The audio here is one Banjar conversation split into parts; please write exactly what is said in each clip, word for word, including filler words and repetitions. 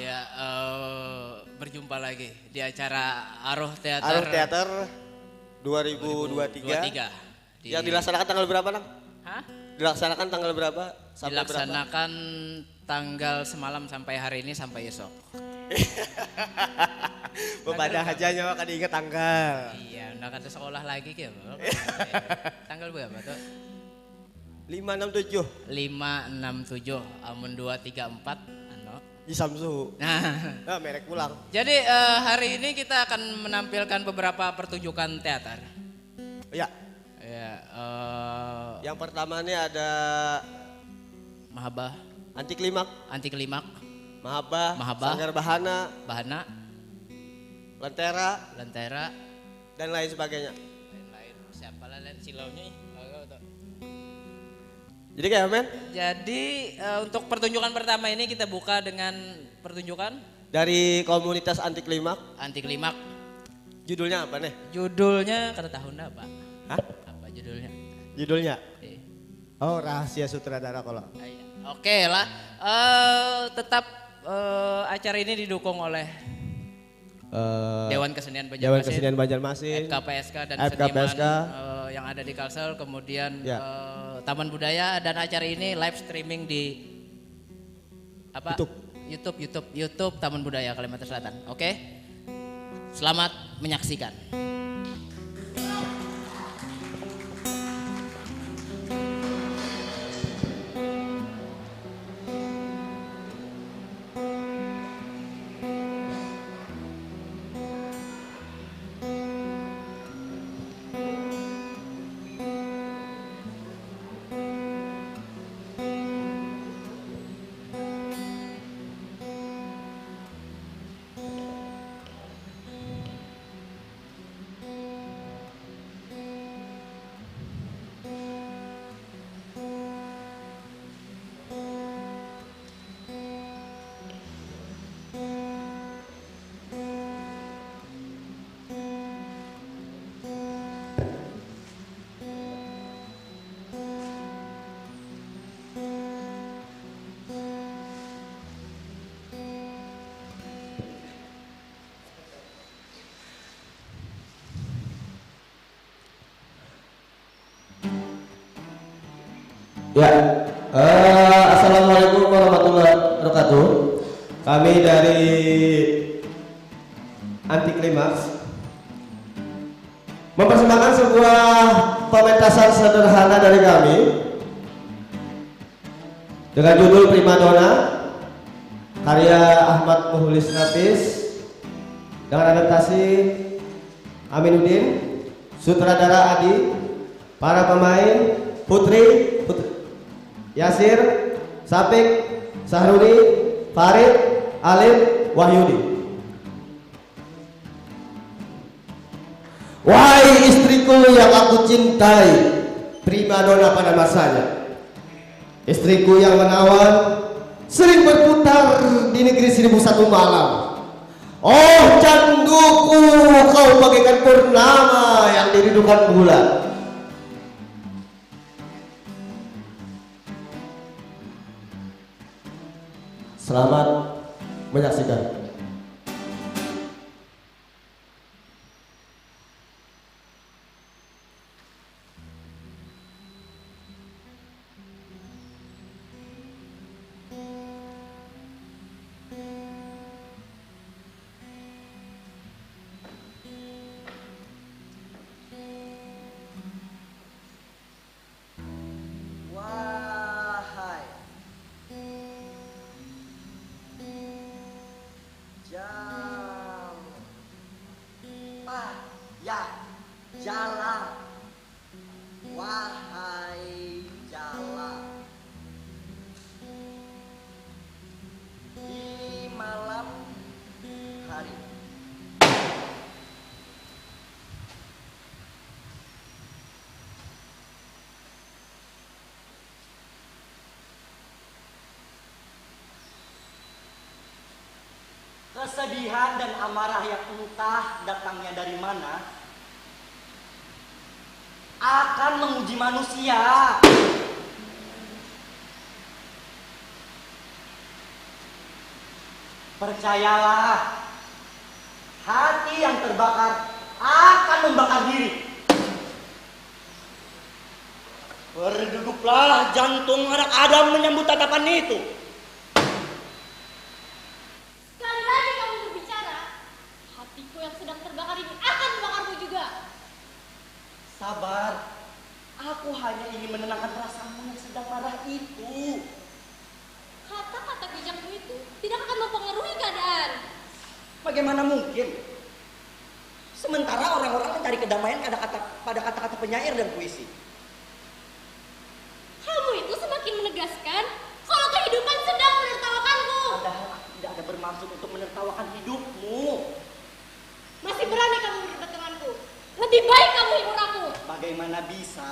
Ya, eh, berjumpa lagi di acara Aruh Teater Aruh Teater dua ribu dua tiga. dua tiga. Di- Yang dilaksanakan tanggal berapa, Nang? Hah? Dilaksanakan tanggal berapa? Sampai berapa? Dilaksanakan tanggal semalam sampai hari ini sampai esok. Bepadah aja nyawa kada ingat tanggal. Iya, udah kada sekolah lagi ya, Bro. Tanggal berapa tuh? Lima enam tujuh. Lima enam tujuh, amun dua tiga empat, anu. Di Samsu. Nah, Nah, merek pulang. jadi eh, hari ini kita akan menampilkan beberapa pertunjukan teater. Ya, Ya, eh, yang pertama nih ada Mahabah, Anti Klimak, Anti Klimak, Mahabah, Mahabah. Sanggar Bahana, Bahana, Lentera, Lentera, dan lain sebagainya. lain-lain. Siapa lah lain silaunya? Ih? Tahu, tahu, tahu. Jadi kayak men, Jadi eh, untuk pertunjukan pertama ini kita buka dengan pertunjukan dari komunitas Anti Klimak, Anti Klimak. Judulnya apa nih? Judulnya kada tahu ndak, Pak? Hah? Apa judulnya? Judulnya? Eh, Oh, rahasia sutradara kalau. ah, iya. Oke lah. Eh, tetap eh, acara ini didukung oleh Eh, Dewan Kesenian Dewan Banjarmasin, Kesenian Banjarmasin, F K P S K dan F K P S K. Seniman eh, yang ada di Kalsel, kemudian Ya. eh, Taman Budaya dan acara ini live streaming di apa? YouTube. YouTube, YouTube, YouTube Taman Budaya Kalimantan Selatan. Oke. Selamat menyaksikan. Ya, eh, assalamualaikum warahmatullahi wabarakatuh. Kami dari Anti Klimaks mempersembahkan sebuah pementasan sederhana dari kami dengan judul Primadona karya Ahmad Muhlis Nafis dengan adaptasi Aminuddin, sutradara Adi, para pemain Putri, Putri Yasir, Sapik, Sahruni, Farid, Alim, Wahyudi. Wahai istriku yang aku cintai, primadona pada masanya. Istriku yang menawan sering berputar di negeri seribu satu malam. Oh canduku, kau bagaikan purnama yang dirindukan bulan. Selamat menyaksikan. Wahai jal payah jala, wahai jala, di malam hari. Kesedihan dan amarah yang entah datangnya dari mana akan menguji manusia. Percayalah, hati yang terbakar akan membakar diri. Berduduklah jantung anak Adam menyambut tatapan itu. Sekali lagi kamu berbicara, hatiku yang sedang terbakar ini akan membakarmu juga. Sabar, aku hanya ingin menenangkan perasaanmu yang sedang marah itu. Kata-kata bijakmu itu tidak akan mempengaruhi keadaan. Bagaimana mungkin? Sementara orang-orang mencari kedamaian pada kata pada kata-kata penyair dan puisi. Kamu itu semakin menegaskan kalau kehidupan sedang menertawakanku. Padahal aku tidak ada bermaksud untuk menertawakan hidupmu. Masih berani kamu berdebat denganku? Lebih baik kamu hibur aku. Bagaimana bisa?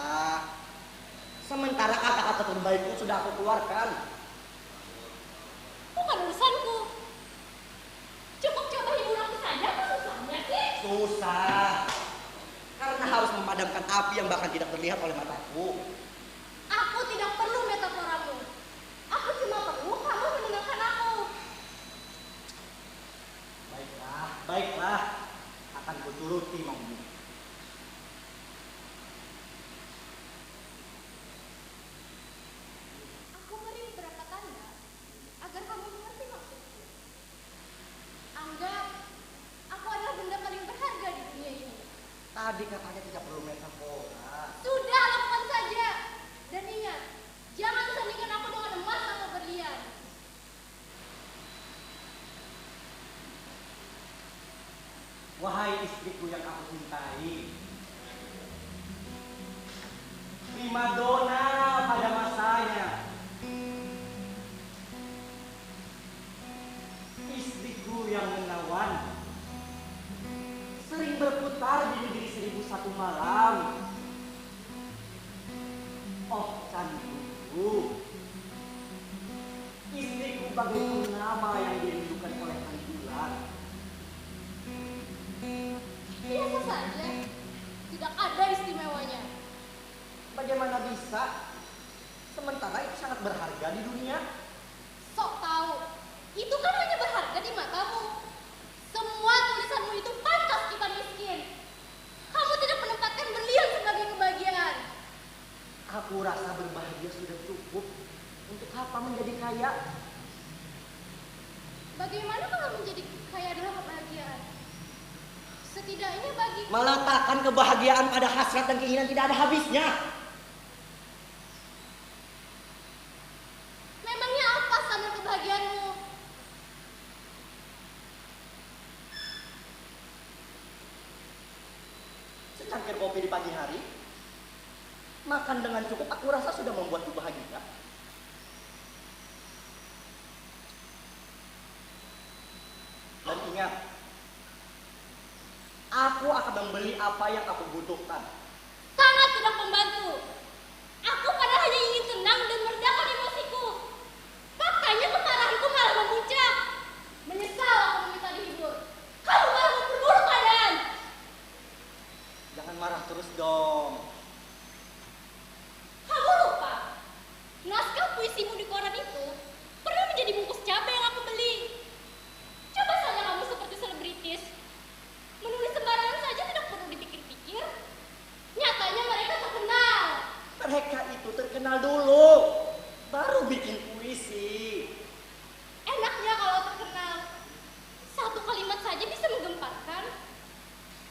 Sementara kata-kata terbaikmu sudah aku keluarkan. Bukan urusanku. Cukup coba hibur aku saja, apa susahnya sih? Susah. Karena harus memadamkan api yang bahkan tidak terlihat oleh mataku. Aku tidak perlu metaforamu. Aku cuma perlu kamu menenangkan aku. Baiklah, baiklah. Akan kuturuti maumu. Aku beri beberapa tanda agar kamu mengerti maksudku. Anggap aku adalah benda paling berharga di dunia ini. Tadi katanya tidak perlu metafora. Sudah, lakukan saja. Dan ingat, jangan sandingkan aku dengan emas atau berlian. Wahai istriku yang aku cintai, primadona pada masanya, istriku yang menawan, sering berputar di negeri seribu satu malam. Oh cantikku, istriku bagai purnama yang dirindukan oleh rembulan. Biasa saja, tidak ada istimewanya. Bagaimana bisa? Sementara itu sangat berharga di dunia. Sok tahu, itu kan hanya berharga di matamu. Semua tulisanmu itu pantas kita miskin. Kamu tidak menempatkan berlian sebagai kebahagiaan. Aku rasa berbahagia sudah cukup. Untuk apa menjadi kaya? Bagaimana kalau menjadi kaya adalah kebahagiaan? Setidaknya bagi Meletakkan kebahagiaan pada hasrat dan keinginan tidak ada habisnya. Memangnya apa standar kebahagiaanmu? Secangkir kopi di pagi hari, makan dengan cukup, aku rasa sudah membuatku bahagia. Dan ingat, aku akan membeli apa yang aku butuhkan. Sangat tidak membantu. Aku padahal hanya ingin tenang dan meredakan emosiku. Faktanya kemarahanku malah memuncak. Menyesal aku meminta dihibur. Kamu malah memperburuk keadaan. Jangan marah terus dong. Kamu lupa, naskah puisimu di koran itu pernah menjadi bungkus cabai yang aku beli. Coba saja kamu seperti selebritis. Menulis sembarangan saja tidak perlu dipikir-pikir. Nyatanya mereka terkenal. Mereka itu terkenal dulu, baru bikin puisi. Enaknya kalau terkenal. Satu kalimat saja bisa menggemparkan.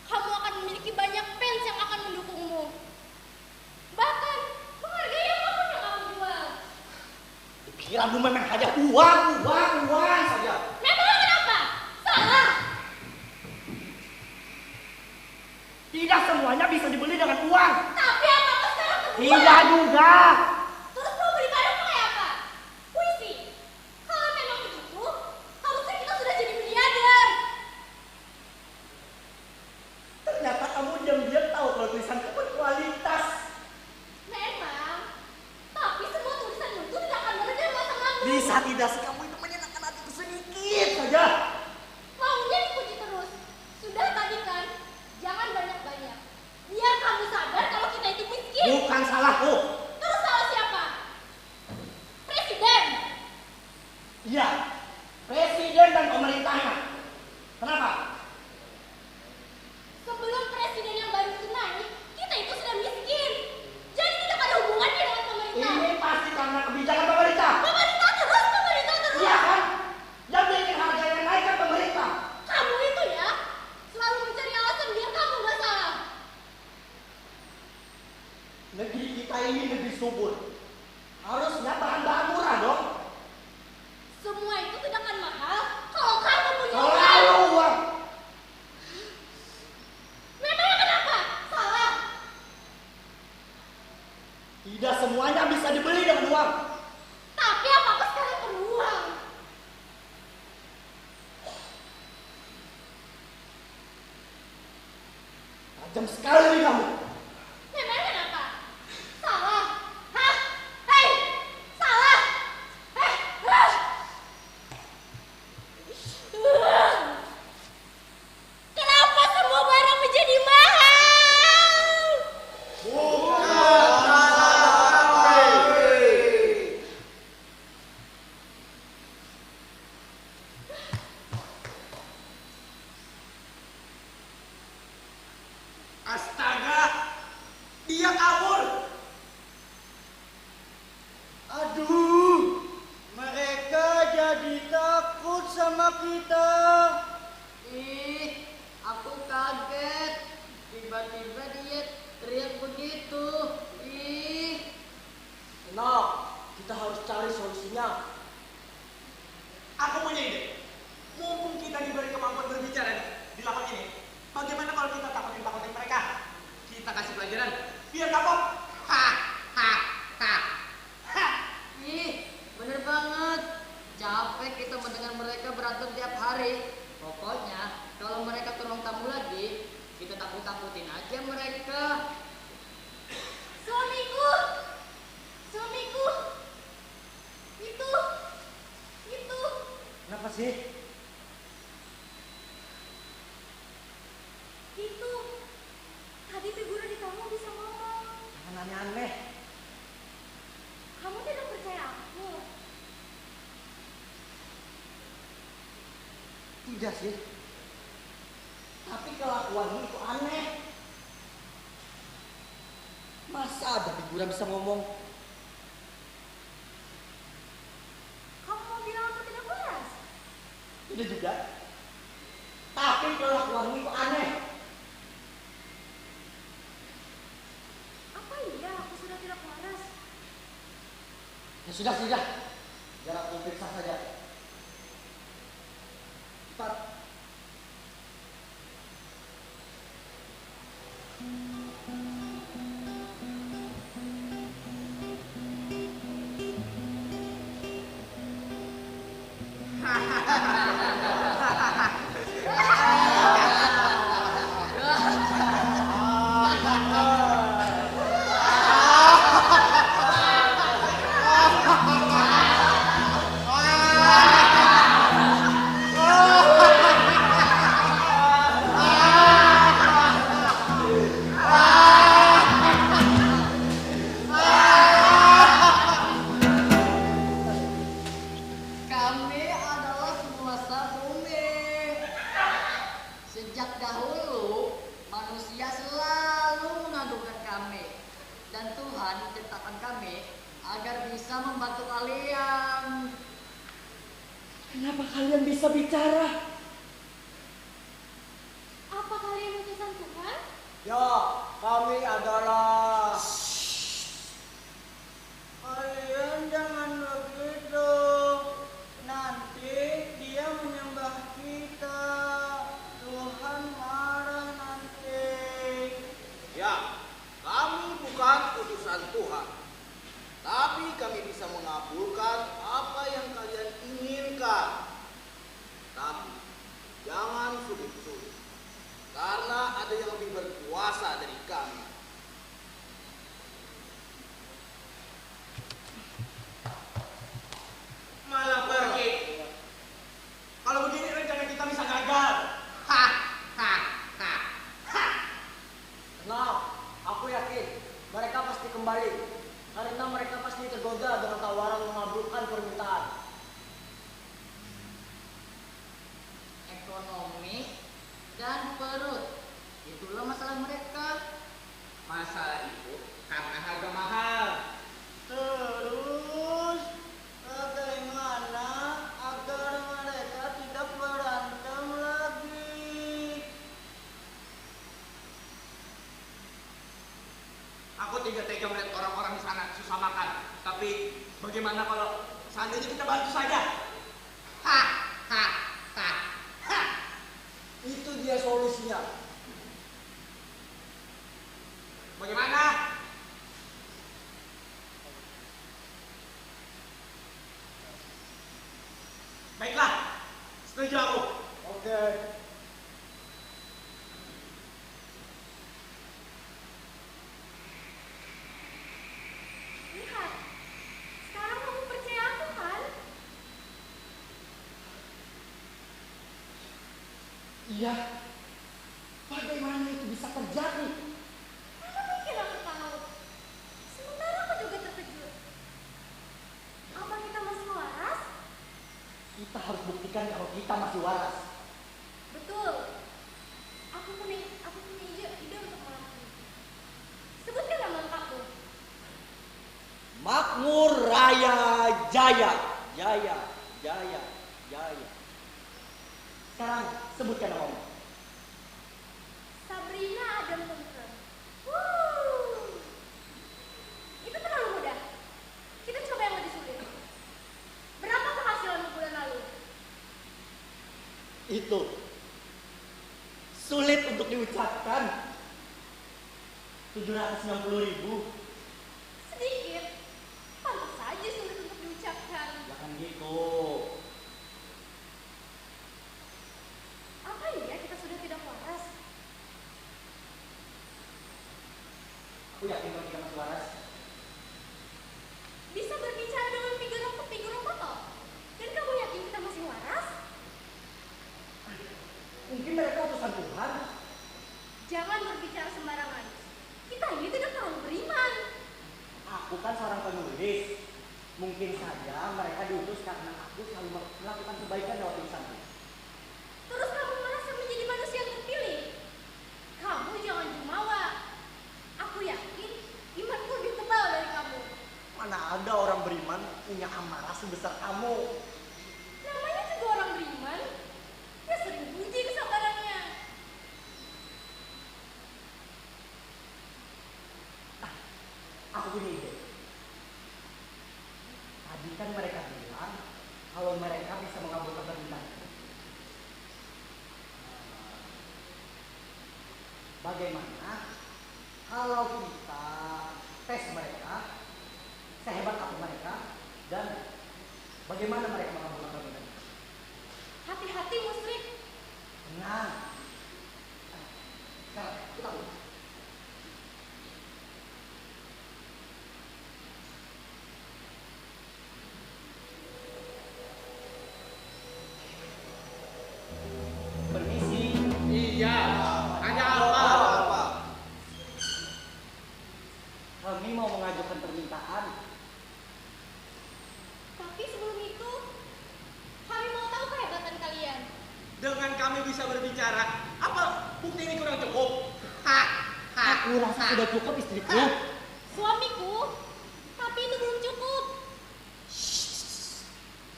Kamu akan memiliki banyak fans yang akan mendukungmu. Bahkan menghargai apapun yang kamu jual. Pikiranmu memang hanya uang, uang, uang saja. Memangnya kenapa? Salah. Tidak semuanya bisa dibeli dengan uang. Tapi apa-apa sekarang terbuat. Tidak juga. Terus mau beli barang pakai apa? Puisi. Kalau memang begitu, harusnya kita sudah jadi miliarder. Ternyata kamu diam-diam tahu kalau tulisanku berkualitas. Memang. Tapi semua tulisanmu itu tidak akan meredam rasa malu. Bisa tidak sih kamu itu menyenangkan Kenapa? Sebelum presiden yang baru itu naik, kita itu sudah miskin. Jadi tidak ada hubungannya dengan pemerintah. Ini pasti karena kebijakan pemerintah. Pemerintah terus, pemerintah terus. Iya kan? Yang bikin harganya naik kan pemerintah. Kamu itu ya, selalu mencari alasan biar kamu nggak salah. Negeri kita ini negeri subur. Harusnya bahan-bahan murah dong. Semua itu tidak akan mahal kalau kamu punya uang. Selalu uang. Memangnya kenapa? Salah. Tidak semuanya bisa dibeli dengan uang. Tapi apa-apa sekarang perlu uang. Tajam sekali nih kamu. Memangnya kenapa? Salah. Hah? Hei! Salah. Hei! Hah! Kenapa semua barang menjadi mahal? Astaga, dia kabur. Aduh, mereka jadi takut sama kita. Ih, aku kaget. Tiba-tiba dia teriak begitu. Ih. Tenang, kita harus cari solusinya. Aku punya ide. Mumpung kita diberi kemampuan berbicara nih, di lapak ini, bagaimana kalau kita takutin-takutin mereka? Kita kasih pelajaran, biar kapok. Ha ha ha ha. Ih, bener banget. Capek kita mendengar mereka berantem tiap hari. Pokoknya, kalau mereka ke ruang tamu lagi, kita takut-takutin aja mereka. Suamiku! Suamiku! Itu! Itu! Kenapa sih? Itu, tadi figura di tamu bisa ngomong. Jangan aneh-aneh. Kamu tidak percaya aku? Tidak sih. Tapi kelakuanmu itu aneh. Masa ada figura bisa ngomong? Kamu mau bilang aku tidak waras? Tidak juga. Tapi kelakuanmu itu aneh. Apa iya aku sudah tidak waras? Ya sudah, sudah. Biar aku periksa saja. Cepat. Kami adalah penguasa bumi. Sejak dahulu, manusia selalu mengagungkan kami. Dan Tuhan menciptakan kami agar bisa membantu kalian. Kenapa kalian bisa bicara? Apa kalian utusan Tuhan? Ya, kami adalah. Kalian jangan begitu. Nanti dia menyembah kita. Tuhan marah nanti. Ya, kami bukan utusan Tuhan. Tapi kami bisa mengabulkan apa yang kalian inginkan. Tapi jangan sulit-sulit, karena ada yang lebih berkuasa dari kami. Malah pergi. Kalau begini rencana kita bisa gagal. Ha ha ha ha. Tenang, aku yakin mereka pasti kembali karena mereka pasti tergoda dengan tawaran mengabulkan permintaan. Itulah masalah mereka. Masalah itu karena harga mahal. Terus, bagaimana agar mereka tidak berantem lagi? Aku tidak tega melihat orang-orang di sana susah makan. Tapi bagaimana kalau seandainya kita bantu saja? Ha, ha, ha, ha. Itu dia solusinya. Bagaimana? Baiklah, setuju aku. Oke. Lihat, sekarang kamu percaya aku kan? Iya. Bagaimana itu bisa terjadi? Mana mungkin aku tahu? Sementara aku juga terkejut. Apa kita masih waras? Kita harus buktikan kalau kita masih waras. Betul. Aku punya aku punya ide, ide untuk melakukan itu. Sebutkan nama lengkapmu. Makmur Raya Jaya, Jaya, Jaya, Jaya. Sekarang sebutkan namamu. Sabrina Adam Tungkang. Wuh. Itu terlalu mudah. Kita coba yang lebih sulit. Berapa penghasilanmu bulan lalu? Itu sulit untuk diucapkan. Tujuh ratus enam puluh ribu. Sedikit. Pantas saja sulit untuk diucapkan. Jangan gitu. Apa iya kita sudah tidak waras? Aku yakin kalau kita masih waras. Bisa berbicara dengan figurung figurung kotor. Dan kamu yakin kita masih waras? Mungkin mereka utusan Tuhan. Jangan berbicara sembarangan. Kita ini tidak terlalu beriman. Aku kan seorang penulis. Mungkin saja mereka diutus karena aku selalu melakukan kebaikan lewat tulisanku. Terus kamu merasa menjadi manusia yang terpilih? Kamu jangan jumawa. Aku yakin imanku lebih tebal dari kamu. Mana ada orang beriman punya amarah sebesar kamu. Namanya juga orang beriman. Ya sering diuji kesabarannya. Ah, aku punya ide. Tadi kan mereka bilang kalau mereka bisa mengabulkan permintaan. Bagaimana kalau kita tes mereka, sehebat apa mereka, dan bagaimana mereka mengabulkan permintaan? Hati-hati musrik. Tenang. Sekarang kita mulai. Permisi. Iya, ada apa? Kami mau mengajukan permintaan. Tapi sebelum itu, kami mau tahu kehebatan kalian. Dengan kami bisa berbicara, apa bukti ini kurang cukup? Ha, ha, Aku rasa ha. Sudah cukup istriku. Suamiku, tapi itu belum cukup.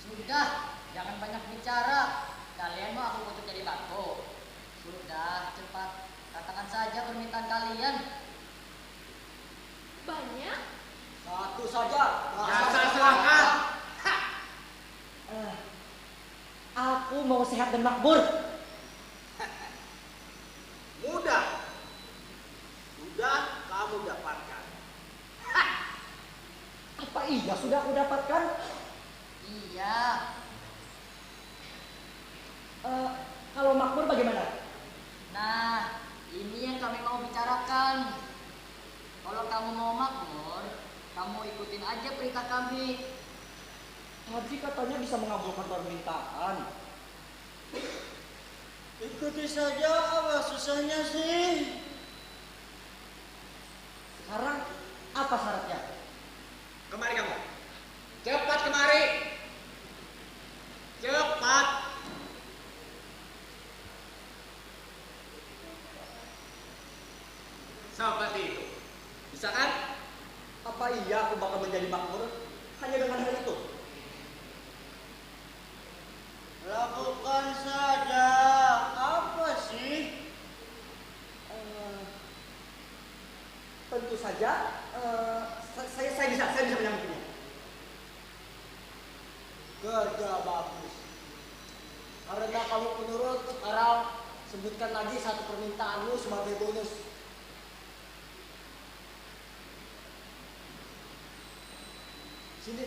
Sudah, jangan banyak bicara. Kalian mau aku kutuk jadi batu? Sudah, cepat. Katakan saja permintaan kalian. Banyak? Satu saja. Dasar serakah. Eh, aku mau sehat dan makmur. Mudah. Sudah kamu dapatkan. Apa iya sudah aku dapatkan? Iya. Eh, kalau makmur bagaimana? Nah, ini yang kami mau bicarakan. Kalau kamu mau makmur, kamu ikutin aja perintah kami. Tadi katanya bisa mengabulkan permintaan. Ikuti saja, apa susahnya sih? Sekarang apa syaratnya? Kemari kamu. Cepat kemari. Cepat. Saat apa iya aku bakal menjadi makmur hanya dengan hal itu? Lakukan saja. Apa sih? Eh, tentu saja, eh, sa- saya saya bisa saya bisa menyanggupinya. Kerja bagus. Karena kamu penurut, sekarang sebutkan lagi satu permintaanmu sebagai bonus. Sini.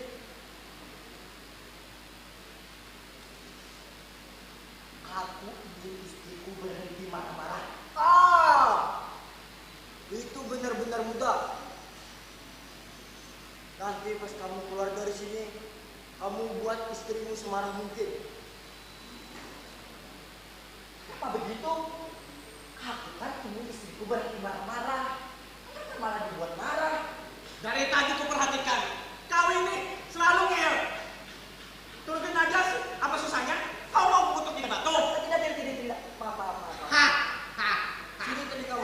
Aku ingin istriku berhenti marah-marah. Ah! Itu benar-benar mudah. Nanti pas kamu keluar dari sini, kamu buat istrimu semarah mungkin. Apa begitu? Aku kan ingin istriku berhenti marah-marah. Kenapa malah dibuat marah? Dari tadi kuperhatikan, kau ini selalu ngeyel. Turutin aja sih, apa susahnya? Kau mau kukutuk jadi batu? Tidak, tidak, tidak, tidak. Maaf, maaf, maaf. Maaf. Hah? Hah? Sini tadi kau.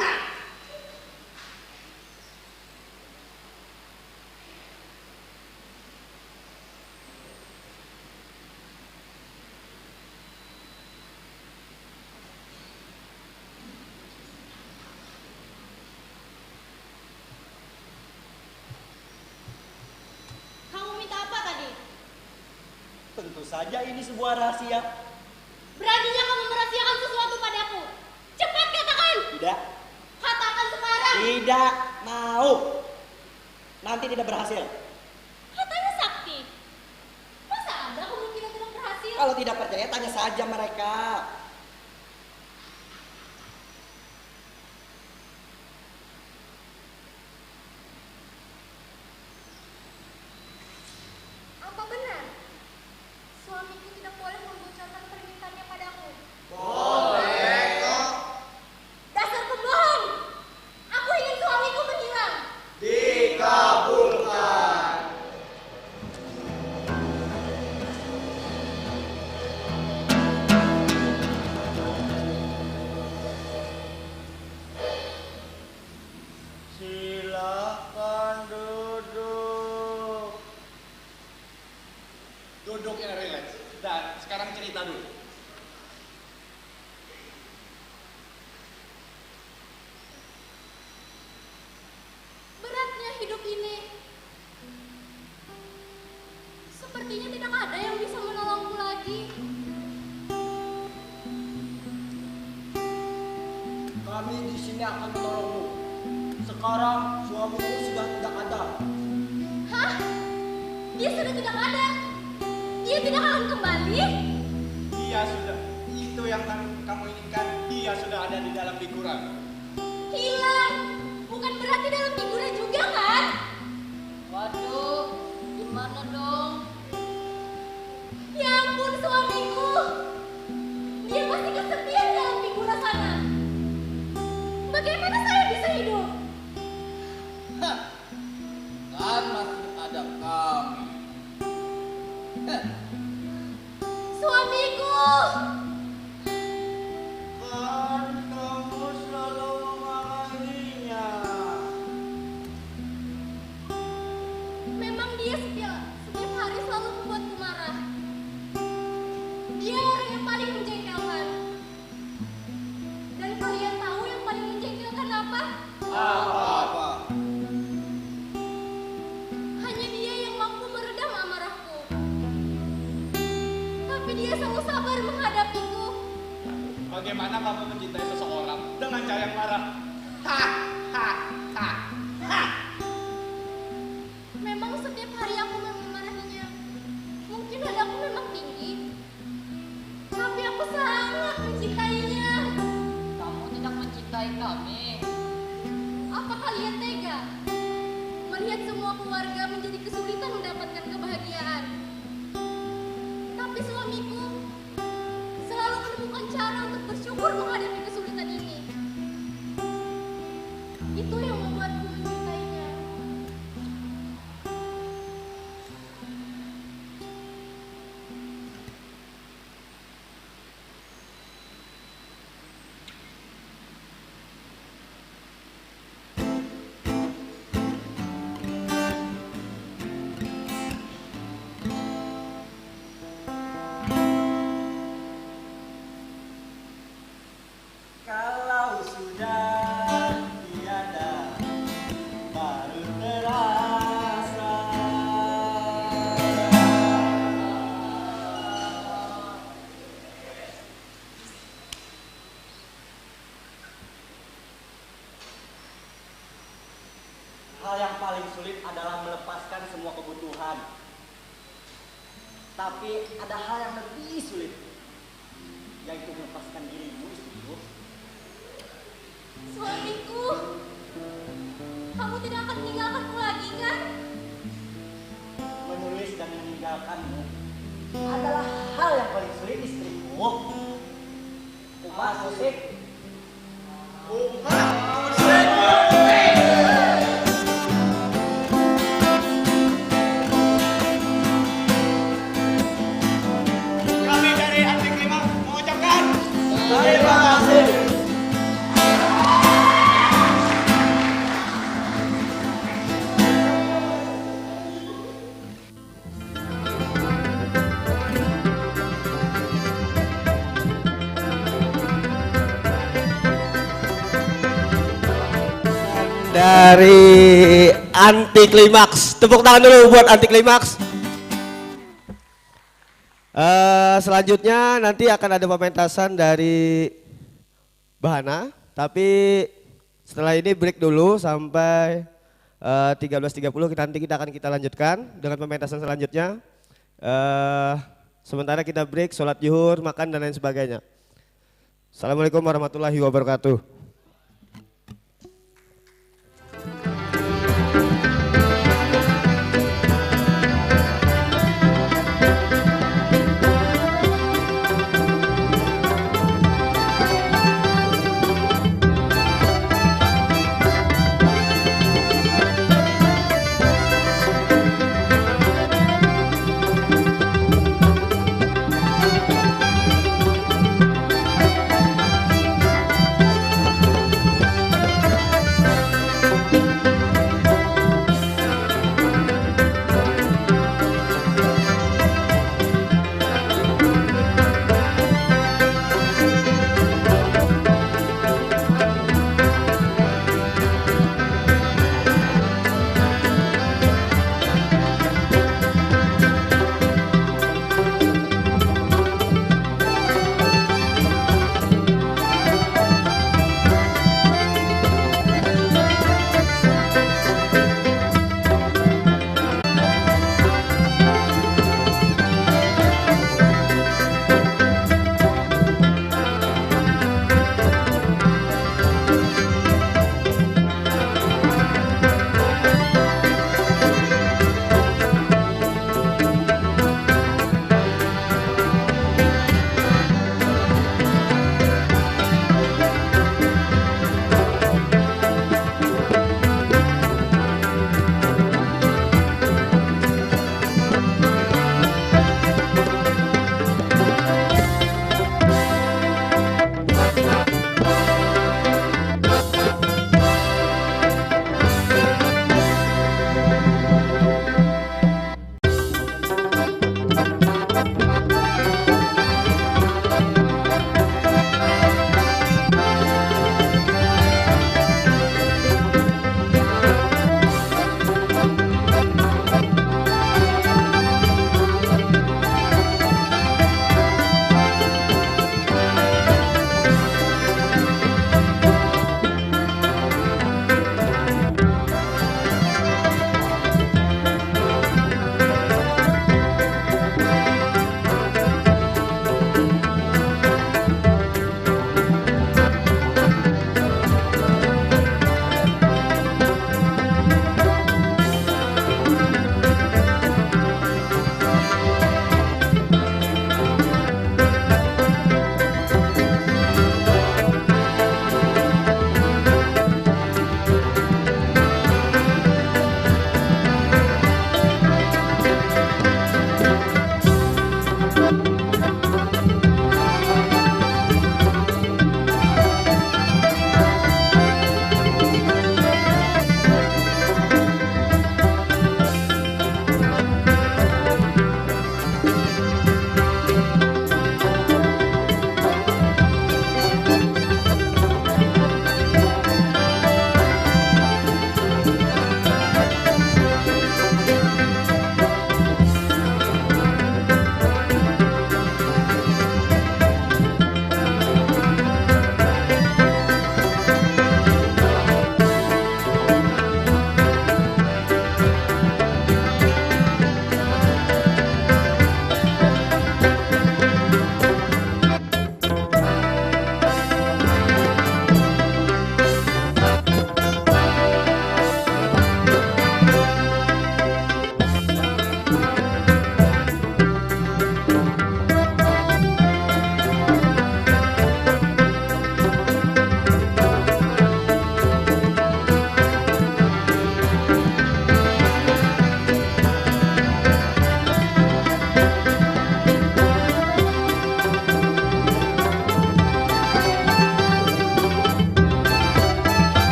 Kamu minta apa tadi? Tentu saja ini sebuah rahasia. Beraninya kamu merahasiakan sesuatu padaku. Cepat katakan. Tidak. Katakan sekarang. Tidak mau. Nanti tidak berhasil. Katanya sakti. Masa ada kemungkinan tidak berhasil? Kalau tidak percaya, tanya saja mereka. Apa benar? Suamiku tidak boleh membocorkan permintaannya padaku. Boleh kok. Dasar pembohong! Aku ingin suamiku menghilang. Dikabulkan. Silakan duduk. Duduk yang rileks. Dan sekarang cerita dulu. Beratnya hidup ini. Sepertinya tidak ada yang bisa menolongku lagi. Kami di sini akan menolongmu. Sekarang suamimu sudah tidak ada. Hah? Dia sudah tidak ada? Dia tidak akan kembali? Dia sudah. Itu yang kamu inginkan. Dia sudah ada di dalam figuran. Hilang. Bukan berarti dalam figura juga kan? Waduh, gimana dong? Ya ampun suamiku. Dia pasti kesepian dalam figura sana. Bagaimana saya bisa hidup? Hah, kan masih ada kami. Heh. Suamiku. Kan kamu selalu memarahinya. Memang dia setiap, setiap hari selalu membuatku marah. Dia orang yang paling menjengkelkan. Dan kalian tahu yang paling menjengkelkan apa? Apa? Hanya dia yang mampu meredam amarahku. Tapi dia selalu sabar menghadapiku. Bagaimana kamu mencintai seseorang dengan cara yang marah? Hah, hah, hah, hah. Memang setiap hari aku memarahinya. Mungkin nadaku memang tinggi. Tapi aku sangat mencintainya. Kamu tidak mencintai kami. Apa kalian tega melihat semua keluarga menjadi kesulitan mendapatkan kebahagiaan? Tapi suamiku selalu menemukan cara untuk bersyukur menghadapi kesulitan ini. Itu yang membuatku mencintainya. Hal yang paling sulit adalah melepaskan semua kebutuhan. Tapi ada hal yang lebih sulit, yaitu melepaskan dirimu, istriku. Suamiku, kamu tidak akan meninggalkanku lagi, kan? Menulis dan meninggalkanmu adalah hal yang paling sulit, istriku. Kupas musik. Kami dari Anti Klimaks mengucapkan Terima kasih. Dari Anti Klimaks. Tepuk tangan dulu buat Anti Klimaks. Eh, selanjutnya nanti akan ada pementasan dari Bahana, tapi setelah ini break dulu sampai eh, tiga belas tiga puluh, kita nanti kita akan kita lanjutkan dengan pementasan selanjutnya. Eh, sementara kita break, sholat juhur, makan dan lain sebagainya. Assalamualaikum warahmatullahi wabarakatuh.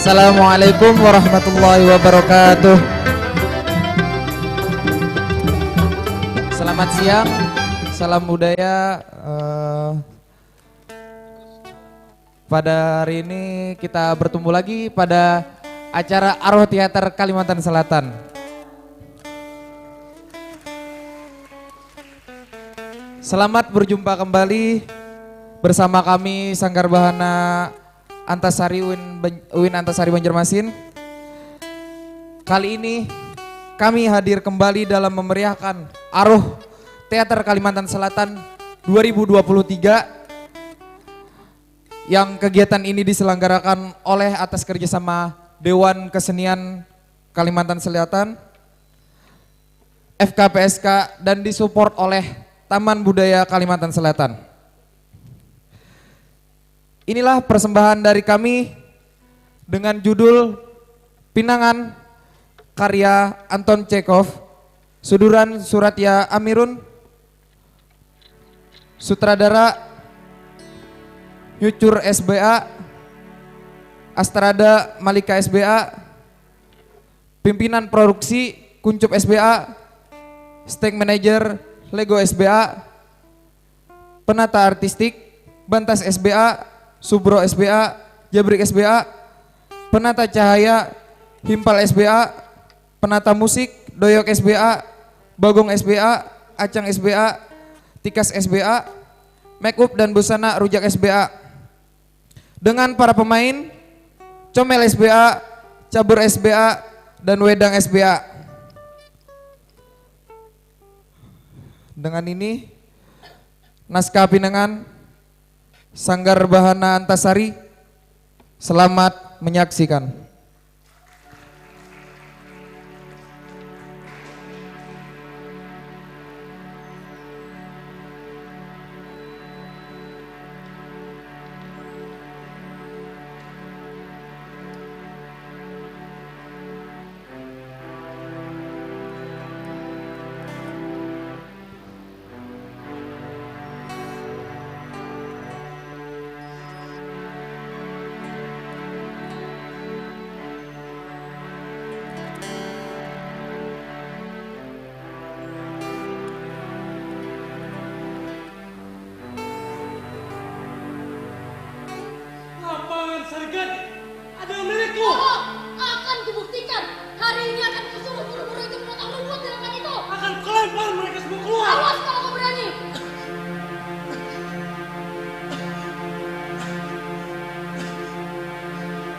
Assalamualaikum warahmatullahi wabarakatuh. Selamat siang, salam budaya. Eh, pada hari ini kita bertemu lagi pada acara Aroh Teater Kalimantan Selatan. Selamat berjumpa kembali bersama kami Sanggar Bahana Antasari, Uin, Ban- Uin Antasari Banjarmasin. Kali ini kami hadir kembali dalam memeriahkan Aroh Teater Kalimantan Selatan dua ribu dua puluh tiga, yang kegiatan ini diselenggarakan oleh atas kerjasama Dewan Kesenian Kalimantan Selatan, F K P S K, dan disupport oleh Taman Budaya Kalimantan Selatan. Inilah persembahan dari kami dengan judul Pinangan, karya Anton Chekhov, suduran Suratya Amirun, sutradara Nyucur S B A, Astrada Malika S B A, pimpinan produksi Kuncup S B A, stage manager Lego S B A, penata artistik Bantas S B A, Subro S B A, Jabrik S B A, penata cahaya Himpal S B A, penata musik Doyok S B A, Bagong S B A, Acang S B A, Tikas S B A, make up dan busana Rujak S B A. Dengan para pemain, Comel S B A, Cabur S B A, dan Wedang S B A. Dengan ini, naskah pinangan Sanggar Bahana Antasari. Selamat menyaksikan. Lapangan Sarigati adalah milikku. Oh, akan kubuktikan. Hari ini akan kusuruh guru-guru itu memotong rumput di lapangan itu. Akan kulempar mereka semua keluar. Awas kalau kau berani.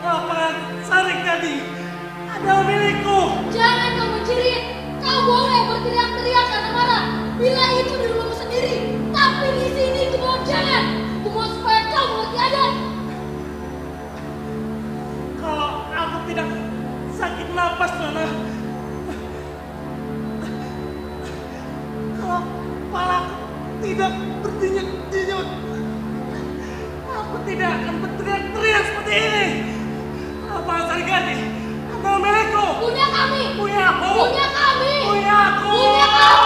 Lapangan Sarigati adalah milikku. Jangan kau menjerit. Kau boleh berteriak-teriak karena marah. Bila itu di rumahmu sendiri, tapi di sini itu mau jangan. Aku mau supaya kau mengerti adat. Kalau aku tidak sakit napas, Nona. Kalau kepalaku tidak berdenyut-denyut, aku tidak akan berteriak-teriak seperti ini. Apa Sarigati? Apa milikku? Punya kami. Punya aku. Punya kami. Punya aku. Punya kami.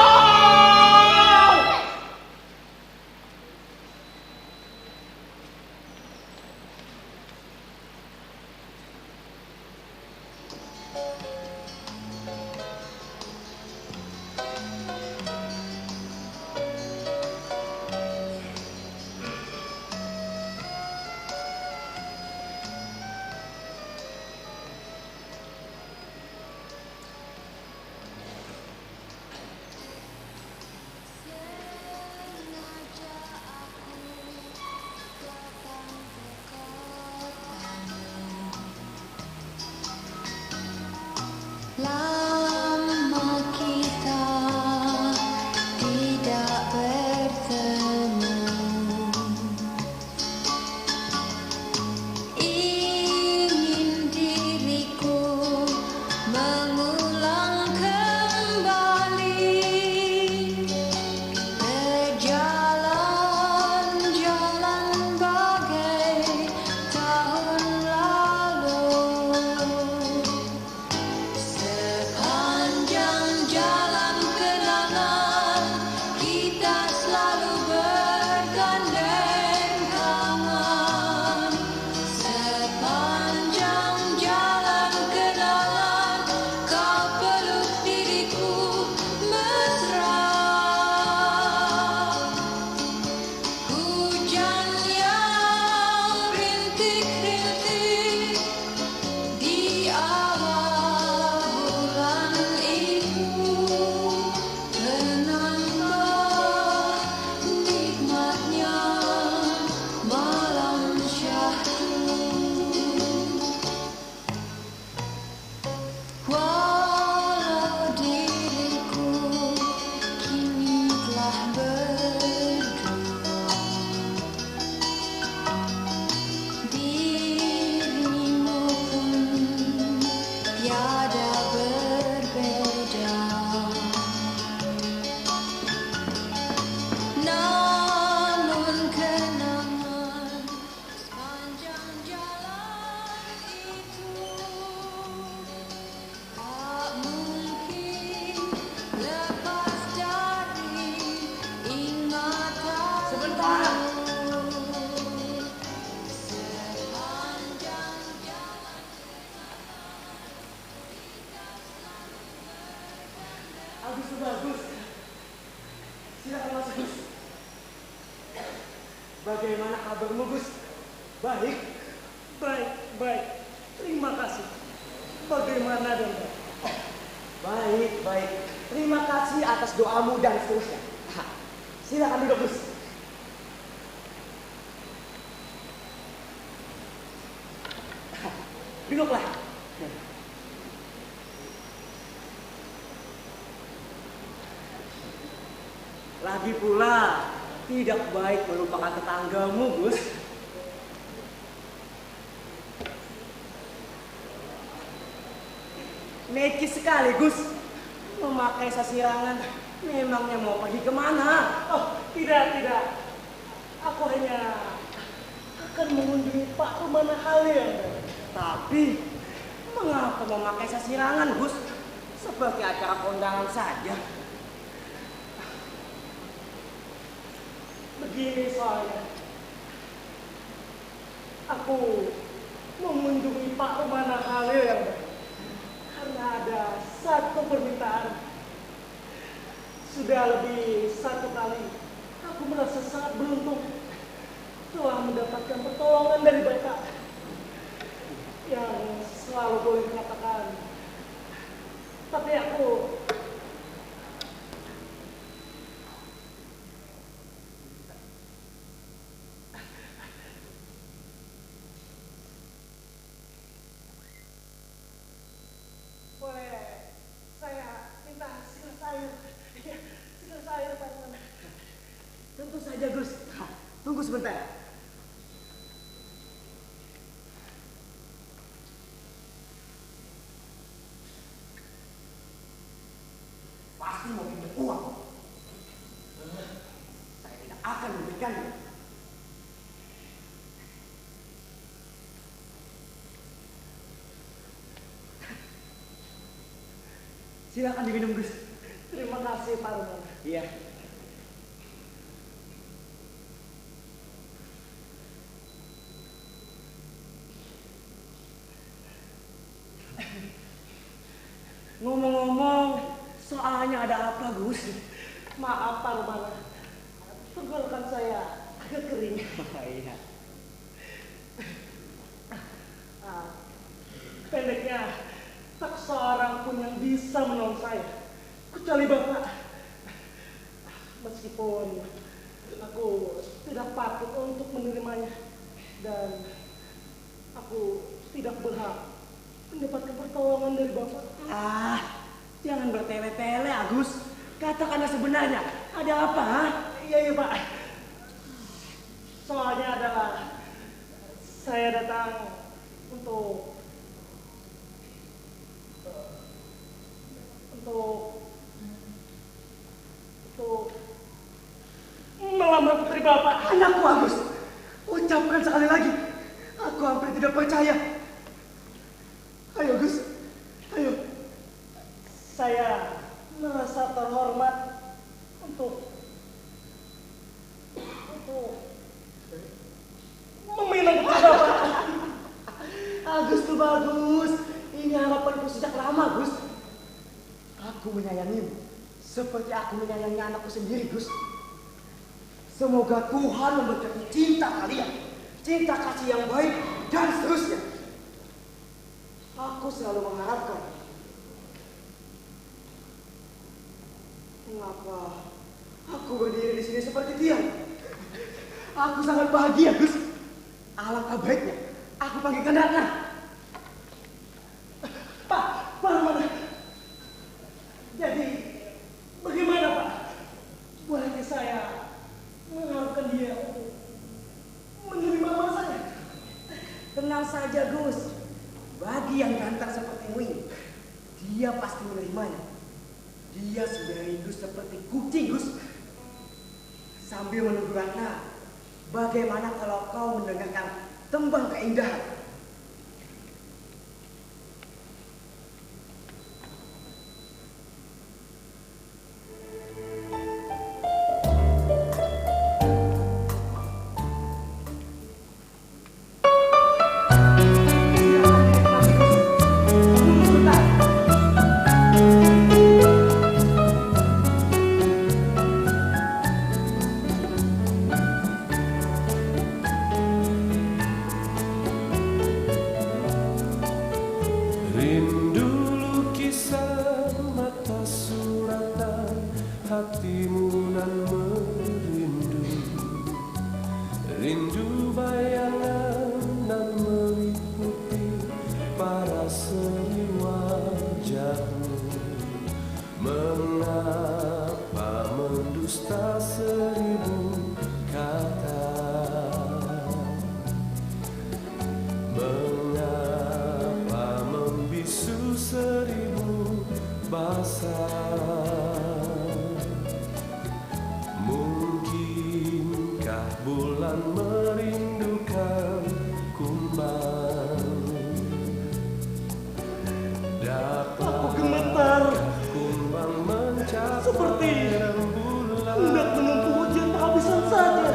Bagaimana kabarmu, Gus? Baik. Baik, baik. Terima kasih. Bagaimana dengan? Baik, baik. Terima kasih atas doamu dan seterusnya. Silakan duduk, Gus. Duduklah. Lagi pula, tidak baik melupakan tetanggamu, Gus. Necis sekali, Gus. Memakai sasirangan. Memangnya mau pergi kemana? Oh, tidak, tidak. Aku hanya akan mengunjungi Pak Rumana Halil. Tapi, mengapa memakai sasirangan, Gus? Seperti acara kondangan saja. Begini soalnya. Aku mengunjungi Pak Rumana Halil yang baik. Karena ada satu permintaan. Sudah lebih satu kali, aku merasa sangat beruntung telah mendapatkan pertolongan dari Bapak yang selalu boleh dikatakan. Tapi aku Boleh saya minta segelas air? Iya, segelas air, Pak Iman. Tentu saja, Gus. Tunggu sebentar. Pasti mau pinjam uang. Saya tidak akan memberikannya. Silakan diminum, Gus. Terima kasih, Pak Rumana. Iya. Ngomong-ngomong, soalnya ada apa, Gus? Maaf, Pak Rumana. Tenggorokan saya agak kering. Iya. Ah, pendeknya, tak seorang pun yang bisa menolong saya, kecuali Bapak. Meskipun aku tidak patut untuk menerimanya dan aku tidak berhak mendapatkan pertolongan dari Bapak. Ah, jangan bertele-tele, Agus. Katakanlah sebenarnya, ada apa, ha? Iya, iya, Pak. Soalnya adalah saya datang untuk untuk untuk melamar putri Bapak. Anakku, Agus, ucapkan sekali lagi. Aku hampir tidak percaya. Ayo, Gus. Ayo. Saya merasa terhormat untuk untuk meminang putri Bapak. Agus tuh bagus. Ini harapanku sejak lama, Gus. Aku menyayangimu seperti aku menyayangi anakku sendiri, Gus. Semoga Tuhan memberkati cinta kalian, cinta kasih yang baik, dan seterusnya. Aku selalu mengharapkan. Mengapa aku berdiri di sini seperti tiang? Aku sangat bahagia, Gus. Alangkah baiknya aku panggilkan Ratna. Pak, Pak Rumana. Jadi, bagaimana, Pak? Bolehkah saya mengharapkan dia untuk menerima emas saya? Tenang saja, Gus. Bagi yang ganteng sepertimu ini, dia pasti menerimanya. Dia sudah rindu seperti kucing, Gus. Sambil menunggu Ratna, bagaimana kalau kau mendengarkan tembang keindahan? Rindu bayangan nan meliputi paras seri wajahmu. Mengapa mendusta seribu kata? Mengapa membisu seribu basa? Mungkinkah bulan merindukan kumbang? Dapat Aku gemetar. Kumbang mencapai Seperti rembulan. Hendak menempuh ujian penghabisan saja.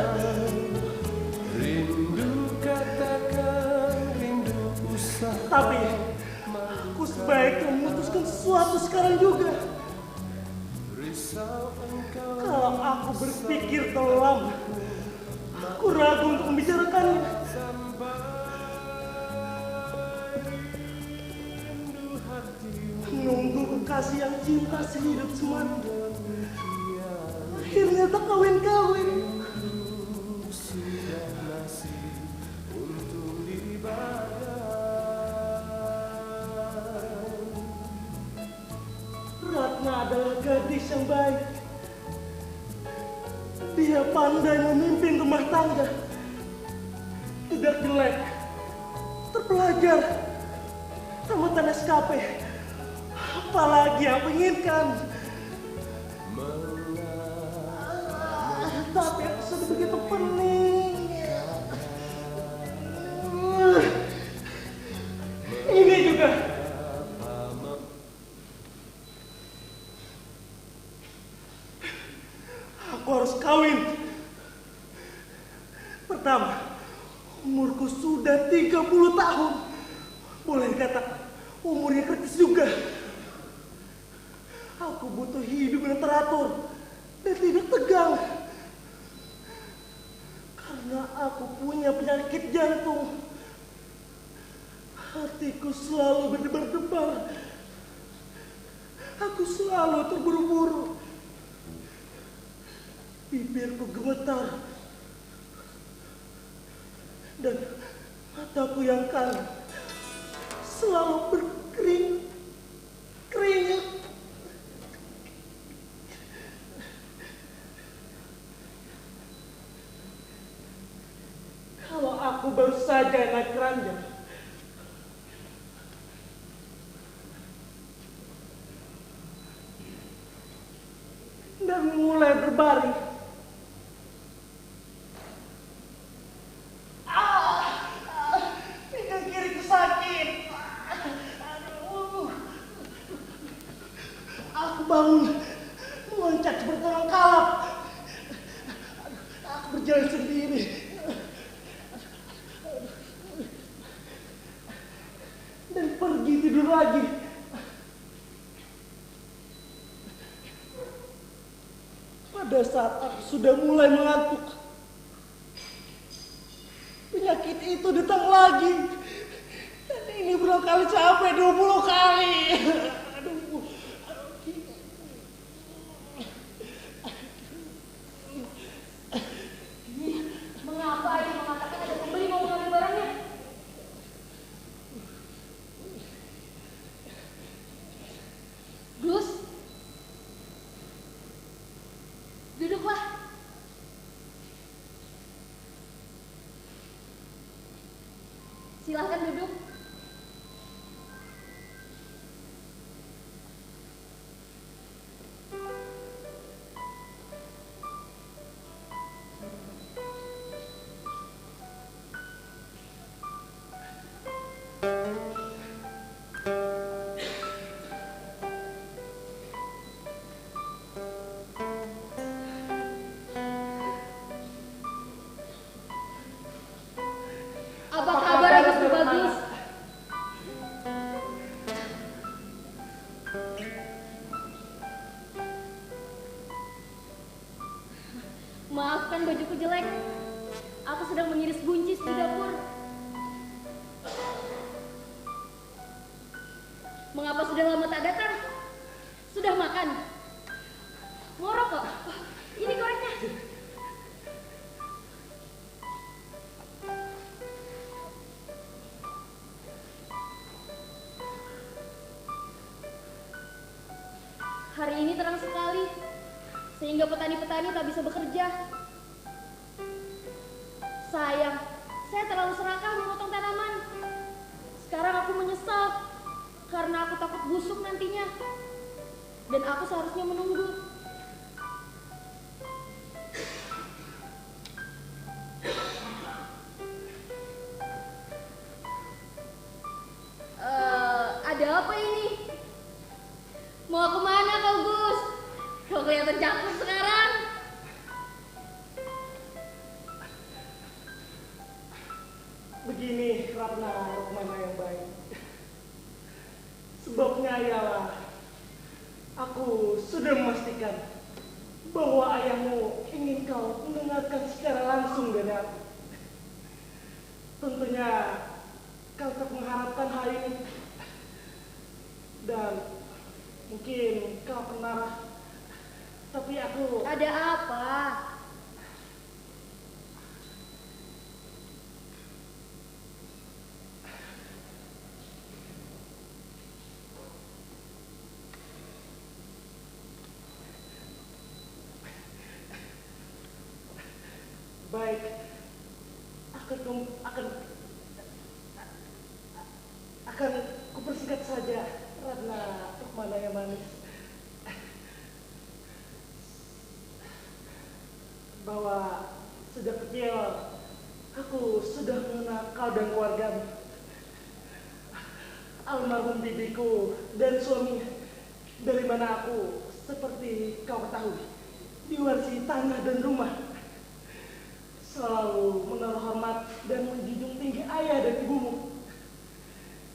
Rindu katakan rindu usah. Tapi aku sebaiknya memutuskan sesuatu sekarang juga. Kalau aku berpikir terlalu lama, aku ragu untuk membicarakannya. Menunggu kekasih yang cinta sehidup semati, akhirnya tak kawin-kawin. Ratna adalah gadis yang baik. Dia pandai memimpin rumah tangga. Tidak jelek. Terpelajar. Tamatan S K P. Apalagi yang aku inginkan? Tapi aku sudah begitu pening. Ini juga. Aku harus kawin. Pertama, umurku sudah tiga puluh tahun. Boleh dikatakan, umurnya kritis juga. Aku butuh hidup yang teratur dan tidak tegang. Karena aku punya penyakit jantung, hatiku selalu berdebar-debar. Aku selalu terburu-buru. Bibirku gemetar. Dan mataku yang kanan selalu berkering, keringat. Kalau aku baru saja naik ranjang dan mulai berbaring, ah, pinggang kiriku sakit. Aduh. Aku bangun, meloncat seperti orang kalap. Aku berjalan sendiri dan pergi tidur lagi. Pada saat aku sudah mulai mengantuk, penyakit itu datang lagi. Dan ini berulang kali, sampai dua puluh kali. Aduh. Ih, mengapa ayah mengatakan ada pembeli mau mengambil barangnya? Gus, duduklah. Silahkan duduk. Apa kabar, Agus Tubagus? Maafkan bajuku jelek. Aku sedang mengiris buncis di dapur. Mengapa sudah lama tak datang? Sudah makan? Ngorok kok. Ini koreknya. Petani-petani tak bisa bekerja. Sayang, saya terlalu serakah memotong tanaman. Sekarang aku menyesal karena aku takut busuk nantinya. Dan aku seharusnya menunggu. Eh, ada apa ini? Mau kemana kau, Gus? Kau kelihatan cakep sekarang. Begini, Ratna Rukmana yang baik. Sebabnya ialah aku sudah memastikan bahwa ayahmu ingin kau mendengarkan secara langsung dari aku. Tentunya kau tak mengharapkan hal ini. Dan mungkin kau akan marah. Tapi aku... Ada apa? Baik, akan akan akan kupersingkat saja, Ratna Rukmana yang manis. Bahwa sejak kecil aku sudah mengenal kau dan keluargamu. Almarhum bibiku dan suaminya, dari mana aku, seperti kau ketahui, diwarisi tanah dan rumah. Selalu menaruh hormat dan menjunjung tinggi ayah dan ibumu.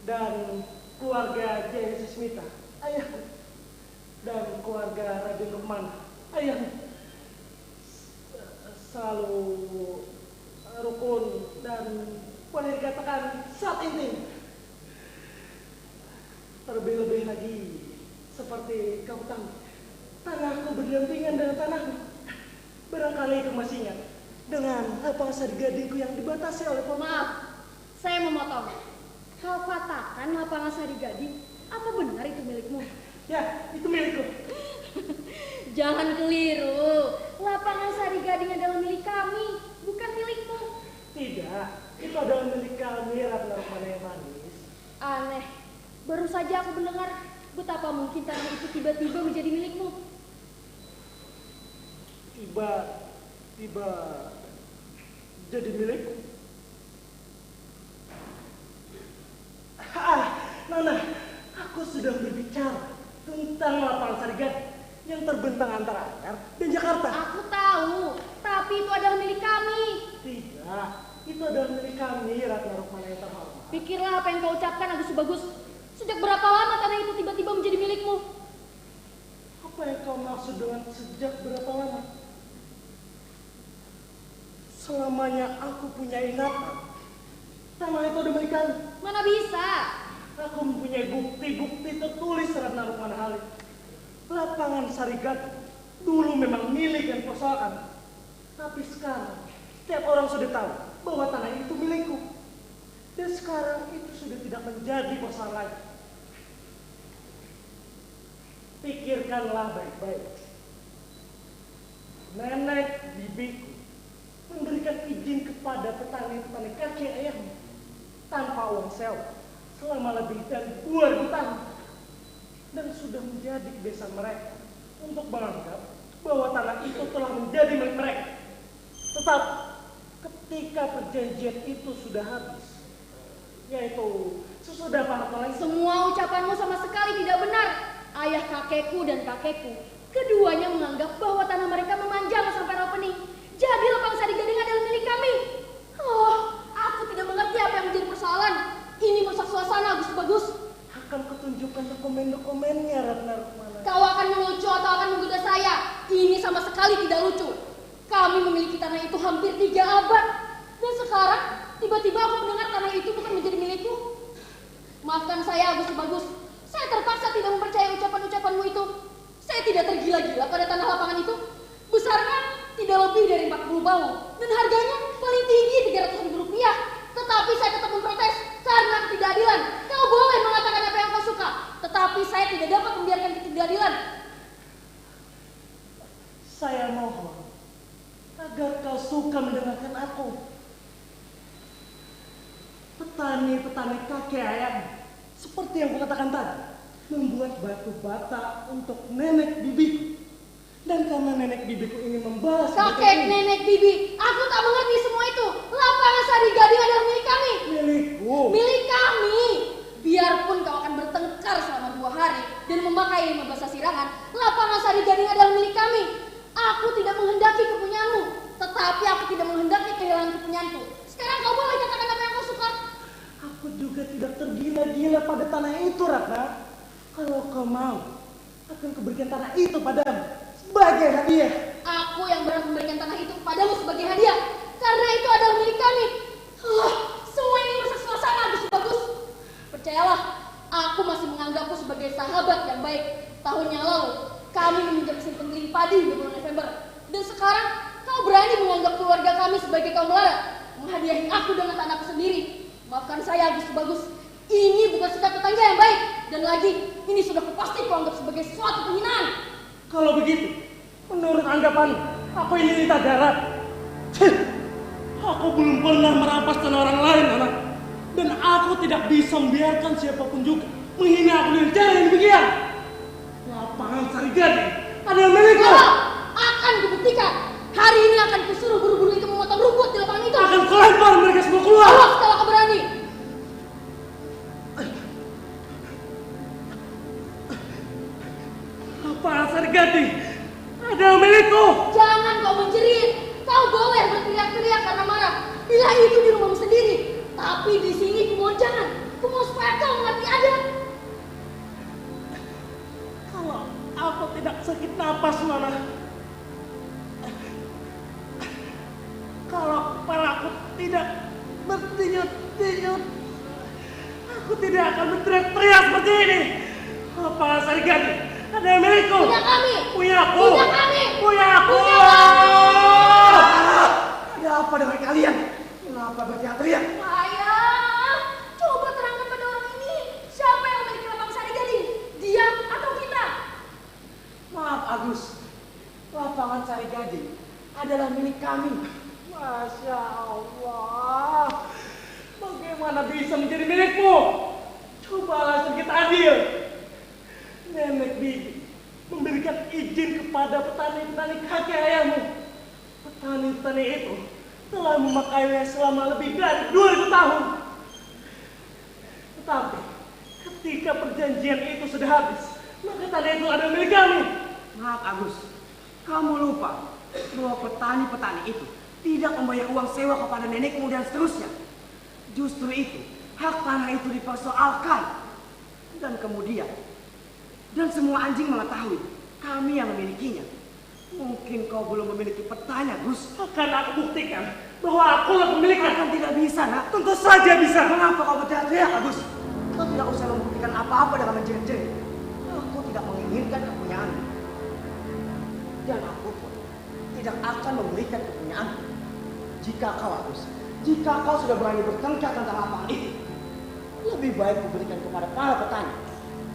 Dan keluarga Jaya Sasmita, ayahku. Dan keluarga Raden Rukman, ayahmu. Selalu rukun dan boleh dikatakan sangat intim. Terlebih-lebih lagi, seperti kau tahu, tanahku berdampingan dengan tanahmu. Barangkali kau masih ingat dengan lapangan sari gadingku yang dibatasi oleh pohon. Maaf, saya memotong. Kau katakan lapangan sari gading, apa benar itu milikmu? Ya, itu milikku. Jangan keliru, lapangan sari gading adalah milik kami, bukan milikmu. Tidak, itu adalah milik kami, Ratna Rukmana yang manis. Aneh, baru saja aku mendengar betapa mungkin tanah itu tiba-tiba menjadi milikmu. Tiba-tiba jadi milikku? Ah, Nana, aku sedang berbicara tentang lapangan sari gading yang terbentang antara Anyar dan Jakarta. Aku tahu, tapi itu adalah milik kami. Tidak, itu adalah milik kami, Ratna Rukmana yang terhormat. Pikirlah apa yang kau ucapkan, Agus Bagus. Sejak berapa lama tanah itu tiba-tiba menjadi milikmu? Apa yang kau maksud dengan sejak berapa lama? Selamanya aku punya ingatan, tanah itu ada milik kami. Mana bisa? Aku mempunyai bukti-bukti tertulis, Ratna Rukmana Halid. Lapangan Sarigat dulu memang milik dan persoalkan. Tapi sekarang, setiap orang sudah tahu bahwa tanah itu milikku. Dan sekarang itu sudah tidak menjadi persoalan lagi. Pikirkanlah baik-baik. Nenek bibiku memberikan izin kepada petani-petani kakek ayahmu tanpa uang sewa selama lebih dari dua ribu tahun. Dan sudah menjadi kebiasaan mereka untuk menganggap bahwa tanah itu telah menjadi milik mereka. Tetap, ketika perjanjian itu sudah habis, yaitu sesudah para pelengkap. Semua ucapanmu sama sekali tidak benar. Ayah kakekku dan kakekku, keduanya menganggap bahwa tanah mereka memanjang sampai Rawapening. Jadi lapangan Sarigading adalah milik kami. Oh, aku tidak mengerti apa yang menjadi persoalan. Ini merusak suasana, Agus Bagus. Akan kutunjukkan dokumen-dokumennya, Ratna Rukmana. Kau akan melucu atau akan menggoda saya? Ini sama sekali tidak lucu. Kami memiliki tanah itu hampir tiga abad. Dan sekarang, tiba-tiba aku mendengar tanah itu bukan menjadi milikku. Maafkan saya, Agus Bagus. Saya terpaksa tidak mempercayai ucapan-ucapanmu itu. Saya tidak tergila-gila pada tanah lapangan itu. Besarnya tidak lebih dari empat puluh baung. Dan harganya paling tinggi tiga ratus ribu rupiah. Tetapi saya tetap memprotes karena ketidakadilan. Kau boleh mengatakan apa yang kau suka. Tetapi saya tidak dapat membiarkan ketidakadilan. Saya Petani-petani kakek ayahmu, seperti yang kukatakan tadi, membuat batu bata untuk nenek bibiku. Dan karena nenek bibiku ingin membalas budi Kakek nenek bibi, aku tak mengerti semua itu. Lapangan Sari Gading adalah milik kami. milikku. Milik kami. Biarpun kau akan bertengkar selama dua hari dan memakai lima belas sasirangan, lapangan Sari Gading adalah milik kami. Aku tidak menghendaki kepunyaanmu, tetapi aku tidak menghendaki kehilangan kepunyaanku. Sekarang kau boleh katakan apa yang kau suka. Aku juga tidak tergila-gila pada tanah itu, Ratna. Kalau kau mau, akan kuberikan tanah itu padamu sebagai hadiah. Aku yang berhak memberikan tanah itu kepadamu sebagai hadiah, karena itu adalah milik kami. Huh, semua ini merusak suasana, Agus Bagus. Percayalah, aku masih menganggapmu sebagai sahabat yang baik. Tahun yang lalu, kami meminjam mesin penggiling padi di bulan November. Dan sekarang, kau berani menganggap keluarga kami sebagai kaum melarat, menghadiahi aku dengan tanahku sendiri. Maafkan saya, Agus Bagus. Ini bukan sikap tetangga yang baik. Dan lagi, ini sudah pasti kuanggap sebagai suatu penghinaan. Kalau begitu, menurut anggapanmu, aku ini lintah darat. Cih, aku belum pernah merampas tanah orang lain, anak. Dan aku tidak bisa membiarkan siapapun juga menghina aku dengan cara yang demikian. Lapangan Sari Gading adalah milikku. Kalau akan kubuktikan, hari ini akan kusuruh buru-buru itu memotong rumput di lapangan itu. Akan kulempar mereka semua keluar. Awas kalau kau berani. Lapangan Sari Gading adalah milikku. Jangan kau menjerit. Kau boleh berteriak-teriak karena marah. Bila itu di rumahmu sendiri. Tapi di sini kumohon jangan. Kumohon supaya kau mengerti adat. Kalau aku tidak sakit napas, Nona. Kalau kepalaku tidak berdenyut-denyut, aku tidak akan berteriak-teriak seperti ini. Lapangan Sari Gading adalah milikku. Punya kami. Punya aku. Punya kami. Punya aku. Punya kami. Ada apa dengan kalian? Mengapa berteriak-teriak? Ayah, coba terangkan pada orang ini. Siapa yang memiliki lapangan Sari Gading? Dia atau kita? Maaf Agus, lapangan Sari Gading adalah milik kami. Masya Allah, bagaimana bisa menjadi milikmu? Cobalah sedikit adil. Nenek Bibi memberikan izin kepada petani-petani kakek ayahmu. Petani-petani itu telah memakainya selama lebih dari dua ribu tahun. Tetapi, ketika perjanjian itu sudah habis, maka tanah itu adalah milik kami. Maaf Agus, kamu lupa bahwa petani-petani itu tidak membayar uang sewa kepada nenekmu dan seterusnya. Justru itu, hak tanah itu dipersoalkan. Dan kemudian, dan semua anjing mengetahui kami yang memilikinya. Mungkin kau belum memiliki petanya, Gus. Akan aku buktikan bahwa akulah pemiliknya. Akan tidak bisa, nak. Tentu saja bisa. Mengapa kau berteriak-teriak, Agus? Kau tidak usah membuktikan apa-apa dengan menjerit-jerit. Aku tidak menginginkan kepunyaanmu. Dan aku pun tidak akan memberikan kepunyaanmu. Jika kau, Agus, jika kau sudah berani bertengkar tentang lapangan itu, lebih baik kuberikan kepada para petani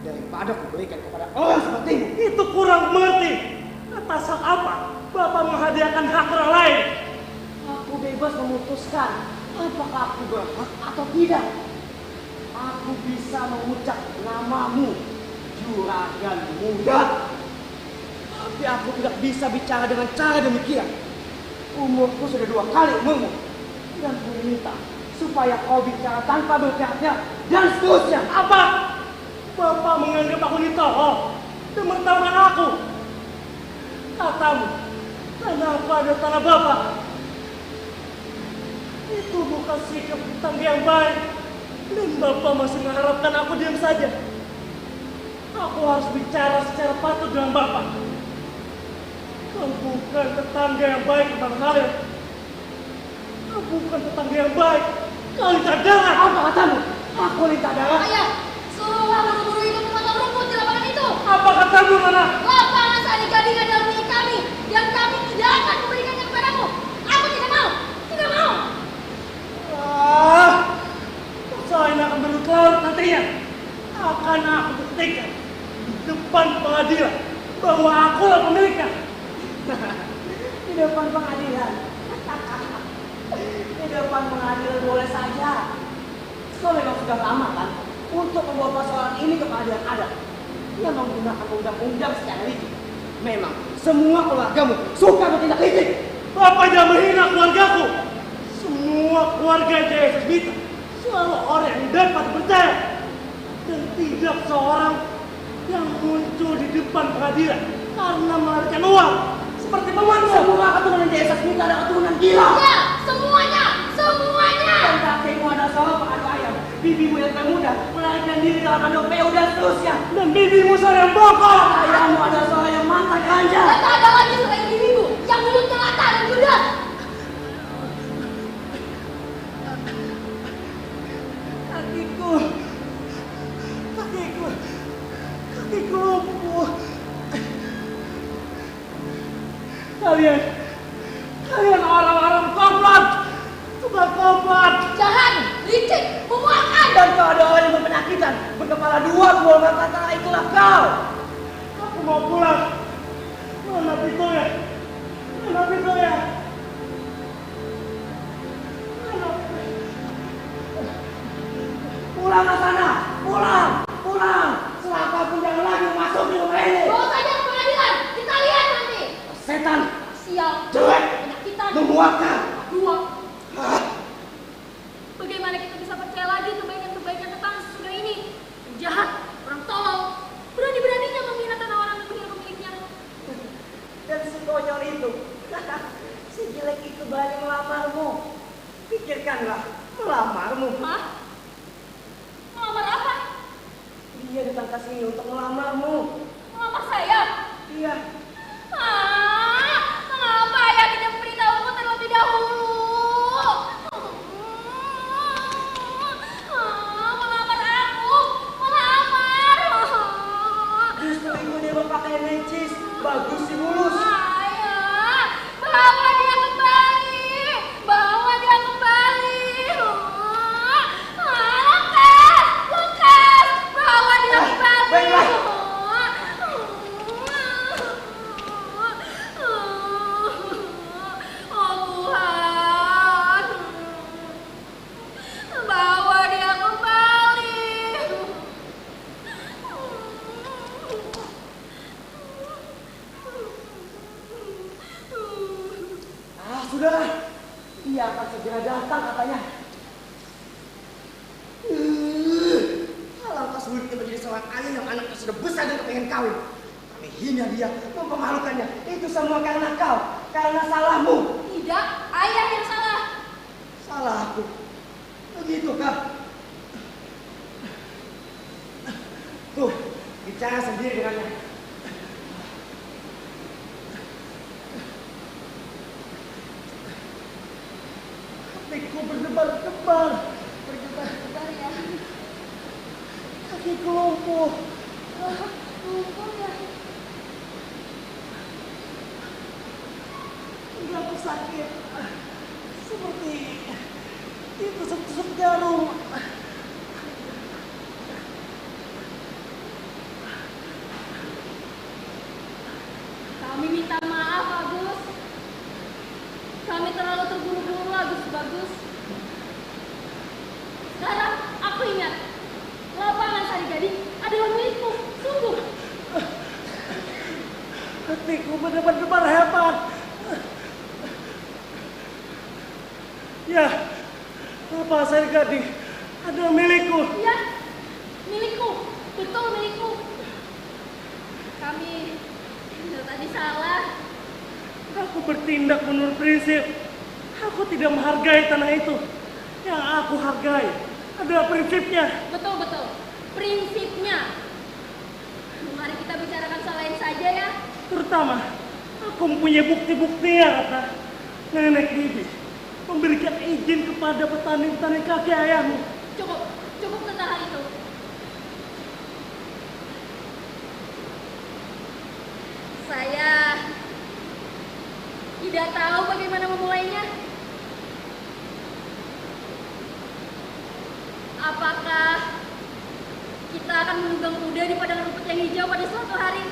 daripada kuberikan kepada orang sepertimu. Itu kurang mengerti. Atas hak apa Bapak menghadiahkan hak orang lain? Aku bebas memutuskan apakah aku berhak atau tidak. Aku bisa mengucap namamu, Juragan Muda. Tapi aku tidak bisa bicara dengan cara demikian. Umurku sudah dua kali umurmu. Dan kuminta supaya kau bicara tanpa berteriak-teriak dan seterusnya. Apa? Bapak menganggap aku ini tolol dan mentertawakan aku. Katamu, tanah aku adalah tanah Bapak. Itu bukan sikap tetangga yang baik. Dan Bapak masih mengharapkan aku diam saja. Aku harus bicara secara patut dengan Bapak. Kau bukan tetangga yang baik, Bang Khalil. Kau bukan tetangga yang baik. Kau lintah darat. Apa katamu? Aku lintah darat. Ayah, suruhlah buru-buru itu memotong rumput di lapangan itu. Apa katamu, Nona? Lapangan Sari Gading adalah milik kami, dan kami tidak akan memberikannya kepadamu. Aku tidak mau. Tidak mau. Ah, persoalan ini akan berlarut-larut nantinya. Akan aku buktikan di depan pengadilan bahwa akulah pemiliknya. Di depan pengadilan. Di depan pengadilan boleh saja. Kau memang sudah lama kan untuk membawa persoalan ini ke pengadilan adat. Ia menggunakan undang-undang secara licik. Memang semua keluargamu suka bertindak licik. Bapak jangan menghina keluargaku. Semua keluarga Jaya Sasmita selalu orang yang dapat dipercaya. Dan tidak seorang yang muncul di depan pengadilan karena melarikan uang seperti pamanmu. Semua keturunan Jaya Sasmita adalah keturunan gila. Ya, semuanya, semuanya. Dan kakekmu adalah seorang pengadu ayam. Bibimu yang termuda melarikan diri dalam kandung P U dan seterusnya. Dan bibimu seorang yang bongkok. Ayahmu adalah seorang yang mantan ganja. Dan tak ada lagi selain bibimu yang mulutnya latah dan judas. Kakiku, kakiku, kakiku lumpuh. Kalian, kalian orang-orang komplot, tukang komplot. Jahat, licik, memuakkan. Dan kau ada orang yang berpenyakitan, berkepala dua, buah mata, itulah kau. Aku mau pulang. Mana pintunya? Mana pintunya? Pulang ke sana, pulang, pulang. Selangkah pun jangan lagi masuk di rumah ini. Bawa saja ke pengadilan, kita lihat nanti. Setan, sial, jelek, penyakitan, memuakkan. Dua. Ah. Bagaimana kita bisa percaya lagi kebaikan-kebaikan tetangga sesudah ini? Jahat, orang tolol, berani-beraninya menghina tanah orang dan menghina pemiliknya. Dan si konyol itu, si jelek itu berani melamarmu. Pikirkanlah, melamarmu. Hah? Melamar apa? Dia datang ke sini untuk melamarmu. Melamar saya? Iya. Ah, mengapa ayah tidak memberitahuku terlebih dahulu? Ah, melamar aku, melamar. Justru itu dia berpakaian necis, bagus sih mulus. Ayah, bawa dia kembali, bawa dia kembali. Ah, lekas, lekas, bawa dia kembali. Baiklah. Oh Tuhan, bawa dia kembali. Ah, sudahlah. Ia akan segera datang katanya. Alangkah sulitnya menjadi seorang ayah yang anaknya sudah besar dan kepengen kawin. Kami hina dia, mempermalukannya. Itu semua karena kau, karena salahmu. Tidak, ayah yang salah. Salah aku. Begitu kah? Tuh, bicara sendiri dengannya. Hatiku berdebar-debar. Berdebar-debar ya. Kakiku lumpuh. Lumpuh ya. Punggungku sakit. Seperti ditusuk-tusuk jarum. Kami minta maaf, Agus. Kami terlalu terburu-buru, Agus Bagus. Sekarang aku ingat, lapangan Sari Gading adalah milikmu, sungguh. Hatiku berdebar-debar hebat. Ya, lapangan Sari Gading adalah milikku. Ya, milikku. Betul milikku. Kami tadi salah. Aku bertindak menurut prinsip. Aku tidak menghargai tanah itu. Yang aku hargai adalah prinsipnya. Betul, betul. Prinsipnya. Mari kita bicarakan soal lain saja ya. Terutama, aku mempunyai bukti-buktinya, Ratna. Nenek Bibi memberikan izin kepada petani-petani kaki ayahmu. Cukup, cukup tentang hal itu. Saya tidak tahu bagaimana memulainya. Apakah kita akan menunggang kuda di padang rumput yang hijau pada suatu hari?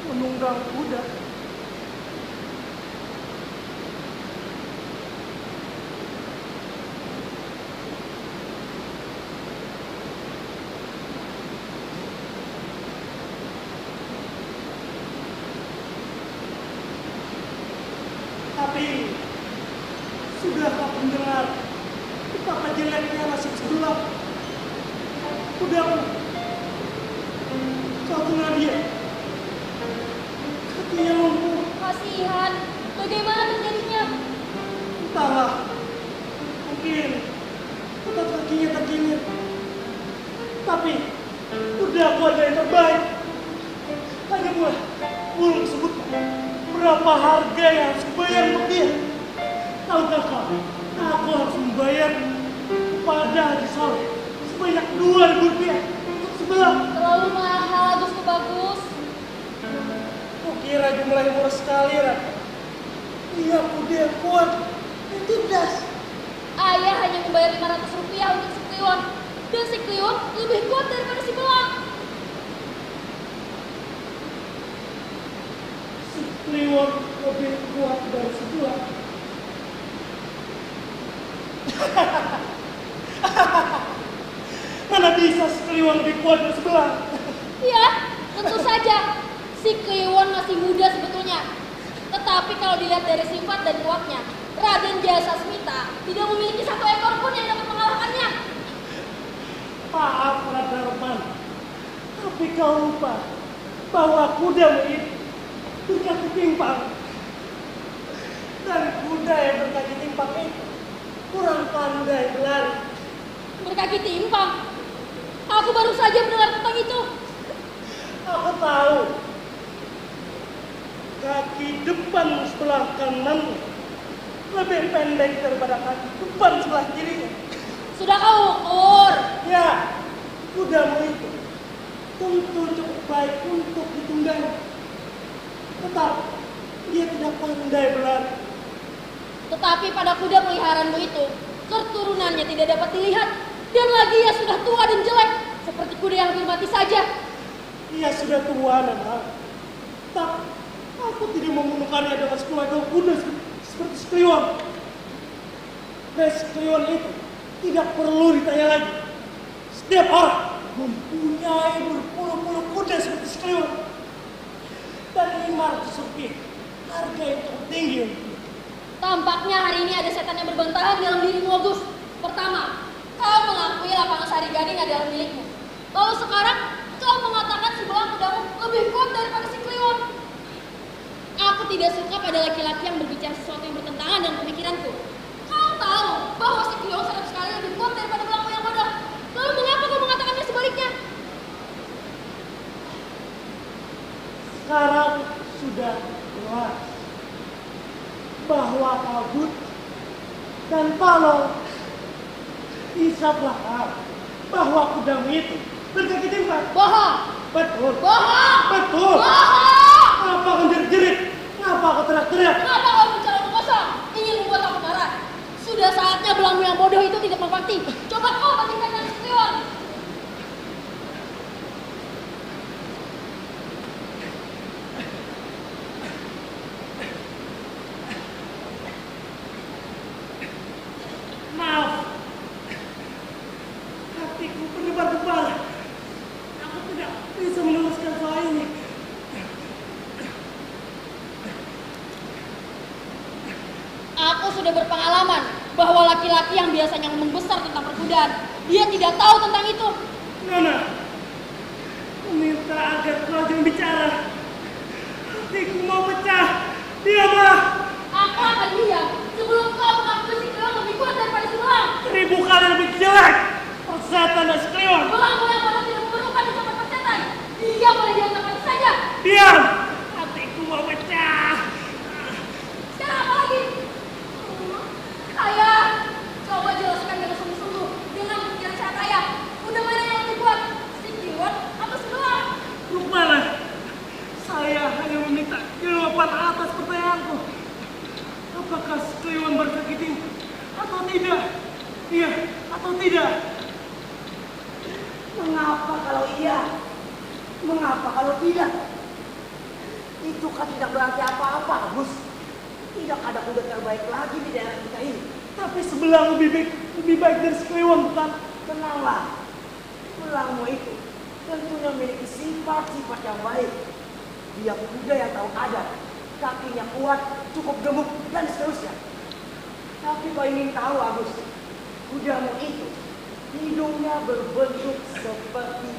Menunggang kuda? Tapi, sudahkah mendengar betapa jeleknya nasib sebelah? Udah, kau dengar dia. Kakinya lumpuh. Kasihan. Bagaimana terjadinya? Entahlah. Mungkin otot kakinya terkinyit. Tapi, udah aku ada yang terbaik. Hanya mulai ulun sebutkan berapa harga yang harus kubayar untuk dia. Tahukah kau, aku harus membayar kepada Haji Soleh sebanyak dua ribu rupiah untuk sebelah. Terlalu mahal, Gusti Bagus. Kukira jumlahnya murah sekali, Raka. Iya, kuda kuat. Itu das. Ayah hanya membayar lima ratus rupiah untuk si Kliwon. Dan si Kliwon lebih kuat daripada si Belang. Si Kliwon lebih kuat dari si Belang. Mana bisa si Kliwon lebih kuat dari si Belang? Iya, tentu saja. Si Kliwon masih muda sebetulnya. Tetapi kalau dilihat dari sifat dan kuatnya, Raden Jaya Sasmita tidak memiliki satu ekor pun yang dapat mengalahkannya. Maaf, Radarman. Tapi kau lupa bahwa kudamu itu berkaki timpang. Dan kuda yang berkaki timpang itu kurang pandai berlari. Berkaki timpang? Aku baru saja mendengar tentang itu. Aku tahu. Kaki depan sebelah kanan lebih pendek daripada kaki depan sebelah kirinya. Sudah kau ukur? Ya, kudamu itu tentu cukup baik untuk ditunggangi. Tetapi, dia tidak pandai berlari. Tetapi pada kuda peliharaanmu itu, keturunannya tidak dapat dilihat. Dan lagi ia sudah tua dan jelek, seperti kuda yang hampir mati saja. Ia sudah tua, Nana. Tapi, aku tidak mau menukarnya dengan seekor kuda se-, seperti si Kliwon. Dan si Kliwon itu tidak perlu ditanya lagi. Setiap orang mempunyai berpuluh-puluh kuda seperti si Kliwon. Dan lima ratus rupiah, harga yang cukup tinggi untuk dia. Tampaknya hari ini ada setan yang berbantahan dalam dirimu, Agus. Pertama, kau mengakui lapangan Sari Gading adalah milikmu. Lalu sekarang, kau mengatakan si Belang kudamu lebih kuat daripada si Kliwon. Aku tidak suka pada laki-laki yang berbicara sesuatu yang bertentangan dengan pemikiranku. Kau tahu bahwa si Kliwon sama sekali lebih kuat daripada Belangmu yang bodoh. Lalu mengapa kau mengatakannya sebaliknya? Sekarang sudah jelas bahwa kabut dan tolol. Hisaplah kau bahwa kudamu itu berkaki timpang. Bohong. Betul. Bohong. Betul. Bohong. Ngapa kau jerit-jerit? Ngapa kau teriak-teriak? Ngapa kau bicara omong kosong? Ingin membuat aku marah. Sudah saatnya Belangmu yang bodoh itu tidak berbakti. Coba kau bandingkan dengan si Kliwon. Maaf. Hatiku berdebar-debar. Aku tidak bisa meneruskan soal ini. Aku sudah berpengalaman bahwa laki-laki yang biasanya ngomong besar tentang perkudaan, dia tidak tahu tentang itu. Nona, kuminta agar kau jangan bicara. Hatiku mau pecah. Diamlah. Aku akan diam sebelum kau mengakui si Kliwon lebih kuat daripada si Belang. Seribu kali lebih jelek. Persetan dan si Kliwon. Belangmu yang bodoh tidak memerlukan ucapan persetan. Dia boleh diam kapan saja. Diam. Hatiku mau pecah. Sekarang apa lagi? Ayah, coba jelaskan dengan sungguh-sungguh, dengan pikiran sehat ayah. Kuda mana yang lebih kuat, si Kliwon atau si Belang? Rukmana, saya hanya meminta jawaban atas pertanyaanku. Apakah si Kliwon berkaki timpang atau tidak? Iya atau tidak? Mengapa kalau iya? Mengapa kalau tidak? Itu kan tidak berarti apa-apa, Gus. Tidak ada kuda terbaik lagi di daerah kita ini. Tapi si Belang lebih baik, lebih baik dari si Kliwon, bukan? Tenanglah. Belangmu itu tentunya memiliki sifat-sifat yang baik. Dia kuda yang tahu adat. kakinya kuat, cukup gemuk, dan seterusnya. Tapi kau ingin tahu, Agus? Kudamu itu hidungnya berbentuk seperti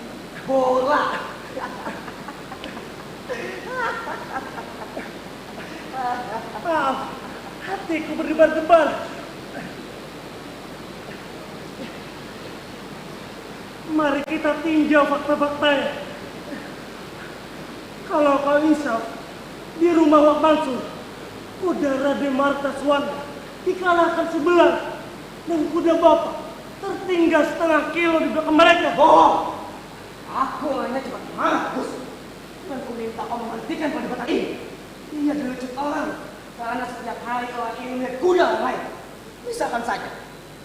bola. Maaf, hatiku berdebar-debar. Mari kita tinjau fakta-faktanya. Kalau kau insaf, di rumah Wak Mansur, kuda Raden Marta Suwanda dikalahkan sebelah dan kuda Bapak tertinggal setengah kilo di belakang mereka. Bohong! Aku orangnya cepat marah, Gus. Dan ku minta kau menghentikan perdebatan ini. Ia dilucut orang karena setiap hari orang ini melihat kuda orang lain. Misalkan saja,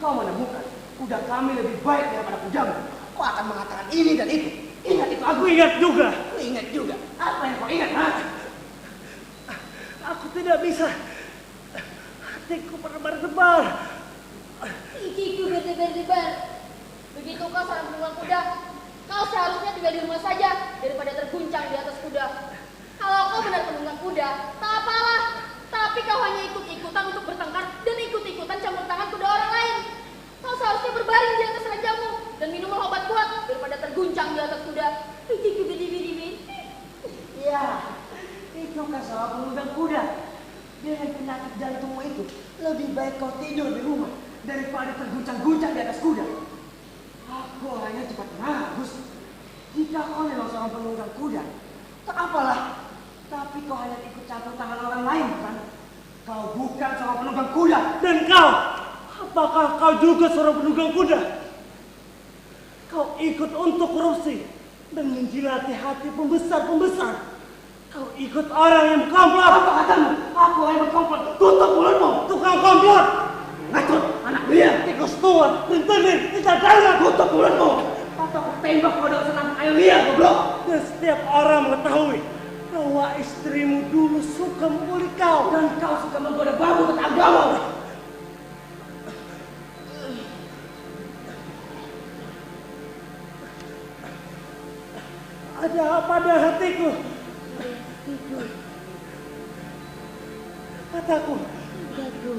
kau menemukan kuda kami lebih baik daripada kudamu, kau akan mengatakan ini dan itu. Ingat itu, Agus. Aku ingat juga. Aku ingat juga. Apa yang kau ingat, ha? Aku tidak bisa. Hatiku berdebar-debar. Gigiku berdebar-debar. Begitu kau seorang penunggang kuda, kau seharusnya tinggal di rumah saja daripada terguncang di atas kuda. Kalau kau benar penunggang kuda, tak apalah. Tapi kau hanya ikut-ikutan untuk bertengkar dan ikut-ikutan campur tangan kuda orang lain. Kau seharusnya berbaring di atas ranjangmu dan minumlah obat kuat daripada terguncang di atas kuda. Gigiku berdebar-debar. Ya, itu kan seorang penunggang kuda. Dengan penyakit jantungmu itu, lebih baik kau tidur di rumah daripada terguncang-guncang di atas kuda. Aku orangnya cepat marah, Gus. Jika kau memang seorang penunggang kuda, tak apalah. Tapi kau hanya ikut campur tangan orang lain, bukan? Kau bukan seorang penunggang kuda. Dan kau, apakah kau juga seorang penunggang kuda? Kau ikut untuk korupsi dan menjilati hati pembesar-pembesar. Kau ikut orang yang berkomplot. Apa katamu? Aku orang yang berkomplot. Tutup mulutmu. Tukang komplot. Ngacot, anak liar. Tikus tua, rentenir, tidak dalam. Tutup mulutmu. Atau aku tembak kau dengan senapan kayu liar, goblok. Dan setiap orang mengetahui bahwa istrimu dulu suka memukuli kau. Dan kau suka menggoda babu tetanggamu. Ada apa dengan hatiku? Mataku. Mataku.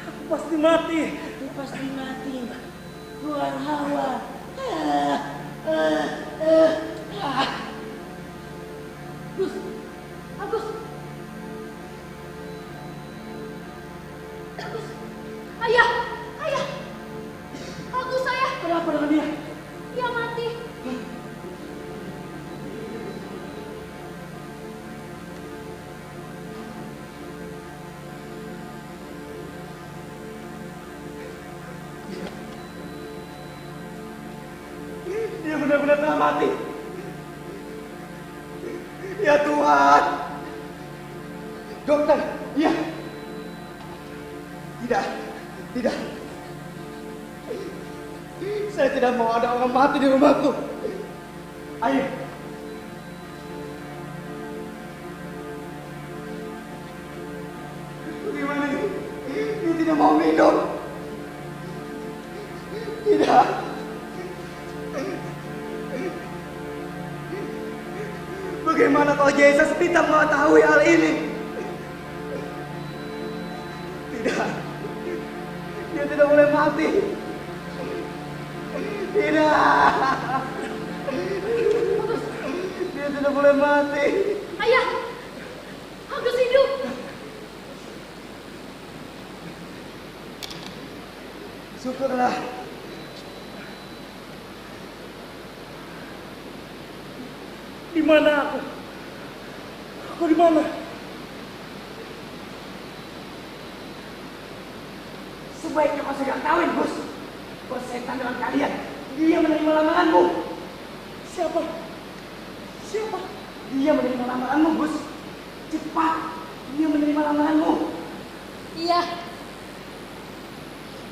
Aku pasti mati. Aku pasti mati. Keluar hawa. Ah, ah, ah, ah. Gus, Agus. Agus. Ayah, ayah. Agus, ayah. Ada apa dengan dia? Ia mati. Dia benar-benar telah mati. Ya Tuhan. Dokter, iya. Tidak, tidak. Saya tidak mau ada orang mati di rumahku. Air. Bagaimana ini? Dia tidak mau minum. Tidak. Bagaimana kalau Jai Sasmita mengetahui hal ini? Tidak. Dia tidak boleh mati. Tidak. Dia tidak boleh mati. Ayah, Agus hidup. Syukurlah. Di mana aku? Aku di mana? Sebaiknya kau segera kawin, Gus. Persetan dengan kalian. Dia menerima lamaranmu. Siapa? Siapa? Dia menerima lamaranmu, Gus. Cepat. Dia menerima lamaranmu. Iya.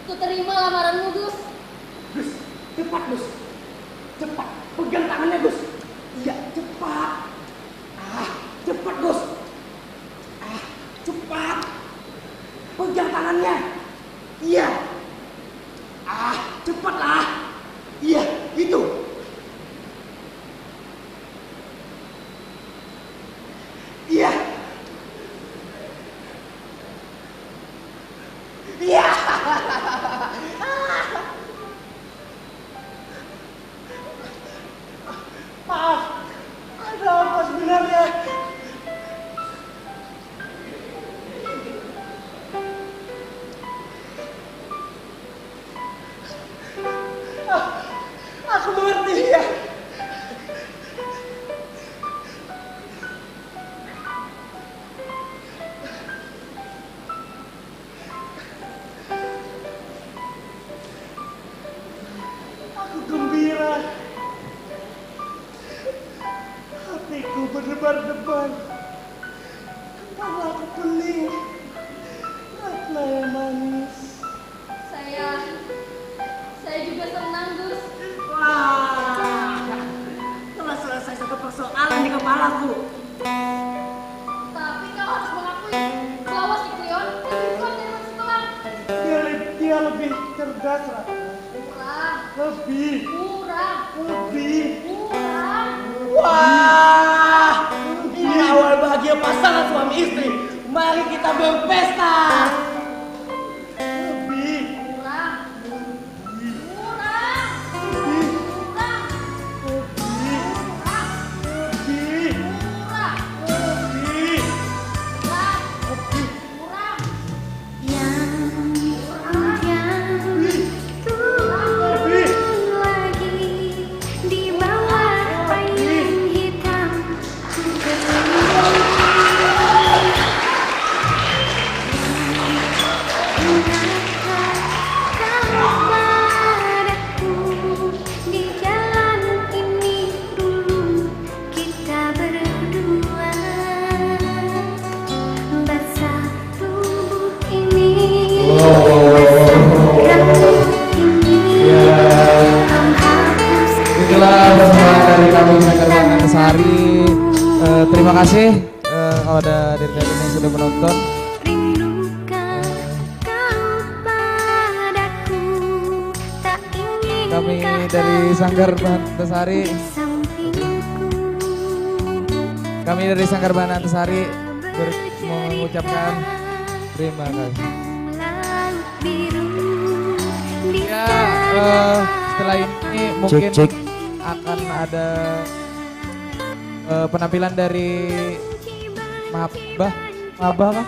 Ku terima lamaranmu, Gus. Gus, cepat, Gus. Cepat. Pegang tangannya, Gus. Iya, cepat. Ah, cepat, Gus. Ah, cepat. Pegang tangannya. Iya. Ah, cepatlah. Iya, itu. Berdebar. Kepala aku pening. Ratna yang manis. Saya, saya juga senang, Gus. Wah, telah selesai satu persoalan di kepalaku. Tapi kau harus mengakui bahwa si Kuyon lebih kuat daripada si Tulang. Dia, le- dia lebih cerdas, Ratna. Kurang. Lebih. Kurang. Lebih. Kurang. Wah, ini awal bahagia pasangan suami istri. Mari kita berpesta. Lebih. Kurang. Kurang. Lebih. Kurang. Lebih. Kurang. Lebih. Kurang. Lebih. Kurang. Yang ujang turun lagi di bawah payung hitam ku berlindung. Yang mengatakan padaku di jalan ini dulu kita berdua basah tubuh ini, basah rambut ini. Kau hapus. Itulah persembahan dari kami Sanggar Bahana Antasari. Eh, terima kasih eh, kepada diri kalian yang sudah menonton. Rindukan kau padaku, tak ingin Kami dari Sanggar Bahana Antasari. Kami dari Sanggar Bahana Antasari ber- mengucapkan terima kasih. Ya, eh, setelah ini mungkin akan ada eh, penampilan dari Mabah, Mabah kah?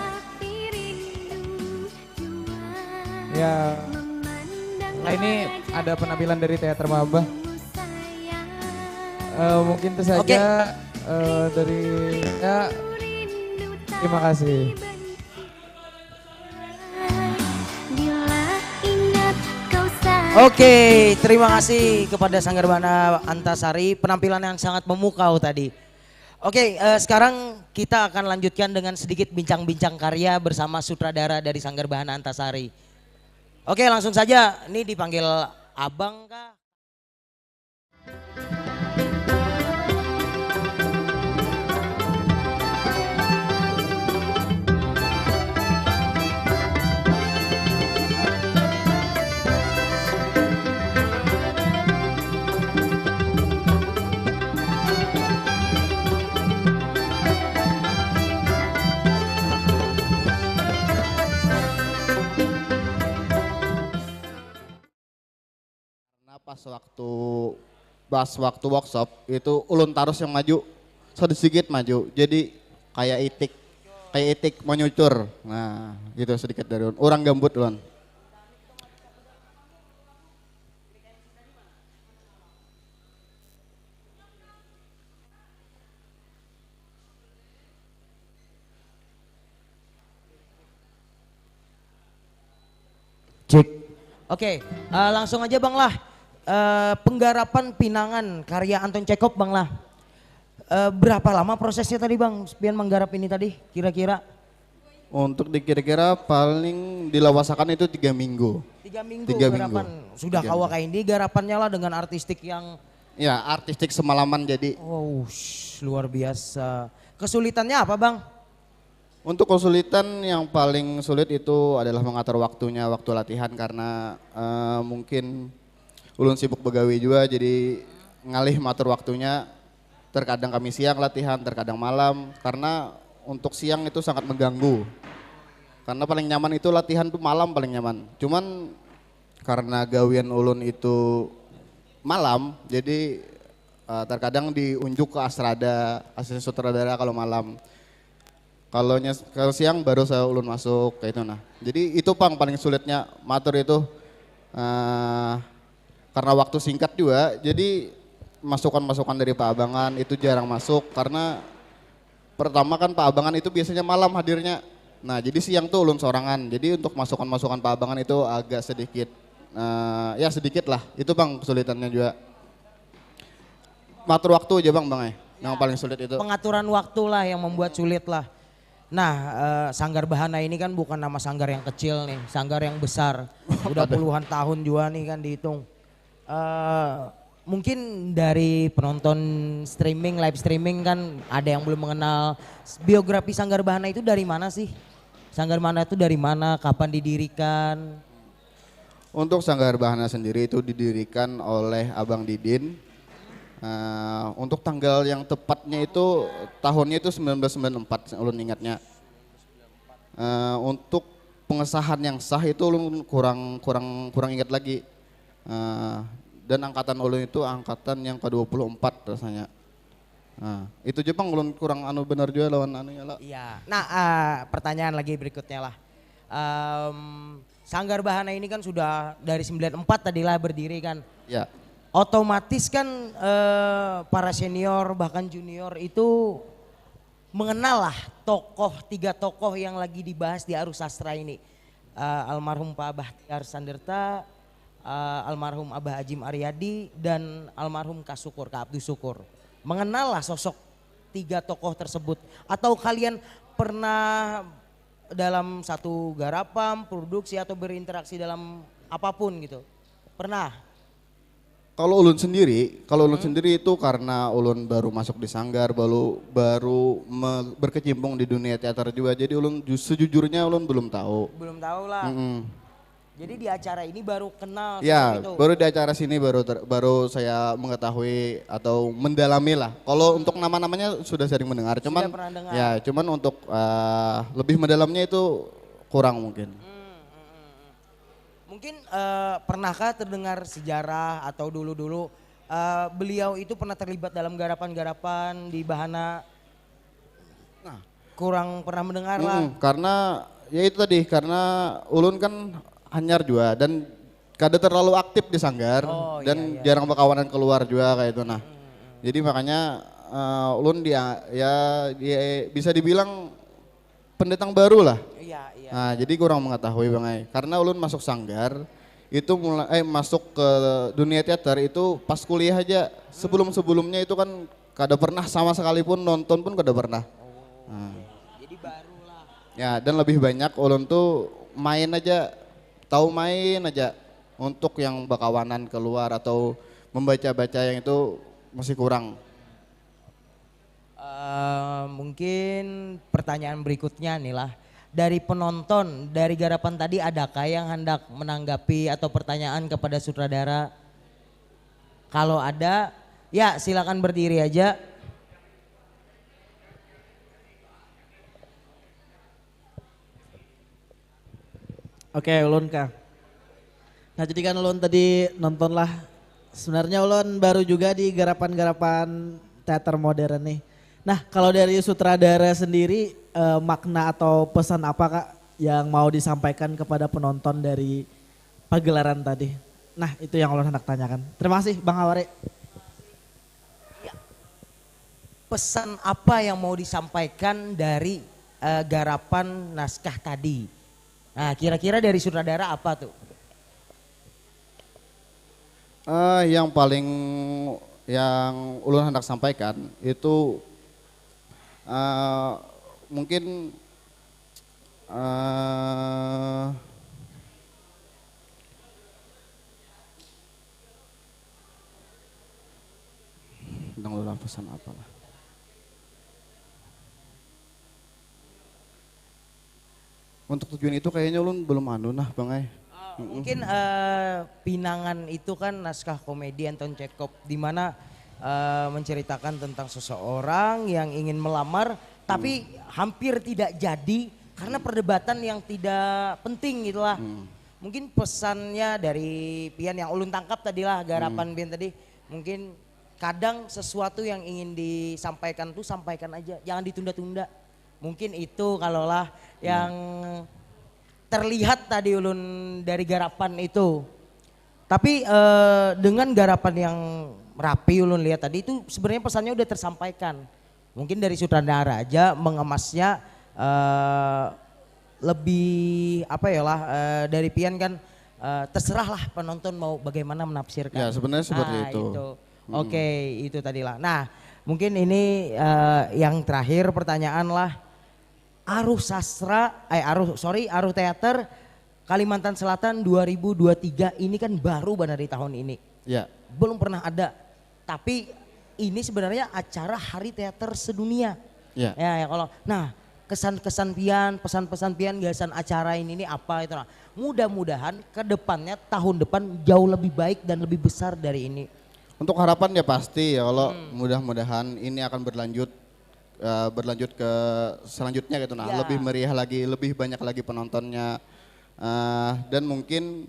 Ya. Nah, ini ada penampilan dari teater Mabah. Eh, mungkin itu saja eh, dari ya. Terima kasih. Oke, terima kasih kepada Sanggar Bahana Antasari, penampilan yang sangat memukau tadi. Oke, eh, sekarang kita akan lanjutkan dengan sedikit bincang-bincang karya bersama sutradara dari Sanggar Bahana Antasari. Oke, langsung saja. Ini dipanggil abang kah? Karena pas waktu pas waktu workshop itu ulun tarus yang maju, sedikit maju, jadi kayak itik, kayak itik menyucur, nah gitu sedikit dari ulun, urang gambut ulun. Cik. Oke, uh, langsung aja Bang lah. Uh, penggarapan pinangan karya Anton Chekhov Bang lah. Uh, berapa lama prosesnya tadi Bang, pian menggarap ini tadi kira-kira? Untuk di kira-kira paling dilawasakan itu tiga minggu. Tiga minggu. Tiga minggu. Sudah kawa kayak ini garapannya lah dengan artistik yang. Ya, artistik semalaman jadi. Oh, luar biasa. Kesulitannya apa Bang? Untuk kesulitan yang paling sulit itu adalah mengatur waktunya waktu latihan karena uh, mungkin ulun sibuk begawi juga jadi ngalih matur waktunya, terkadang kami siang latihan terkadang malam karena untuk siang itu sangat mengganggu karena paling nyaman itu latihan tuh malam paling nyaman cuman karena gawian ulun itu malam jadi uh, terkadang diunjuk ke Astrada asisten sutradara kalau malam. Kalau nyes, kalau siang baru saya ulun masuk kayak itu nah. Jadi itu pang paling sulitnya matur itu uh, karena waktu singkat juga. Jadi masukan-masukan dari Pak Abangan itu jarang masuk karena pertama kan Pak Abangan itu biasanya malam hadirnya. Nah, jadi siang tuh ulun sorangan. Jadi untuk masukan-masukan Pak Abangan itu agak sedikit uh, ya sedikit lah. Itu pang kesulitannya juga. Matur waktu aja bang, bang eh. Yang paling sulit itu. Pengaturan waktu lah yang membuat sulit lah. Nah, eh, Sanggar Bahana ini kan bukan nama sanggar yang kecil nih, sanggar yang besar. Udah puluhan tahun juga nih kan dihitung. Eh, mungkin dari penonton streaming, live streaming kan ada yang belum mengenal biografi Sanggar Bahana itu dari mana sih? Sanggar Bahana itu dari mana, kapan didirikan? Untuk Sanggar Bahana sendiri itu didirikan oleh Abang Didin. Eh, untuk tanggal yang tepatnya itu tahunnya itu sembilan belas sembilan empat, ulun ingatnya. Eh, untuk pengesahan yang sah itu ulun kurang kurang kurang ingat lagi. Eh, dan angkatan ulun itu angkatan yang ke dua puluh empat rasanya. Nah, itu je pang ulun kurang anu benar juga lawan anunya lah. Iya. Nah, eh, pertanyaan lagi berikutnya lah. Em, Sanggar Bahana ini kan sudah dari sembilan empat tadi lah berdiri kan. Ya. Otomatis kan eh, para senior bahkan junior itu mengenal lah tokoh, tiga tokoh yang lagi dibahas di Arus Sastra ini. Eh, almarhum Pak Bahtiar Sanderta, eh, almarhum Abah Ajim Aryadi, dan almarhum Kak Sukur, Kak Abdus Sukur. Mengenal lah sosok tiga tokoh tersebut. Atau kalian pernah dalam satu garapam, produksi atau berinteraksi dalam apapun gitu? Pernah? Kalau ulun sendiri, kalau ulun sendiri itu karena ulun baru masuk di sanggar, baru baru me- berkecimpung di dunia teater juga. Jadi ulun ju- sejujurnya ulun belum tahu. Belum tahu lah. Mm-mm. Jadi di acara ini baru kenal Ya, seperti itu. Baru di acara sini baru ter- baru saya mengetahui atau mendalami lah. Kalau untuk nama-namanya sudah sering mendengar, cuman Sudah pernah dengar. Ya, cuman untuk eh, lebih mendalamnya itu kurang mungkin. Mungkin eh, pernahkah terdengar sejarah atau dulu-dulu eh, beliau itu pernah terlibat dalam garapan-garapan di Bahana? Nah. Kurang pernah mendengar lah. Mm-mm, karena ya itu tadi, karena ulun kan hanyar juga dan kada terlalu aktif di sanggar Oh, dan iya, iya. Jarang berkawanan keluar juga kayak itu nah. Jadi makanya eh, ulun dia ya dia bisa dibilang pendatang baru lah. Iya, iya. Nah, jadi kurang mengetahui bang ai. Karena ulun masuk sanggar itu mulai eh masuk ke dunia teater itu pas kuliah aja. Sebelum-sebelumnya itu kan kada pernah sama sekalipun nonton pun kada pernah. Nah. Jadi baru lah. Ya, dan lebih banyak ulun tuh main aja, tahu main aja untuk yang bakawanan keluar atau membaca-baca yang itu masih kurang. Eh, mungkin pertanyaan berikutnya nih lah. Dari penonton, dari garapan tadi adakah yang hendak menanggapi atau pertanyaan kepada sutradara? Kalau ada, ya silakan berdiri aja. Oke, ulun kah. Nah, jadi kan ulun tadi nonton lah. Sebenarnya ulun baru juga di garapan-garapan teater modern nih. Nah, kalau dari sutradara sendiri eh, makna atau pesan apa kak yang mau disampaikan kepada penonton dari pagelaran tadi? Nah, itu yang ulun hendak tanyakan. Terima kasih, Bang Hawari. Pesan apa yang mau disampaikan dari eh, garapan naskah tadi? Nah, kira-kira dari sutradara apa tuh? Eh, yang paling yang ulun hendak sampaikan itu eh, mungkin eh, Nang lurah pesan apalah. Untuk tujuan itu kayaknya ulun belum anu nah bang ai. Mungkin eh, pinangan itu kan naskah komedi Anton Chekhov di mana eh, menceritakan tentang seseorang yang ingin melamar tapi hampir tidak jadi karena perdebatan yang tidak penting gitulah. Mungkin pesannya dari pian yang ulun tangkap tadilah garapan pian tadi mungkin kadang sesuatu yang ingin disampaikan tuh sampaikan aja, jangan ditunda-tunda. Mungkin itu kalaulah yang terlihat tadi ulun dari garapan itu. Tapi eh, dengan garapan yang rapi ulun lihat tadi itu sebenarnya pesannya udah tersampaikan. Mungkin dari sutradara aja mengemasnya eh, lebih apa ya lah eh, dari pian kan eh, terserahlah penonton mau bagaimana menafsirkan. Ya, sebenarnya seperti Ah, itu. Oke, itu tadilah. Nah, Mungkin ini uh, yang terakhir pertanyaan lah. Aruh sastra, eh aruh sorry, aruh teater Kalimantan Selatan dua ribu dua tiga ini kan baru banget di tahun ini. Ya. Belum pernah ada. Tapi ini sebenarnya acara Hari Teater Sedunia. Ya. Ya, ya kalau nah kesan-kesan pian, pesan-pesan pian gasan acara ini ini apa itu nah. Mudah-mudahan ke depannya tahun depan jauh lebih baik dan lebih besar dari ini. Untuk harapan ya pasti ya kalau hmm. Mudah-mudahan ini akan berlanjut uh, berlanjut ke selanjutnya gitu nah. Ya. Lebih meriah lagi, lebih banyak lagi penontonnya. Uh, dan mungkin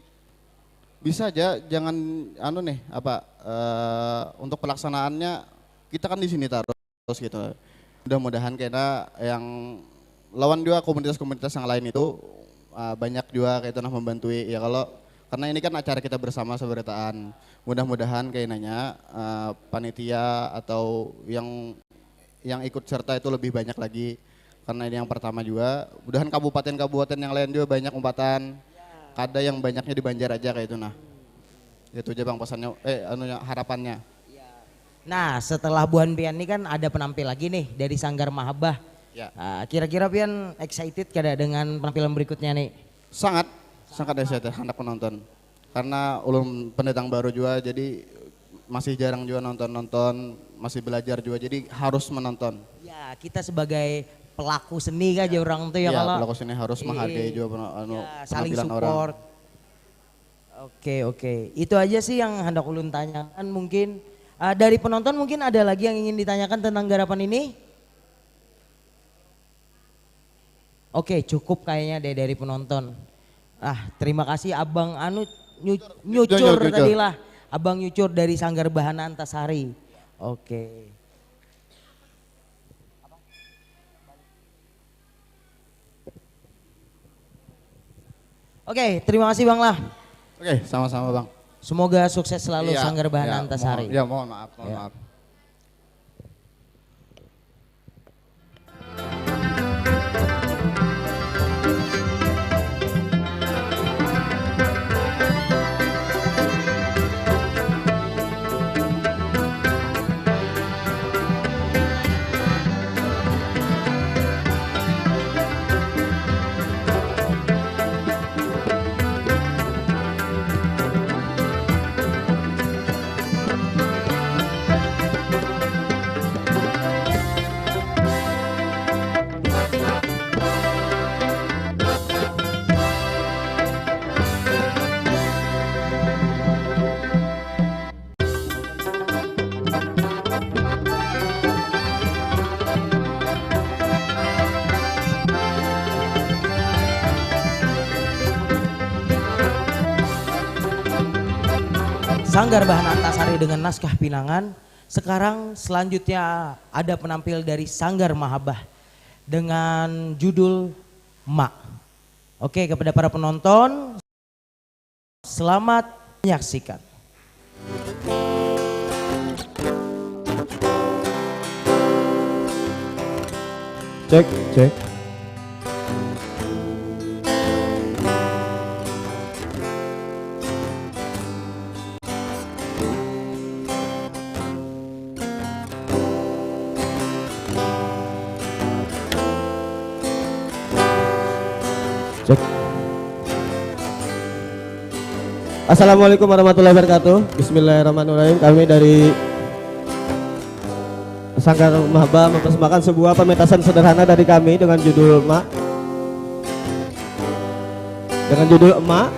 bisa aja jangan anu nih apa uh, untuk pelaksanaannya kita kan di sini taruh terus gitu. Mudah-mudahan kena yang lawan juga komunitas-komunitas yang lain itu uh, banyak juga kayak itu nah membantui ya kalau karena ini kan acara kita bersama seberitaan. Mudah-mudahan kayak nanya uh, panitia atau yang yang ikut serta itu lebih banyak lagi karena ini yang pertama juga. Mudahan kabupaten-kabupaten yang lain juga banyak umpatan. Kada yang banyaknya di Banjar aja kayak itu nah. Itu aja bang pesannya, eh anunya harapannya. Nah, setelah buhan pian ini kan ada penampil lagi nih dari Sanggar Mahabbah. Ya. Uh, kira-kira pian excited kada dengan penampilan berikutnya nih? Sangat, sangat excited hendak menonton. Karena ulun pendatang baru juga jadi masih jarang juga nonton-nonton, masih belajar juga jadi harus menonton. Ya, kita sebagai pelaku seni kan ya, orang tuh ya, ya kalau pelaku seni harus menghargai juga anu, ya, saling support. Orang. Oke, oke. Itu aja sih yang hendak ulun tanyakan mungkin. Uh, dari penonton mungkin ada lagi yang ingin ditanyakan tentang garapan ini? Oke, cukup kayaknya deh dari penonton. Ah, terima kasih Abang Anu nyu, nyucur, nyucur tadi lah. Abang Nyucur dari Sanggar Bahana Antasari. Oke. Oke, terima kasih Bang lah. Oke, sama-sama Bang. Semoga sukses selalu iya, Sanggar Bahan iya, Antasari. Mohon, ya, mohon maaf, mohon ya. Maaf. Sanggar Bahan Antasari dengan naskah pinangan. Sekarang selanjutnya ada penampil dari Sanggar Mahabbah dengan judul Mak. Oke, kepada para penonton, selamat menyaksikan. Cek, cek. Assalamualaikum warahmatullahi wabarakatuh. Bismillahirrahmanirrahim. Kami dari Sanggar Mahaba mempersembahkan sebuah pementasan sederhana dari kami dengan judul Emak. Dengan judul Emak.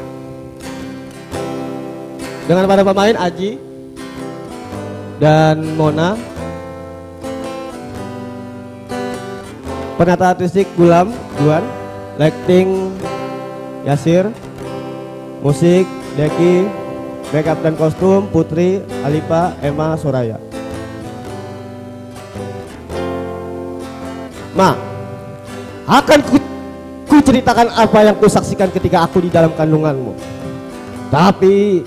Dengan para pemain Aji dan Mona. Penata artistik Gulam, Juan. Lighting Yasir. Musik Deki. Makeup dan kostum Putri, Alipa, Emma, Soraya. Ma, akan ku, ku ceritakan apa yang ku saksikan ketika aku di dalam kandunganmu. Tapi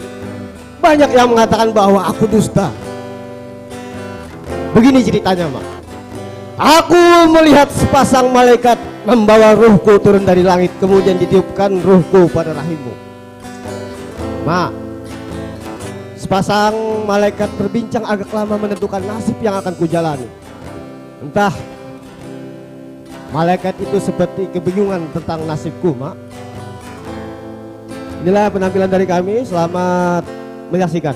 banyak yang mengatakan bahwa aku dusta. Begini ceritanya, Ma. Aku melihat sepasang malaikat membawa ruhku turun dari langit, kemudian ditiupkan ruhku pada rahimmu. Ma, Sepasang malaikat berbincang agak lama menentukan nasib yang akan kujalani. Entah malaikat itu seperti kebingungan tentang nasibku, Mak. Inilah penampilan dari kami. Selamat menyaksikan.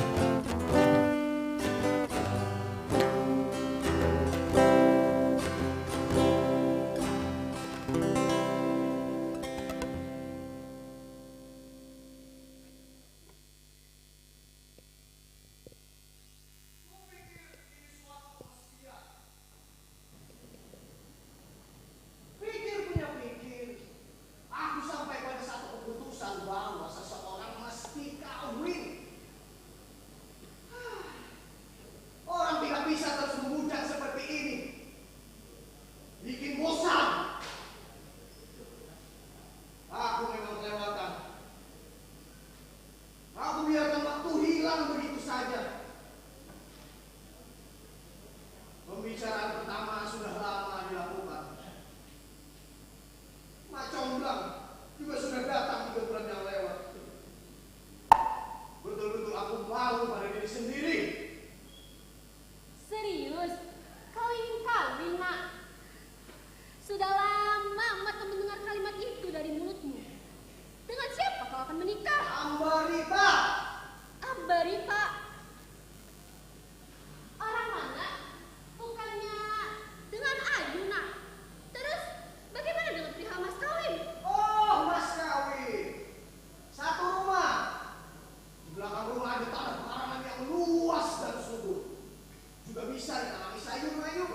Pikir punya pikir, aku sampai pada satu keputusan bahwa seseorang mesti kawin. Orang tidak bisa terus membujang seperti ini. Bikin bosan. Aku memang kelewatan. Aku biarkan waktu hilang begitu saja. Pembicaraan pertama sudah lama dilakukan. Mak Comblang juga sudah datang tiga bulan yang lewat. Betul-betul aku malu pada diri sendiri. Serius? Kau ingin kawin, Nak? Sudah lama Emak tak mendengar kalimat itu dari mulutmu. Dengan siapa kau akan menikah? Ambarita. Ambarita? Orang mana? Bukannya dengan Ayu, Nak? Terus, bagaimana dengan perihal mas kawin? Oh, mas kawin. Satu rumah. Di belakang rumah ada tanah pekarangan yang luas dan subur. Juga bisa ditanami sayur mayur.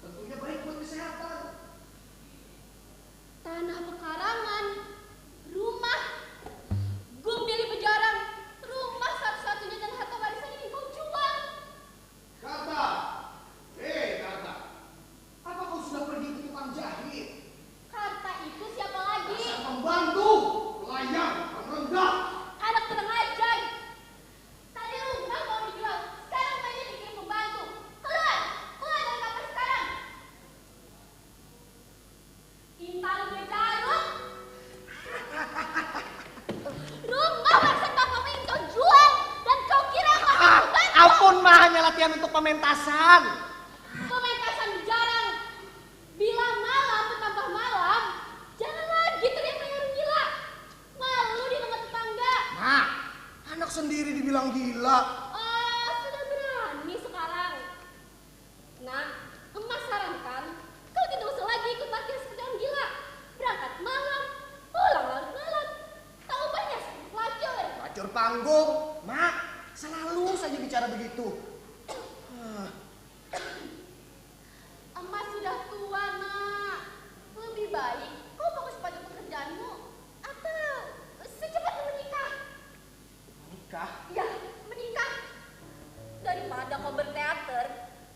Tentunya baik buat kesehatan. Tanah pekarangan, rumah, gumili bejarang, rumah satu-satunya dan harta warisan yang kau jual. Karta, hei Karta, apa kau sudah pergi ke tukang jahit? Karta itu siapa lagi? Dasar pembantu, pelayan, orang rendah. Anak kurang ajar. Tadi rumah mau dijual, sekarang mainnya dikirim pembantu. Keluar, keluar dari kamar sekarang. Intan bejarut. Rumah warisan bapakmu yang kau jual dan kau kira aku akan Ah, membantu. Ampun mah, hanya latihan untuk pementasan. Pementasan jarang. Bila malam bertambah malam, jangan lagi teriak-teriak orang gila. Malu didengar tetangga. Nah, anak sendiri dibilang gila. Oh, sudah berani sekarang. Nah, Emak sarankan, kau tidak usah lagi ikut latihan seperti orang gila. Berangkat malam, pulang larut malam. Tak ubahnya seperti pelacur. Pelacur panggung, Mak, selalu saja bicara begitu. Ah, Emak sudah tua, Nak. Lebih baik kau fokus pada pekerjaanmu atau secepatnya menikah. Menikah? Ya, menikah. Daripada kau berteater,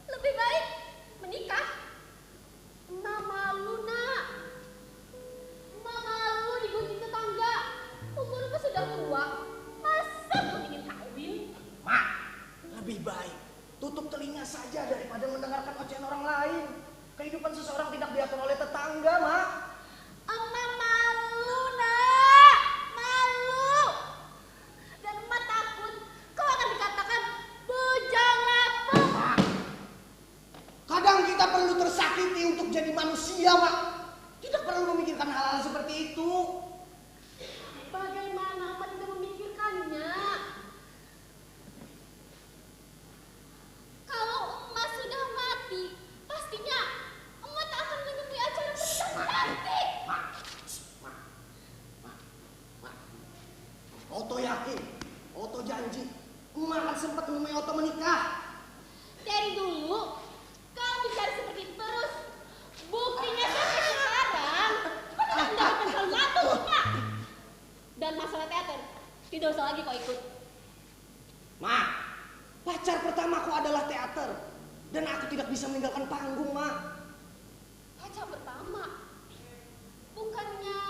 lebih baik menikah. Emak malu, Nak. Emak malu digunjing tetangga. Umurmu sudah tua, masa belum ingin kawin? Mak, lebih baik tutup telinga saja daripada mendengarkan ocehan orang lain. Kehidupan seseorang tidak diatur oleh tetangga, Mak. Emak malu, Nak. Malu. Dan emak takut kau akan dikatakan bujang lapuk. Kadang kita perlu tersakiti untuk jadi manusia, Mak. Tidak perlu memikirkan hal-hal seperti itu. Bagaimana emak tidak memikirkannya? Kalau emak sudah mati, pastinya emak tak akan menemui acara pernikahan nanti. Mak, Mak, Mak, Mak. Oto yakin, Oto janji, Emak akan sempat menemui Oto menikah. Dari dulu, kau bicara seperti itu terus. Buktinya sampai sekarang, kau tidak mendapatkan calon mantu, Mak. Dan masalah teater, tidak usah lagi kau ikut. Mak, pacar pertamaku adalah teater, dan aku tidak bisa meninggalkan panggung, Mak. Pacar pertama? Bukannya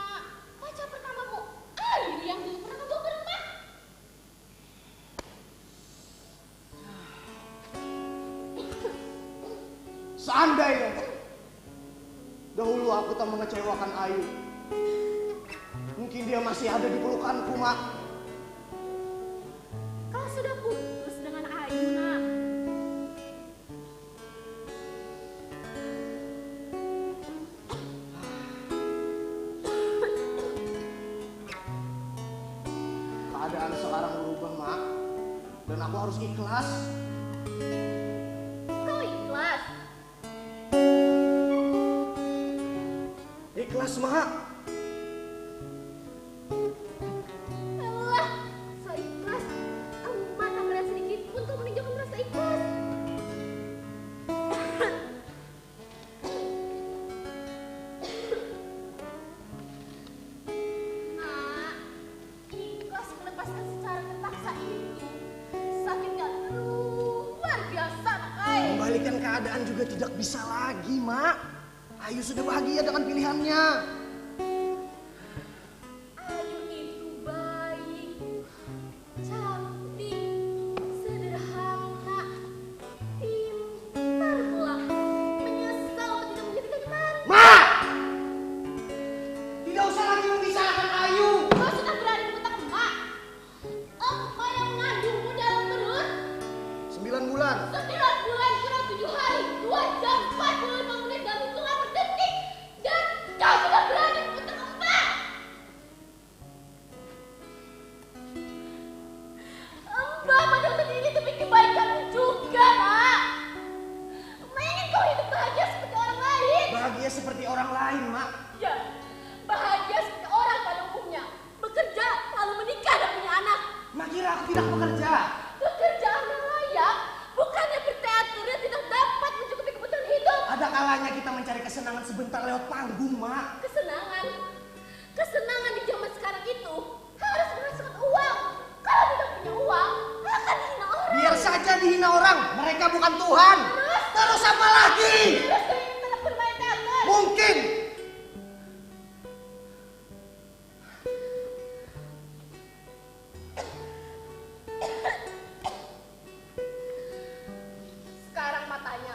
pacar pertamamu Ayu yang dulu pernah kamu bawa ke rumah? Seandainya dahulu aku tak mengecewakan Ayu, mungkin dia masih ada di pelukanku, Mak. Kau sudah putus? Aku harus ikhlas. Kau ikhlas? Ikhlas, Mak. Alah, so ikhlas. Amat tak ada sedikit pun kau menunjukkan rasa ikhlas. Nak, ikhlas melepaskan secara terpaksa itu sakitnya luar biasa, nak ai. Membalikan keadaan juga tidak bisa lagi, Mak. Ayu sudah bahagia dengan pilihannya. Ayu itu baik, cantik, sederhana, pintar pula. Menyesal apa tidak menjadikannya Mari. Mak! Tidak usah lagi membicarakan Ayu. Kau sudah berani membentang emak. Emak yang mengandungmu dalam perut Sembilan bulan. sembilan bulan kurang tujuh hari, dua jam empat puluh lima menit dan hitungan per detik. Dan kau sudah berani membentang emak. Mbah pada menjadi demi kebaikanmu juga, nak. Mbah ingin kau hidup bahagia seperti orang lain. Bahagia seperti orang lain, Mak. Ya, bahagia seperti orang pada umumnya. Bekerja, lalu menikah dan punya anak. Mak kira aku tidak bekerja. Pekerjaan yang layak, bukannya berteater yang tidak dapat mencukupi kebutuhan hidup. Ada kalanya kita mencari kesenangan sebentar lewat panggung, Mak. Kesenangan. Kesenangan di zaman sekarang itu harus menghasilkan uang. Kalau tidak punya uang, akan dihina orang. Biar saja dihina orang, mereka bukan Tuhan. Terus apa lagi? Terus saya tetap bermain teater. Mungkin. Sekarang matanya,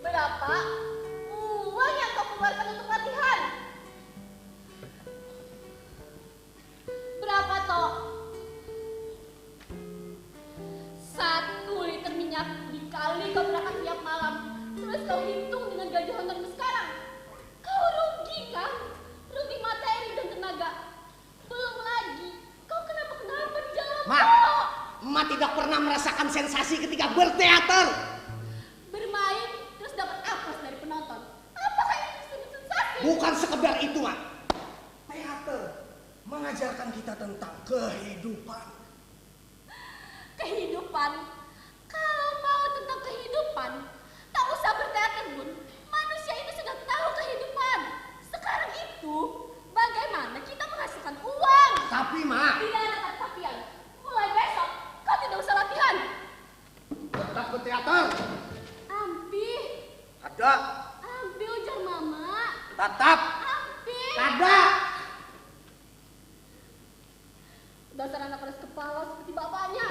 berapa uang yang kau keluarkan untuk latihan? Berapa, Tok? Satu liter minyak dikali kau berangkat tiap malam, terus kau hitung dengan gaji honormu sekarang. Kau rugi, kan? Rugi materi dan tenaga. Belum lagi, kau kenapa-kenapa di jalan, Mak, Tok. Emak tidak pernah merasakan sensasi ketika berteater. Bermain, terus dapat aplas dari penonton. Apakah itu disebut sensasi? Bukan sekedar itu, Mak. Teater mengajarkan kita tentang kehidupan. Kehidupan. Kalau mau tentang kehidupan, tak usah berteater pun. Manusia itu sudah tahu kehidupan. Sekarang itu, bagaimana kita menghasilkan uang? Tapi, Mak. Tidak ada kata tapian. Mulai besok, kau tidak usah latihan. Tetap berteater. Ampih. Ada. Ampih, ujar Mama. Tatap. Ampih. Kada. Dasar anak keras kepala seperti bapaknya.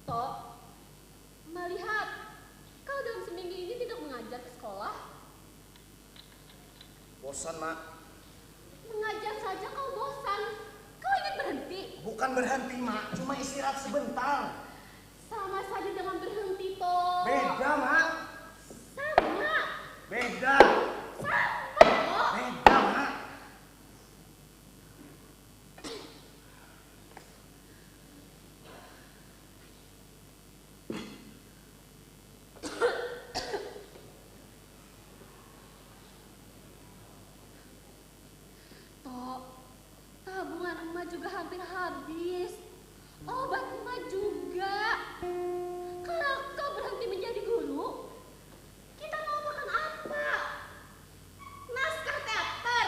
Tok, melihat kau dalam seminggu ini tidak mengajar ke sekolah. Bosan, Mak. Mengajar saja kau bosan. Kau ingin berhenti? Bukan berhenti, Mak. Cuma istirahat sebentar. Sama saja dengan berhenti, Tok. Beda, Mak. Sama. Beda. Sama, Tok. Beda, Mak. Tok, tabungan emak juga hampir habis. Obat emak juga. Kalau kau berhenti menjadi guru, kita mau makan apa? Naskah teater.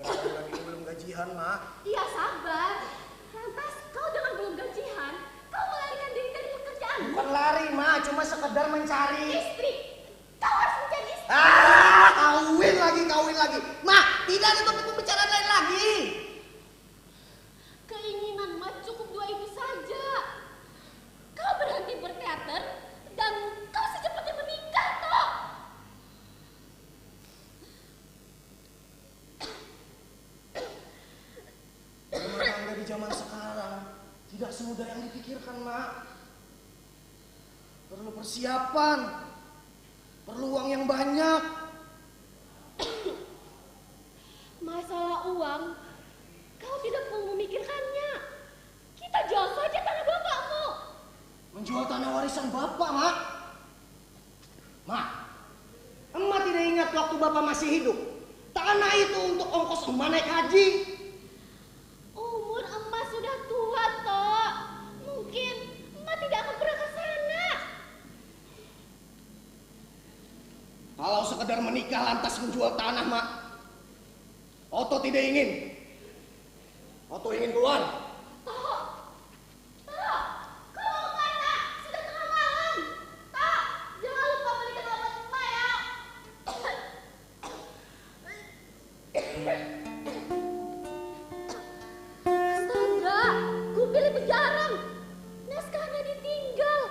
Bukan lagi belum gajian, Mak. Iya, sabar. Lantas kau dengan belum gajian, kau melarikan diri dari pekerjaan. Bukan lari, Mak. Cuma sekedar mencari. Istri. Kau harus mencari istri. Ah, kawin lagi, kawin lagi. Mak, tidak ada topik pembicaraan lain lagi. Keinginan emak cukup dua itu saja. Kau berhenti berteater dan kau secepatnya menikah, Tok. Rumah tangga di zaman sekarang tidak semudah yang dipikirkan, Mak. Perlu persiapan. Perlu uang yang banyak. Masalah uang, kau tidak perlu memikirkannya. Kita jual saja tanah bapakmu. Menjual tanah warisan bapak, Mak. Mak, emak tidak ingat waktu bapak masih hidup. Tanah itu untuk ongkos emak naik haji. Umur emak sudah tua, Tok. Mungkin emak tidak akan pernah ke sana. Kalau sekedar menikah lantas menjual tanah, Mak. Oto tidak ingin. Oto ingin keluar. Tok, Tok, kau mau kemana? Sudah tengah malam. Tok, jangan lupa belikan obat emak ya. Astaga, kupilnya bejarang. Naskahnya ditinggal.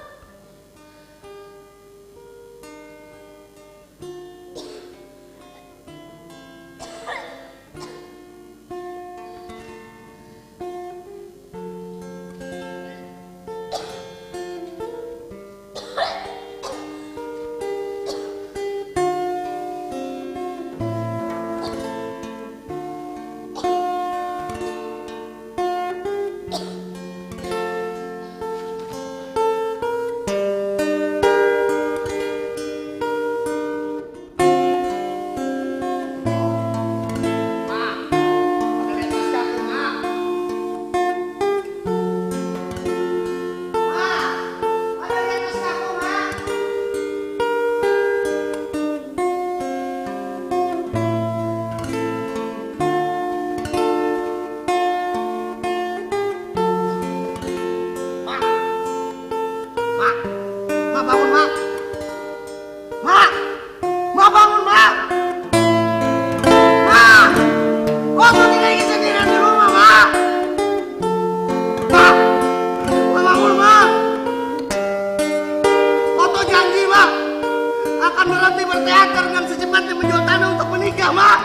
Akan berhenti berteater dan secepatnya menjual tanah untuk menikah, Mak.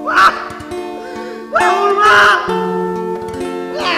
Mak. Bangun, Mak. Mak.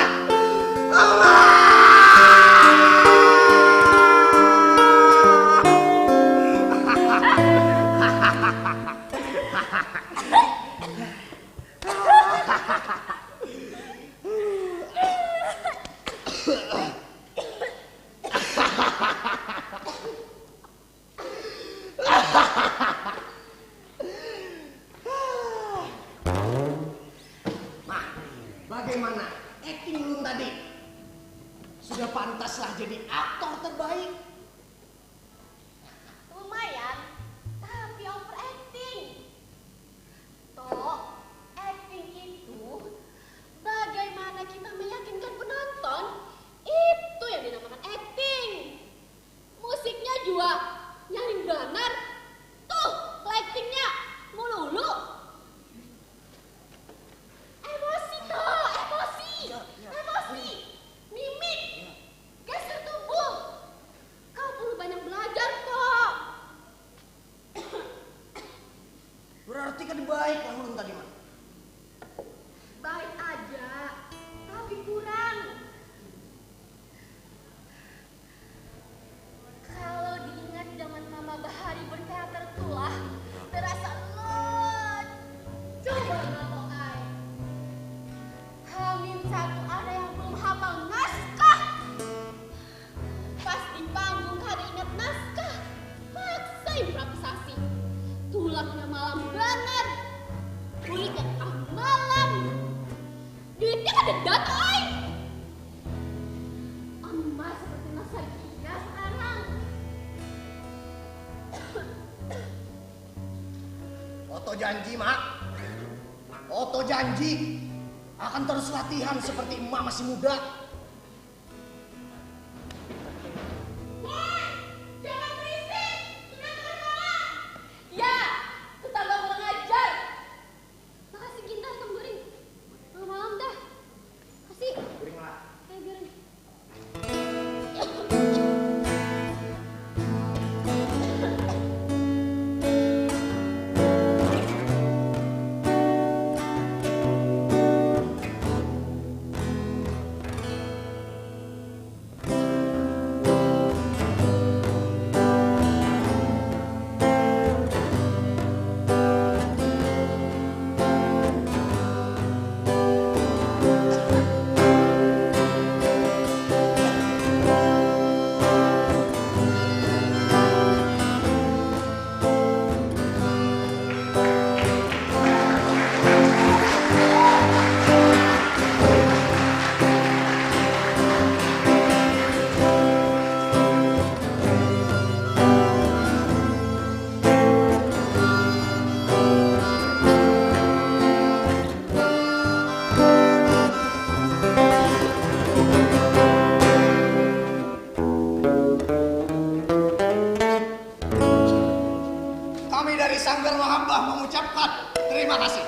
Abah mengucapkan terima kasih.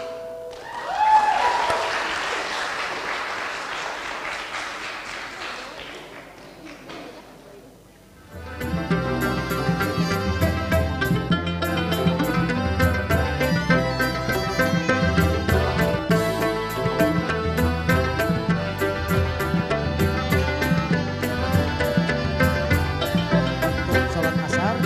Untuk sholat asar.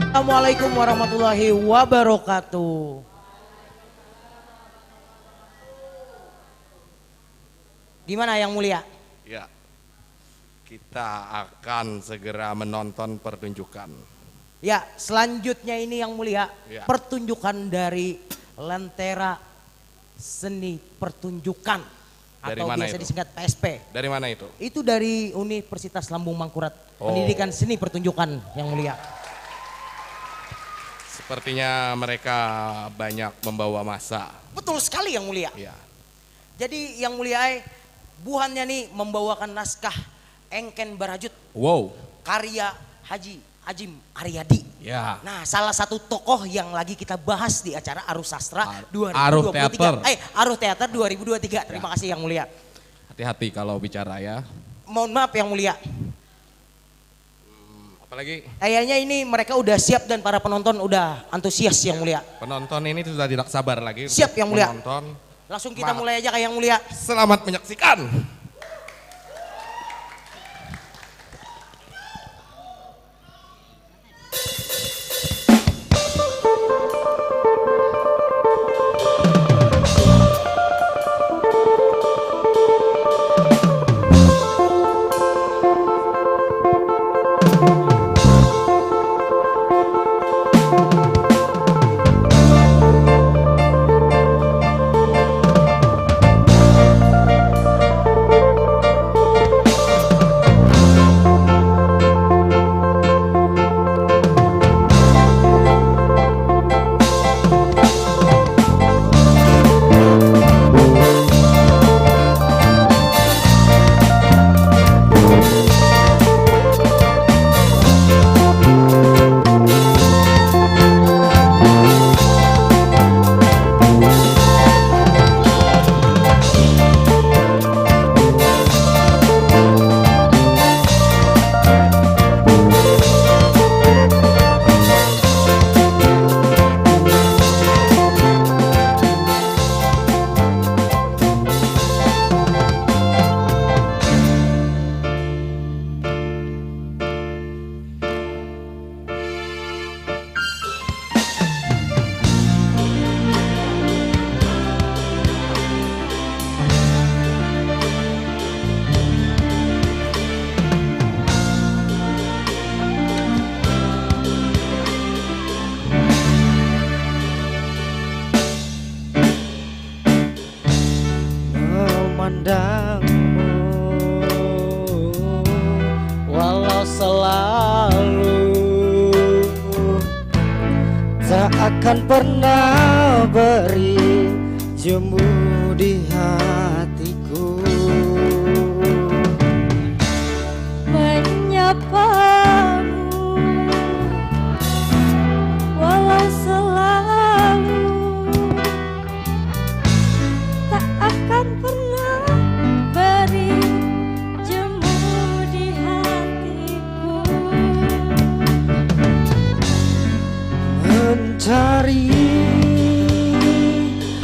Assalamualaikum warahmatullahi wabarakatuh. Gimana, Yang Mulia? Ya, kita akan segera menonton pertunjukan. Ya, selanjutnya ini, Yang Mulia, ya, pertunjukan dari Lentera Seni Pertunjukan. Dari atau mana biasa itu? Disingkat P S P. Dari mana itu? Itu dari Universitas Lambung Mangkurat, oh, Pendidikan Seni Pertunjukan, Yang Mulia. Sepertinya mereka banyak membawa masa. Betul sekali, Yang Mulia. Iya. Jadi, Yang Mulia ai, buhannya nih membawakan naskah Engken Barajut. Wow. Karya Haji Ajim Aryadi. Ya. Nah, salah satu tokoh yang lagi kita bahas di acara Aruh Sastra Ar-, dua ribu dua puluh tiga. Aruh Teater. Eh, Aruh Teater dua ribu dua puluh tiga. Terima, ya, kasih, Yang Mulia. Hati-hati kalau bicara, ya. Mohon maaf, Yang Mulia. Hmm, apalagi? Kayaknya ini mereka udah siap dan para penonton udah antusias, Yang Mulia. Penonton ini sudah tidak sabar lagi, siap, untuk, Yang Mulia, menonton. Langsung kita, ma-, mulai aja, Kak, Yang Mulia. Selamat menyaksikan. pandangmu, walau selalu tak akan pernah beri jemu di hatiku. Menyapamu, walau selalu tak akan pernah beri jemu di hatiku. Mencari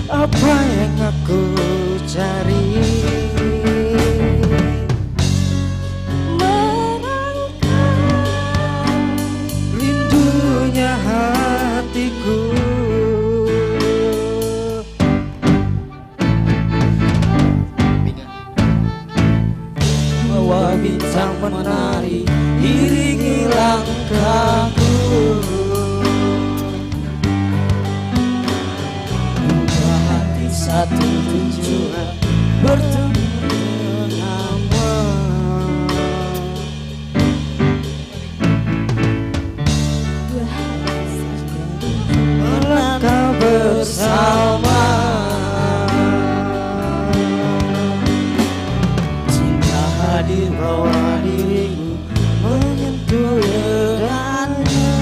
apa yang aku cari. Merangkak rindunya hatiku. Bawa bintang menari, iringi langkahku. Dua hati satu tujuan, bertemu denganmu. Melangkah bersama. Cinta hadir bawa dirimu menyentuh dengannya.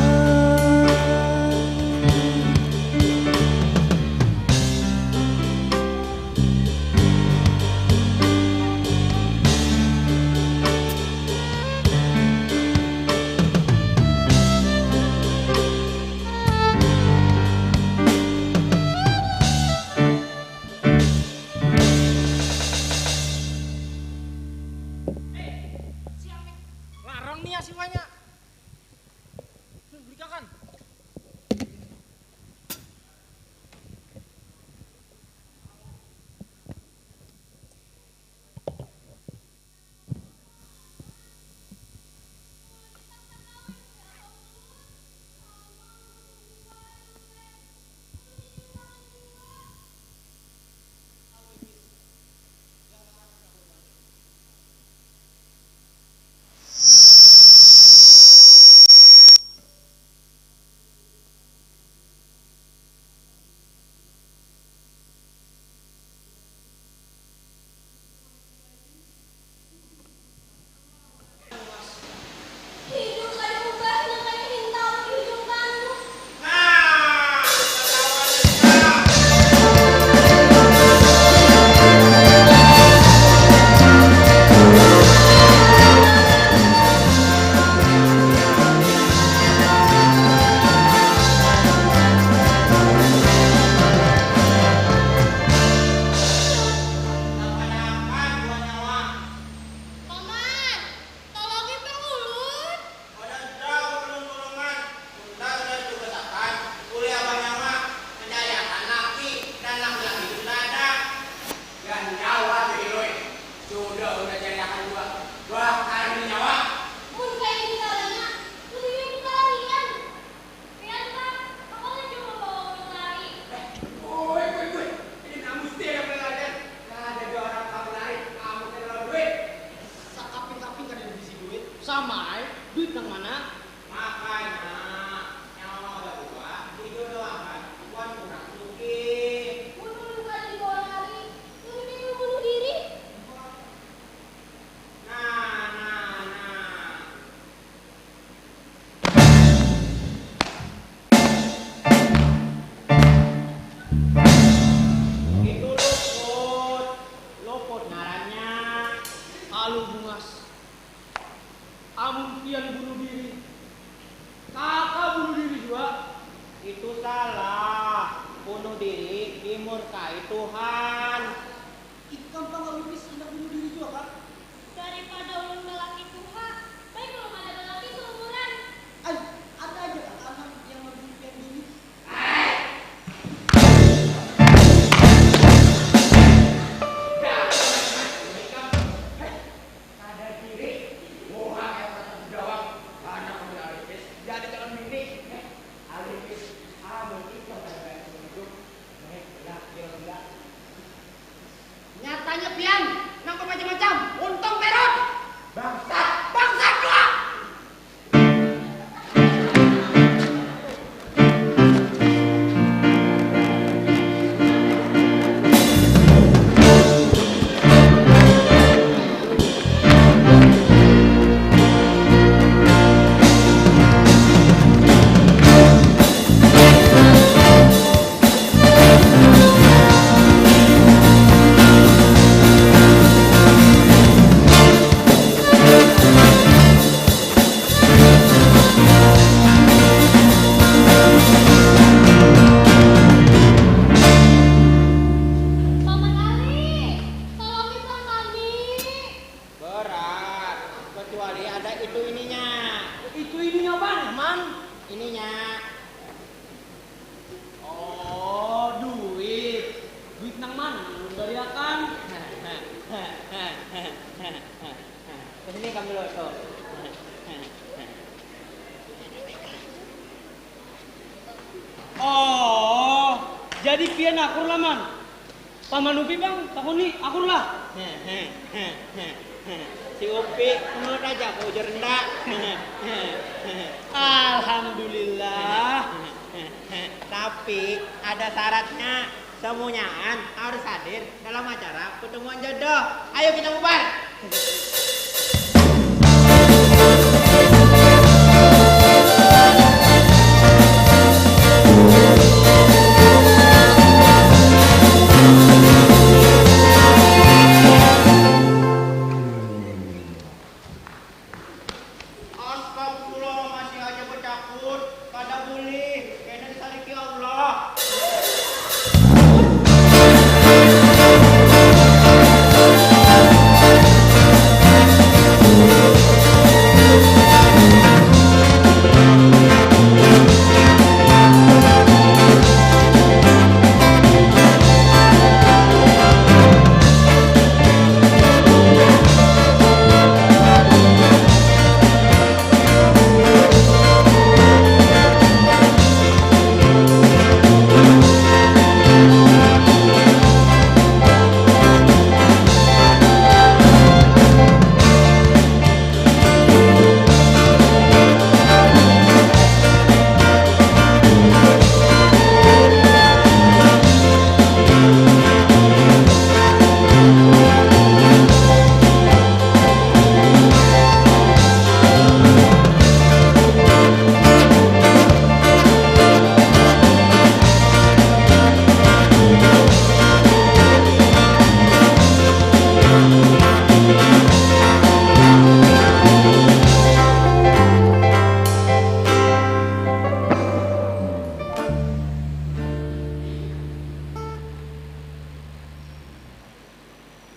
Larang nih ya siwanya. Beli kakan. Hidup kada ubah nang kaya hintalu di ujung tanduk. Paman, tolongi pang ulun. Kada jauh ulun tulungan. Unda sudah ditugasakan ulih abah nyawa mencariakan laki, dan laki-laki itu sudah ada. Pian nyawa tu Ilui, sudah ulun cariakan jua, bahkan nyawa. Mun kaya ini caranya, lebih baik kita larian. Pian, Pak, makawa jua mambawa ulun lari. Woi, woi, woi, ini nang musti ada pelarian. Kada jua urang kawa lari amun kada lawan duit. Sakaping-kaping kada bisi duit. Sama ai, duit nang mana? Makanya, nyawa babuah dijodohakan wan urang sugih. Mun ulun kada dibawa lari, lebih baik ulun bunuh diri. Nah, nah, nah. Itu luput, luput ngarannya. Alu bungas. Amun pian bunuh diri, kaka bunuh diri jua. Itu salah. Bunuh diri dimurkai Tuhan. Ikam pang Alumis handak bunuh diri jua kah? Daripada ulun balaki tuha, baik ulun kada balaki saumuran. Ai, ada aja kah anak yang mabinian bini? Sadar diri, muha kaya mata bedawang, handak maambil alipis, jadi calon bini. Alipis, amun ikam kada banyak hidup, baik belakian jua. Nyatanya pian, Pian akur lah, Man. Paman Upi, Bang, takuni akur lah. Si Upi, menurut aja, kau ujar ndak. Alhamdulillah. Tapi ada syaratnya, semunyaan harus hadir dalam acara pertemuan jodoh. Ayo kita bubar. Astagfirullah, masih aja becakur. Kada boleh, kena disariki Allah.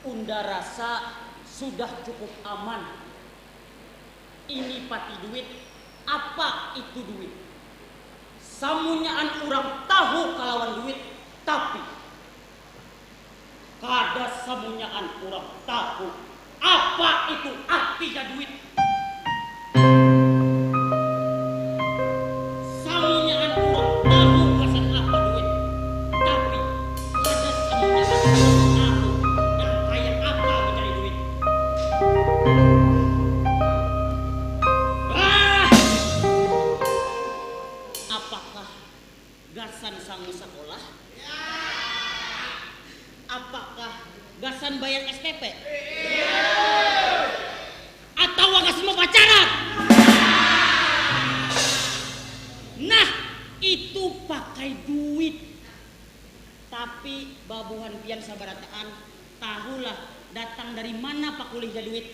Unda rasa sudah cukup aman. Ini pati duit, apa itu duit? Samunyaan urang tahu kalawan duit, tapi kada samunyaan urang tahu apa itu artinya duit. Samunyaan urang tahu gasan apa duit, tapi kada samunyaan urang tahu nang kaya apa mencari duit. Ah! Apakah gasan sangu sakolah? Apakah gasan bayar S P P? Atawa gasan bapacaran? Nah, itu pakai duit. Tapi babuhan pian sabarataan tahulah datang dari mana pakulihnya duit.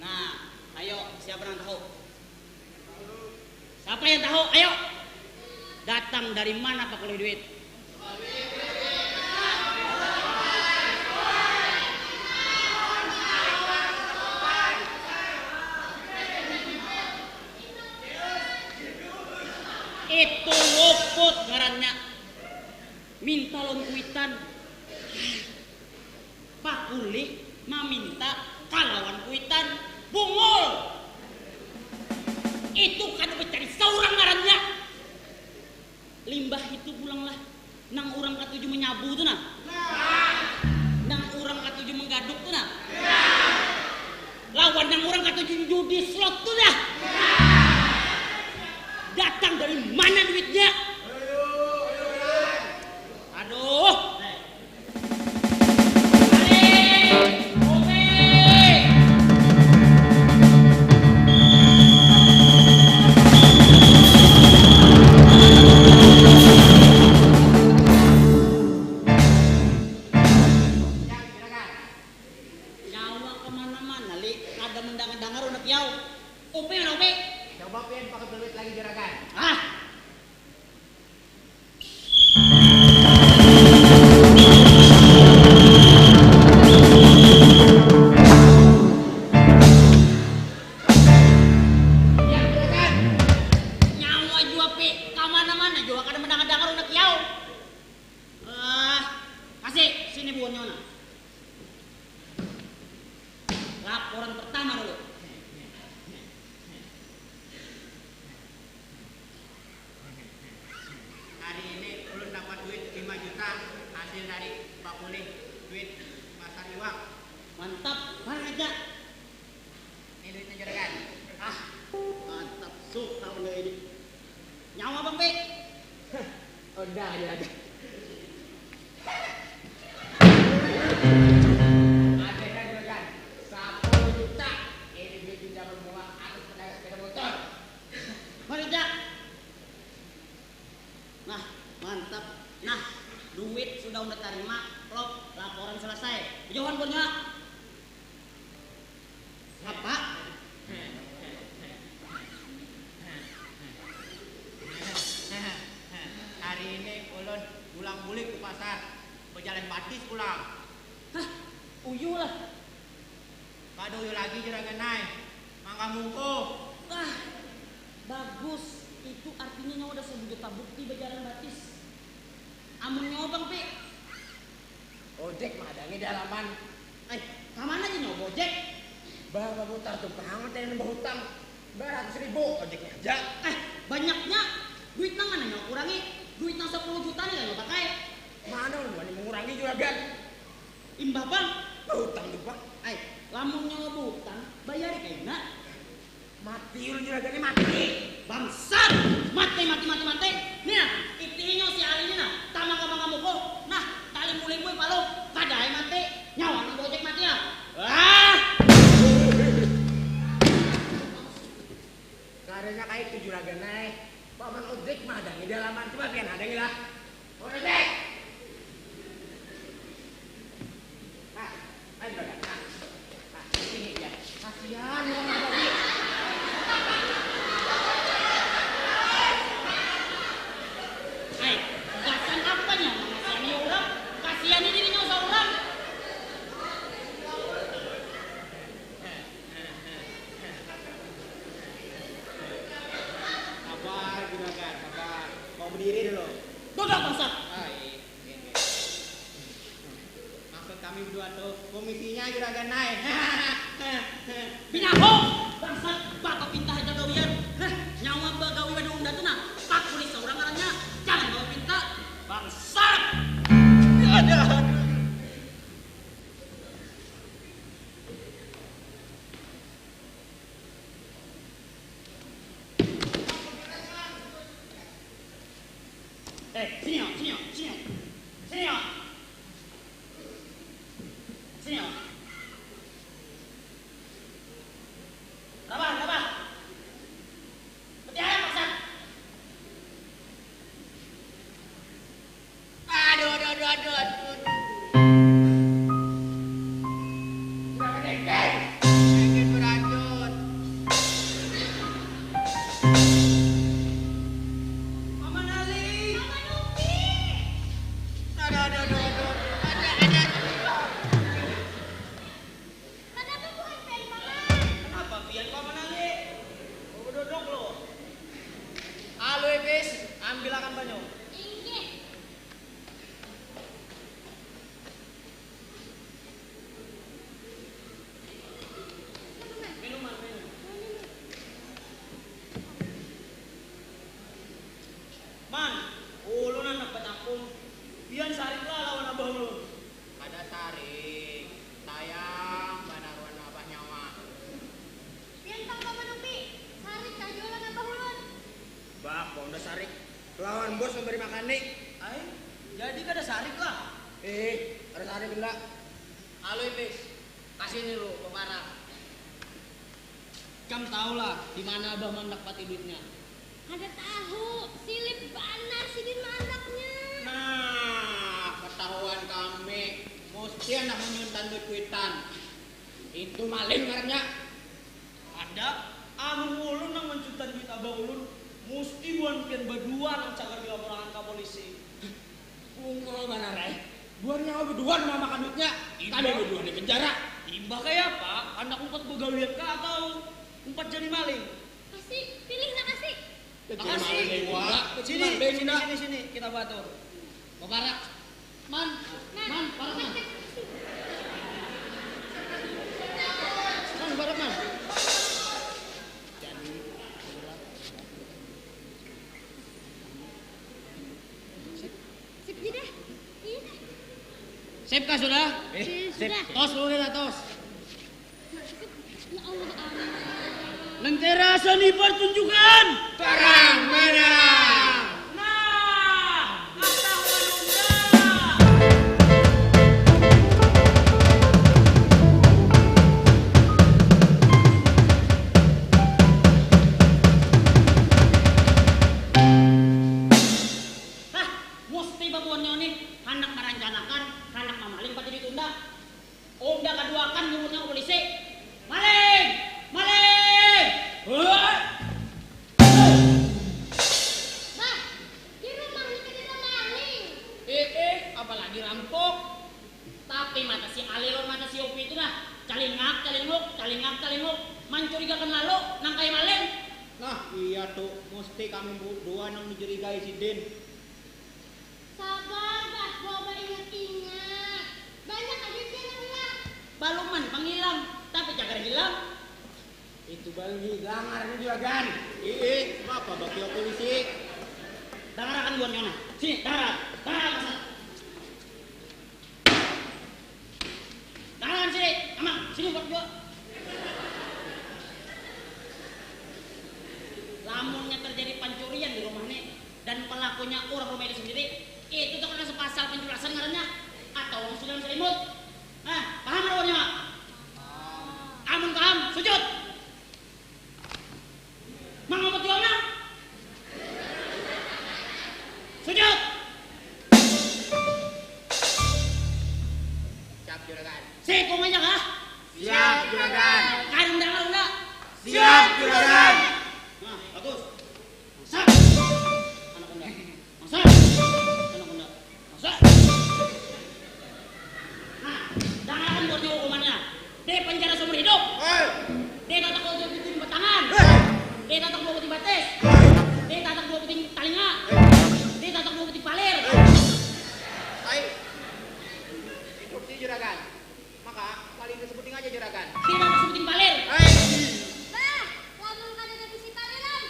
Nah, ayo, siapa nang tahu? Siapa yang tahu? Ayo. Datang dari mana pakulih duit? Itu luput ngarannya. Minta lawan kuitan. Pakulih maminta kalawan kuitan. Bungul. Itu kada mencari saurang ngarannya. Limbah itu pulanglah nang urang katuju menyabu tu nah. Nang urang katuju menggaduk tu nah. Lawan nang urang katuju judi slot tu nah. Datang dari mana duitnya? Aduh. Nyawa kemana-mana, Li. Kada mendangar-dangar udah piau. Upi mana, Upi? Coba pian pakai peluit lagi, juragan. Ah! Nyawa jua, Pi. Kamana-mana jua kada mendangar-dangar unak yau. Ah, kasih sini buahnya nah. Laporan pertama dulu. Hari ini ulun dapat duit lima juta. Hari bakulih duit pasar iwak. Mantap, mana aja? Ini duitnya juragan. Ah, mantap, suka benda ini. Nyawa bang Pi. Udah aja aja. Ada kan juragan, sepuluh juta. Ini duit pinjaman bunga atas pedagang sepeda motor. Mana aja? Nah, mantap. Nah, duit sudah unda tarima, plop, laporan selesai. Jauhan punya. Apa? Hari ini ulun bulang bulik ke pasar, berjalan batis pulang. Hah, uyuh lah. Kada uyuh lagi juragan ai, mangga mungkuh. Wah, bagus. Itu artinya nyawa dasar bujur tabukti bajalan batis. Amun nyawa bang Pi. Ojek mahadangi di halaman. Eh, kamana aja nyawa ojek? Bah, baputar tuh pang, tenen bahutang. Baratus ribu, ojeknya aja. Eh, banyaknya. Duit nang mana nyawa kurangi? Duit nang sepuluh juta nih nyawa pakai. Mana ulun wani mengurangi juragan? Imbah pang. Bahutang tu pang. Ai, lamun nyawa bahutang, bayari kaina. Mati ulun juragan ni, mati. Bangsat. Mati, mati, mati, mati. Nih nah, itihi nyawa si Ali ni nah, tamang ka mangka mukuh. Nah, talimbui-limbui palu. Kada ai mati. Nyawa nang baojek mati ah. Wah. Karanya kaya itu juragan ai. Paman ojek mahadangi di halaman, coba pian hadangi lah. Ojek. Nah, ayo juragan. Nah, nah, ini ya. Kasihan orang tadi. Hai, gasan apa nya mengasihani urang? Kasihani dirinya usah urang. Sabar, juragan, sabar. Mau berdiri dulu. Duduk, bangsat. Ah, iya, iya, iya. Maksud kami berdua tuh, komisinya juragan ai. Binaho! Bangsat, bapak pinta haja gawian. Heh, nyawa bagawi pada unda tuh nah. Pak polisi seorang ngarannya. Jangan bawa pinta. Bangsat! Ada. Eh, sini, oh, sini, oh, sini, oh. Sini, oh. Sini, oh. Rabah, rabah. Mutiara, paksa. Aduh, aduh, aduh, aduh, aduh, aduh. Sudah kedengkeng. Dengkeng beracun. Paman Ali. Paman Upi. Aduh, aduh, aduh, aduh. Ada, ada. Kanapa buhan pian, Paman? Kanapa pian, Paman Ali? Bedodok lo. Alu, Ipis, ambilakan banyu. Inggih. Minuman, minum. Man, ulun handak batakun. Pian sarik lah lawan abah ulun. Kada sarik, sayang banar wan abah nyawa. Pian pang Paman Upi, sarik kah jua lawan abah ulun? Bah, kok unda sarik? Lawan bos memberi makan ni. Ai, jadi kada sarik lah? Ih, kada sarik unda. Alu Ipis, kasih ni lu, baparak. Ikam tahu lah di mana abah mandapati duitnya? Kada tahu, silip banar sidin maandaknya. Nah, ketahuan kami, musti handak manyuntan duit kuitan. Itu maling ngarannya. Kada, amun ulun nang mancuntan duit abah ulun, musti buhan pian badua nang cagar dilaporakan ka polisi. Bungul banar ai. Buhan nyawa badua nang mamakan duitnya. Imbah. Kami badua di penjara. Imbah kaya apa? Handak umpat bagawian kah atau umpat jadi maling? Kasih, pilih lah kasih. Jadi makasih. Maling jua. Sini, maling sini, jua. Sini, sini, kita batur. Baparak. Man, man, parak man. Man, parak man. Jadi, sip. Sip, iya deh. Iya deh. Sip kah sudah? Eh, sip. Tos dulu kita, tos. Ya Allah, amin. Lentera seni pertunjukan. Perang mana? Nah, kata menunda. Hah, musti babuhannya nih handak marancanakan, handak mamaling pati ditunda. Unda kaduakan nyuruhnya ke polisi. Maling! Maling! Hah? Bah, di rumahnya kadada maling. Eh, eh, apalagi rampok. Tapi mata si Ali lawan mata si Yopi itu nah, calingak, calinguk, calingak, calinguk, mancurigakan lalu nang kaya maling. Nah, iya tu, musti kami bu-, dua nang dicurigai sidin. Sabar, bah, bawa baingat-ingat. Banyak aja jar nang hilang. Baluman pang hilang, tapi cagar hilang. Itu baru hilang ngarannya juragan. Ih, ih, apa bakil polisi? Dangarakan buhannya nah. Sini, dangaran. Dangaran, Mas. Dangaran sini, Amang. Sini buat gua. Lamunnya terjadi pancurian di rumah nih, dan pelakunya urang rumah itu sendiri, itu tuh kena sepasal penculasan ngarannya, atau urang sudah selimut. Nah, paham lawannya? Amun paham, sujud. Mangamut jua, Mang. Sujud. Siap, juragan. Sikung aja kah? Siap, juragan. Kada mendengar, enggak? Siap, juragan. Nah, bagus. Masak. Anak unda. Masak. Anak unda. Masak. Nah, dangarakan buatnya hukumannya. Dipanjara seumur hidup. Hei. Ditatak dua puting batangan. Hei. Ditatak dua puting batis. Hei. Ditatak dua puting talinga. Hei. Ditatak dua puting palir. Hei. Hai. Instruksi juragan. Maka, paling sebuting aja juragan. Tidak sebuting palir. Hai. Bah, lamun kada ada bisi paliran.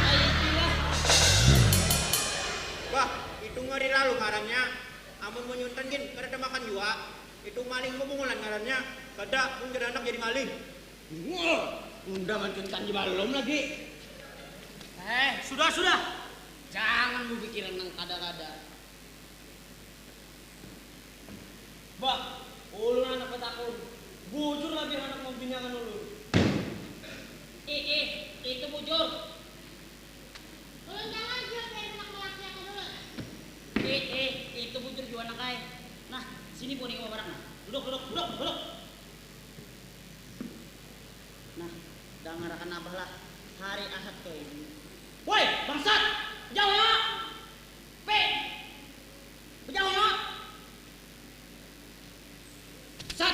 Hai, ilah. Bah, itu ngeri lalu ngarannya. Amun menyuntan gin, kada ada makan jua. Itu maling bebungulan ngarannya. Kada, mun kada anak jadi maling. Wah, unda mancuntan di balum lagi. Eh, sudah, sudah. Jangan berpikiran nang kada-kada. Bah, ulun handak batakun. Bujur labih handak mambiniakan ulun. Ih, ih, itu bujur. Ulun jangan jua kaya handak malakiakan ulun. Ih, ih, itu bujur jua nang ai. Nah, sini buhan ikam baparak nah. Duduk, duduk, duduk, duduk. Nah, dangarakan abah lah. Hari Ahad kaya ini. Woi, bangsat! Jauh ya! Pe! Bejauh ya! Sat!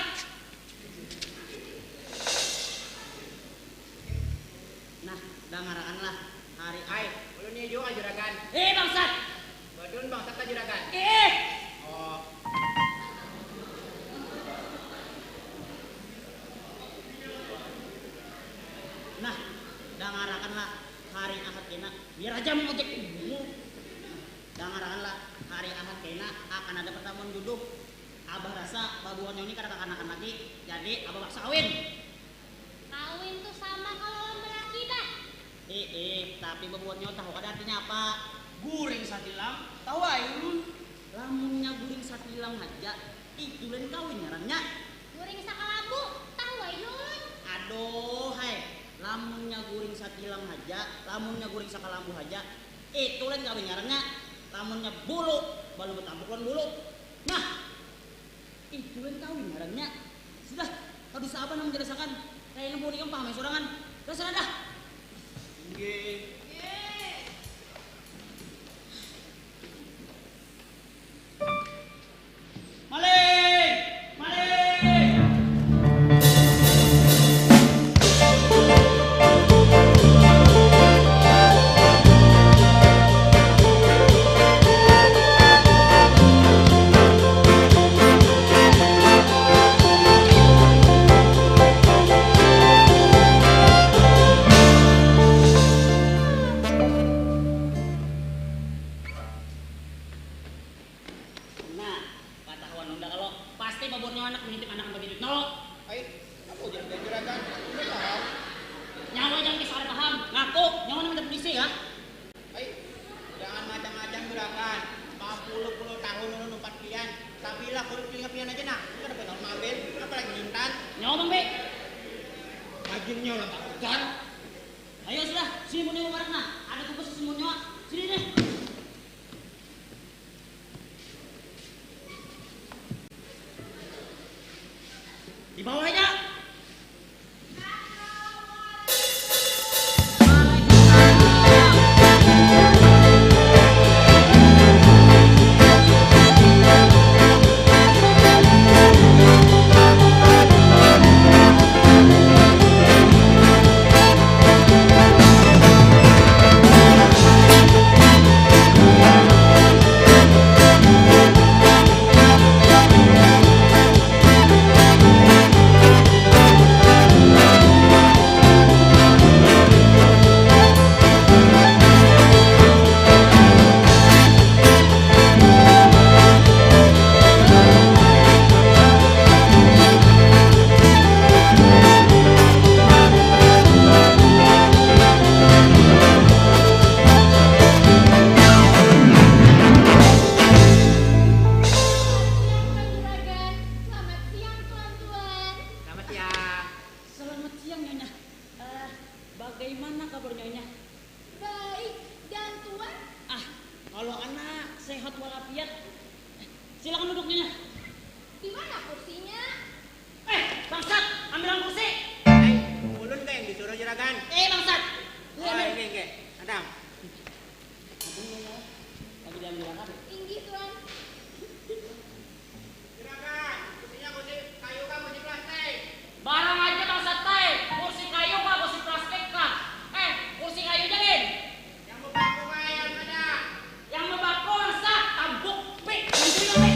Nah, dangarakanlah hari ai. Ulun nya jua juragan. Eh, bangsat! Badun bangsat lah juragan. Eh! Oh. Nah, dangarakanlah hari Ahad kena. Biar aja mau ojek. Dangarakanlah, hari Ahad kena akan ada pertemuan jodoh. Abah rasa babuhan nyau ni kada kakanakan lagi, jadi abah paksa kawin. Kawin tu sama kalo lawan balaki, bah. Iih, tapi babuhan nyau tahu kada artinya apa? Guring satilam, tahu ai ulun. Lamunnya guring satilam haja, itu lain kawin ngarannya. Guring sakalambu, tahu ai jua ulun. Aduh hai, lamunnya guring satilam haja, lamunnya guring sakalambu haja, itu lain kawin ngarannya. Lamunnya bulu, balum batampuk lawan bulu. Nah, itu lain kawin ngarannya. Sudah, kada usah abah nang manjelasakan. Kayaknya buhan ikam paham ai sorangan. Sudah sana dah. Inggih. Maling! Maling! Umurnya anak menitip anak bagi duit nol. Ai, apa ujar dia juragan? Udah paham. Nyawa jangan kisah ada paham. Ngaku, nyawa nama polisi ya. Ai, jangan macam-macam juragan. Lima puluh puluh tahun ulun umpat pian. Sabilah kulit telinga pian aja nah. Kada pernah mampir, apalagi nintan. Nyawa bang be. Akhirnya lah tak ujar. Ayo sudah, sini punya barak nah. Ada tugas sesungguhnya. Sini deh. Di bawah aja. Selamat siang, tuan-tuan. Selamat siang. Selamat siang, Nyonya. Eh, bagaimana kabar Nyonya? Baik, dan tuan? Ah, kalau anak sehat walafiat. Silakan duduk, Nyonya. Di mana kursinya? Eh, bangsat, ambilan kursi. Hai, ulun kah yang disuruh juragan? Eh, bangsat. Oh, ini, ini. Adam. Ampun, Nyonya. Lagi diambil akan. Inggih, tuan. Juragan, kursinya kursi kayu kah, kursi plastik? Barang aja bangsat ai, kursi kayu kah, kursi plastik kah? Eh, kursi kayu aja gin. Yang bebaku kah, yang kada? Yang bebaku bangsat, tabuk, pi, mencuri kami.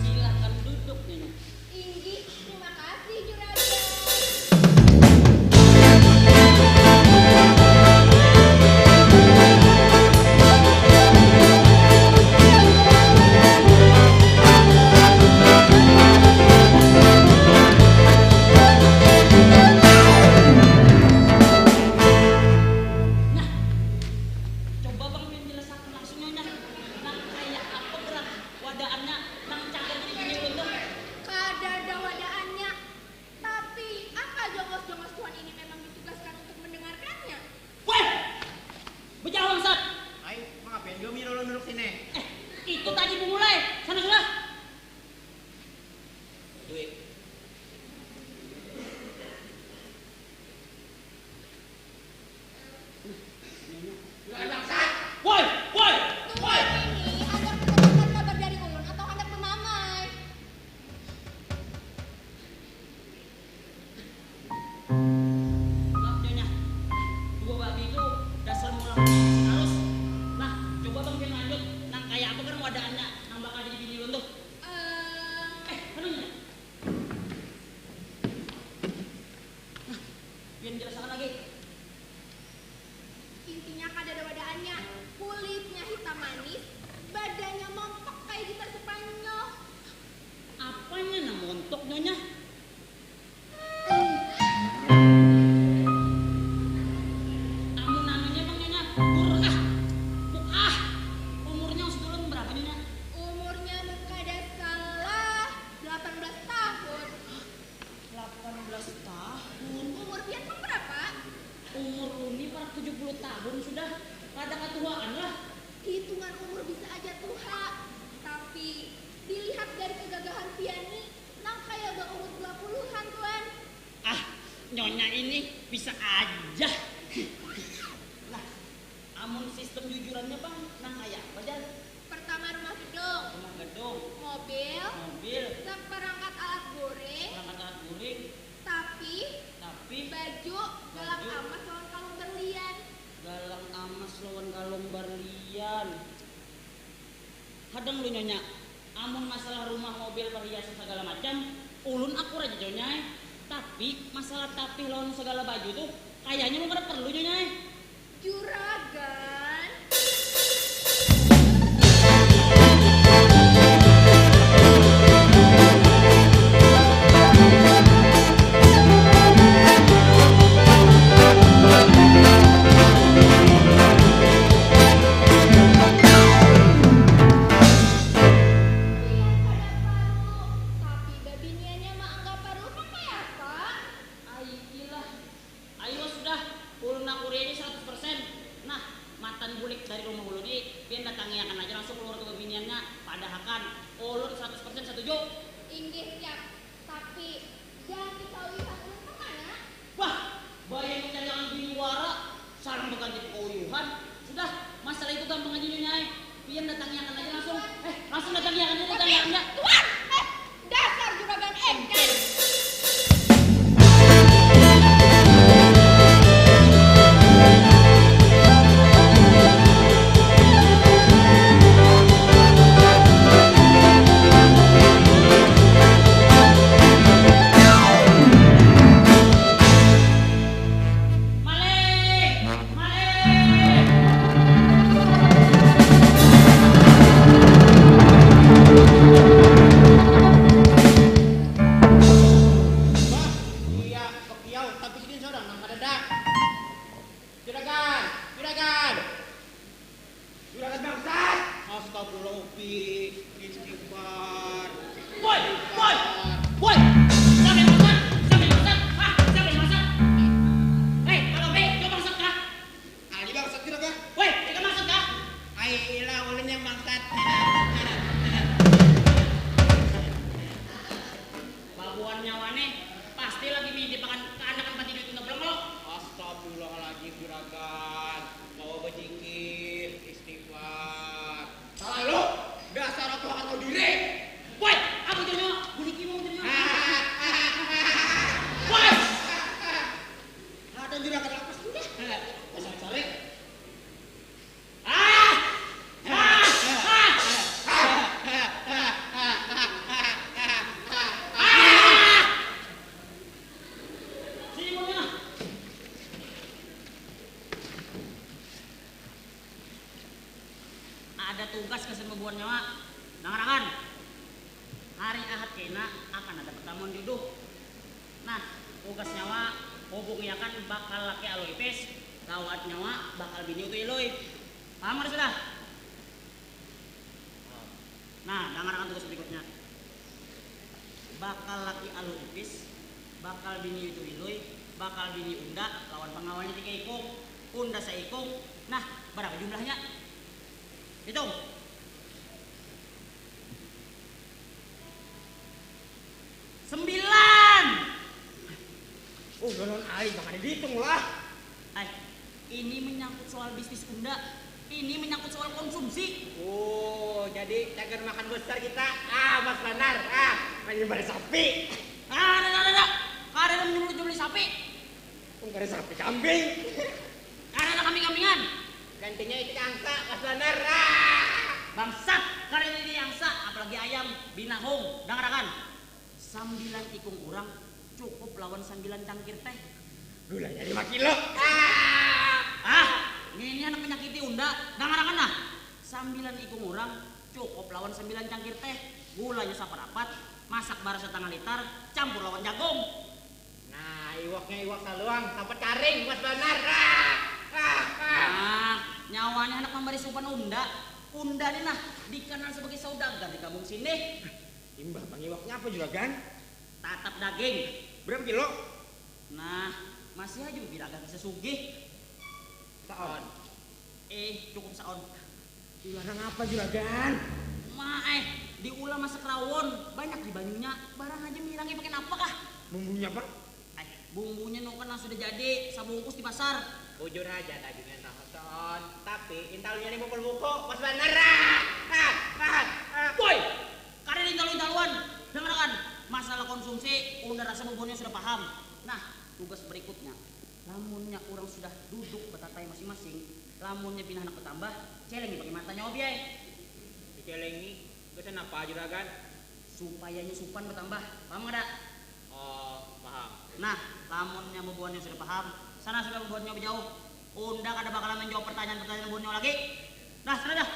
Silakan duduk, Nyonya. Inggih, terima kasih, Juragan. Nah, coba Bang Min jelasakan langsung, Nyonya. Nang kaya apa gerak wadaannya nang cagar jadi bini ulun tuh? Kadada wadaannya. Tapi, apa jongos-jongos tuan ini memang ditugaskan untuk mendengarkannya? Weh! Bejauh, bangsat! Ai, mangapian jua mir ulun duduk sini? Eh, itu tadi bumulai. Sana sudah. Duit. Woi, woi, woi. Ini handak mendengarkan kabar dari ulun atau handak bemamai? Maaf, Nyonya. Dua babi itu dasar mula-muli sing halus. Nah, coba Bang Pian lanjut. Nang kaya apa kan wadaannya nang bakal jadi bini ulun tuh? Eh, eh, anu, Nyonya. Nah, Pian jelasakan lagi. Intinya kadada wadaannya, kulitnya hitam manis, badannya montok kayak gitar Spanyol. Apanya nang montok, Nyonya? Amun anunya, Bang, Nyonya, dur, ah, puk, ah. Umurnya usut ulun berapa, Nyonya? Umurnya mun kada salah delapan belas tahun. Delapan belas tahun. Umur pian pang berapa? Umur uni parak tujuh puluh tahun sudah. Rada katuaan lah. Hitungan umur bisa aja tuha, tapi dilihat dari kegagahan pian ni, nang kaya baumur dua puluhan, Tuan. Ah, Nyonya ini bisa aja. Nah, amun sistem jujurannya, Bang, nang kaya apa, Jar? Pertama rumah gedung. Rumah gedung. Mobil. Mobil. Seperangkat alat guring. Seperangkat alat guring. Tapi. Tapi. Baju, galang amas lawan kalung berlian. Galang amas lawan kalung Kadang lu nyonya, amun masalah rumah, mobil, perhiasan segala macam, ulun akur aja nyonya eh. Tapi masalah tapih lawan segala baju tuh kayaknya mun kada perlu nyonya eh. Juragan. Biar kada paruh, tapi babiniannya maanggap paruh pang kaya apa? Ai ilah, ayu sudah, ulun akuri aja seratus persen. Nah, matan bulik dari rumah ulun ni, pian datangi akan aja langsung keluarga babiniannya, padahakan, ulun seratus persen satuju. Inggih, Cak. Tapi, jangan dikauyuhan ulun pang nah. Bah, baya mencari angin wara, sarang baganti pakauyuhan. Sudah, masalah itu gampang aja nyonya ai. Pian datangi akan aja langsung. Eh, langsung datangi akan aja, datangi akan aja. Tuan! Eh, dasar juragan engkel. Maling! Maling! Bah, iya, kepiau, tapi sidin seorang nang kadada. Juragan, juragan. Juragan bangsat! Astagfirullah, Upi. Istighfar. Woi, woi, woi! Siapa yang bangsat? Siapa yang bangsat? Hah? Siapa yang bangsat? Hei, kalau be, kau bangsat kah? Ali bangsat, Juragan. Woi, ikam bangsat kah? Ai, ilah, ulun yang bangsat. Babuhan nyawa nih, pasti lagi midi pakan keanakan panti duit undang pulang lo. Astagfirullahaladzim, Juragan. Kawa bajikir, istighfar. Salah lo, dasar aku akan tahu diri. Woi, aku jernyo, buliki mau jernyo. Woi, ada Juragan lapas sudah. Dasar cari. Ah! Ah! Ah! Ah! Sini, Bang, ya. Ada tugas gasan babuhan nyawa. Dangarakan. Hari Ahad kena akan ada pertemuan jodoh. Nah, tugas nyawa hubungiakan bakal laki Alui Pis lawan nyawa bakal bini Utuh Ilui. Paham kada sudah? Nah, dangarakan tugas berikutnya. Bakal laki Alui Pis, bakal bini Utuh Ilui, bakal bini Unda lawan pangawalnya tiga ikung. Unda saikung. Nah, berapa jumlahnya? Hitung. Sembilan. Oh, ulun ai, jangan dihitung lah. Ai, ini menyangkut soal bisnis Unda. Ini menyangkut soal konsumsi. Oh, jadi cagar makan besar kita. Ah, Mas Banar. Ah, menyembelih sapi. Ah, ada, ada, ada. Kada ada menyembelih sapi. Kada sapi, kambing. Kada ada kambing-kambingan. Gantinya itik angsa, Mas Banar. Ah! Bangsat, kada ada itik angsa, apalagi ayam, binahung. Dangarakan. Sambilan ikung urang cukup lawan sambilan cangkir teh. Gulanya lima kilo. Ah! Ah, ngini handak manyakiti unda. Dangarakan nah. Sambilan ikung urang cukup lawan sambilan cangkir teh. Gulanya saparapat, masak barasa tangah litar, campur lawan jagung. Nah, iwaknya iwak saluang, sampat karing, Mas Banar. Ah! Ah! Ah! Nah, nyawa ni handak mambari supan unda. Unda ni nah dikanal sabagai saudagar di kampung sini. Imbah pang iwaknya apa juragan? Tatap daging. Berapa kilo? Nah, masih aja bibir agak bisa sugih. Saon. Eh, cukup saon. Ulah nangapa juragan? Ma eh, diulah masak rawon, banyak di banyunya, barang haja mirangi pakai napa kah? Bumbunya pang? Eh, bumbunya nu kan nang sudah jadi, sabungkus di pasar. Bujur haja dagingnya tahu saon, tapi intalunya lima puluh buku, pas banar ah! Ah! Ah! Ah! Woi! Kada diintalu-intaluan, dangarakan, masalah konsumsi unda rasa bubuhannya sudah paham. Nah, tugas berikutnya. Lamunnya urang sudah duduk batatai masing-masing, lamunnya pina handak batambah, celengi pakai mata nyawa biai. Kelengi, gasan apa juragan? Supaya nyusupan batambah. Paham kada? Oh, paham. Nah, lamunnya bubuhannya sudah paham, sana sudah bubuhannya bajauh. Unda kada bakalan manjawab partanyaan-partanyaan bubuhannya lagi. Dah, sana dah.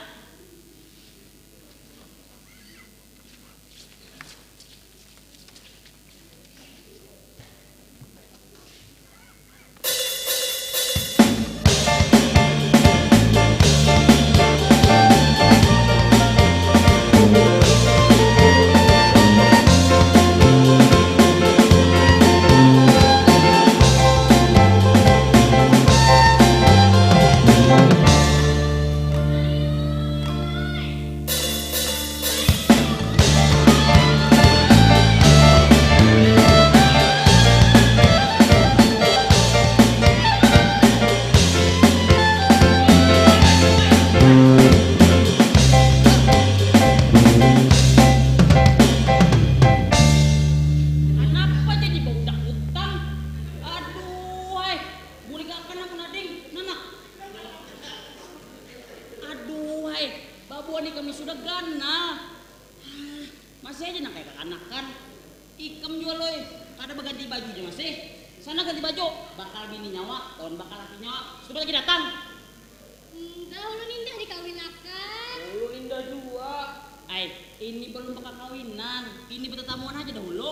Masih aja nang kaya kakanakan. Ikam jua loi, kada baganti baju ja masih. Sana ganti baju, bakal bini nyawa lawan bakal laki nyawa sudah lagi datang. Dah ulun indah dikawinakan. Ulun indah jua. Ai, ini balum bakakawinan, ini batatamuan haja dahulu.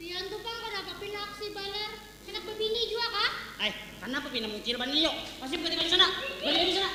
Pian tu pang kanapa pina aksi banar, handak babini jua kah? Ai, kanapa pina mungkil banar ni yu? Masih baganti baju sana, ganti baju sana.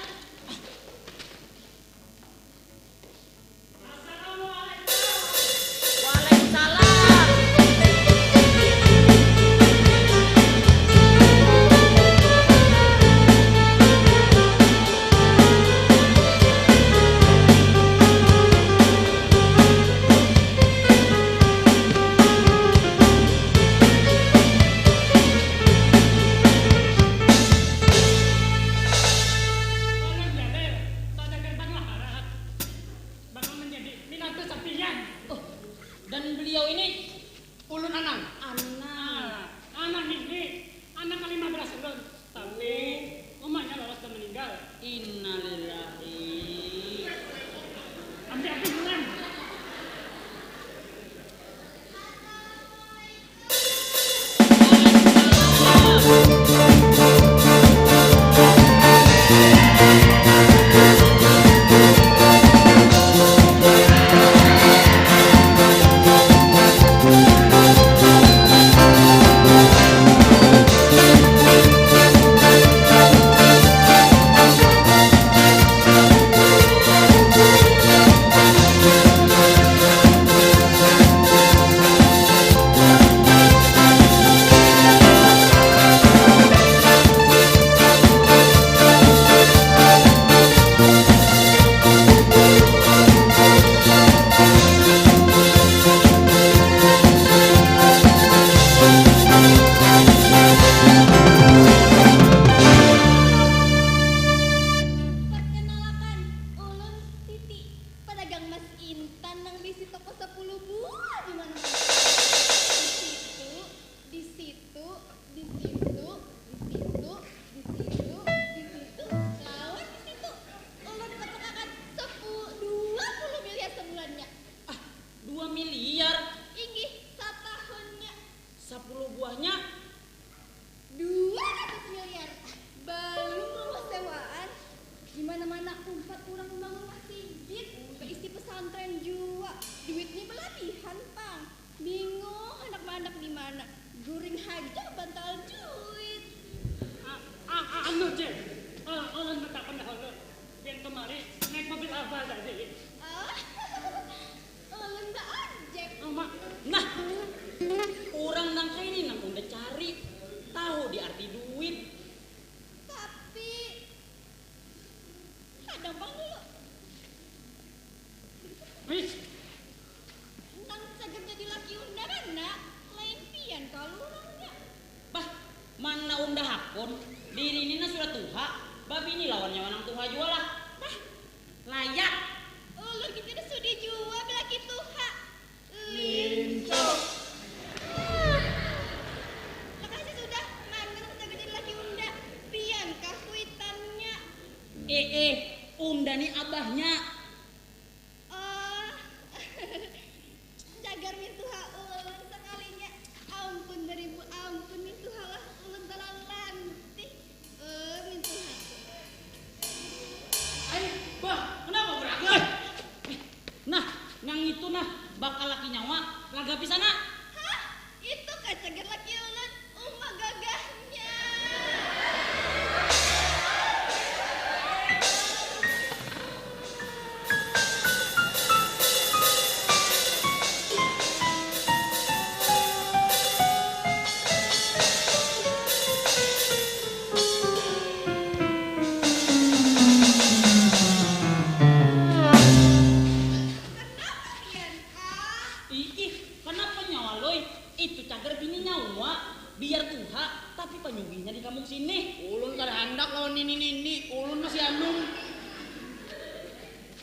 Nini-nini, ulun masih anum.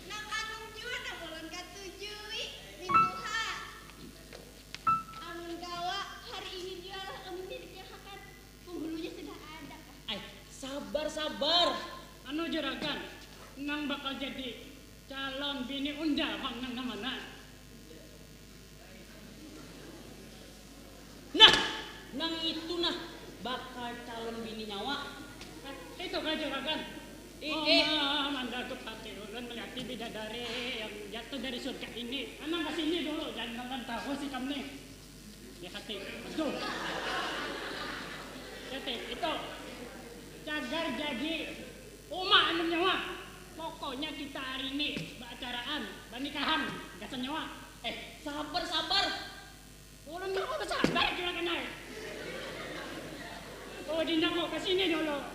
Nang anum jua nang ulun katujui, Mintuha. Amun kawa, hari ini jua lah kami dinikahkan. Penghulunya sudah ada kah? Ai, sabar, sabar. Anu, Juragan, nang bakal jadi calon bini unda pang nang nang mana? Nah, nang itu nah bakal calon bini nyawa. Itu kah, Juragan? Ih, ih. Oma, mandatup hati ulun melihat bidadari yang jatuh dari surga ini. Anang ke sini dulu, jangan tahu sih kamu nih. Di hati. Aduh. Hati, itu. Cagar jadi uma anum nyawa. Pokoknya kita hari ini baacaraan, banikahan, gasan nyawa. Eh, sabar, sabar. Ulun nang mau sabar, Juragan ai. Oh, Dinda mau ke sini dulu.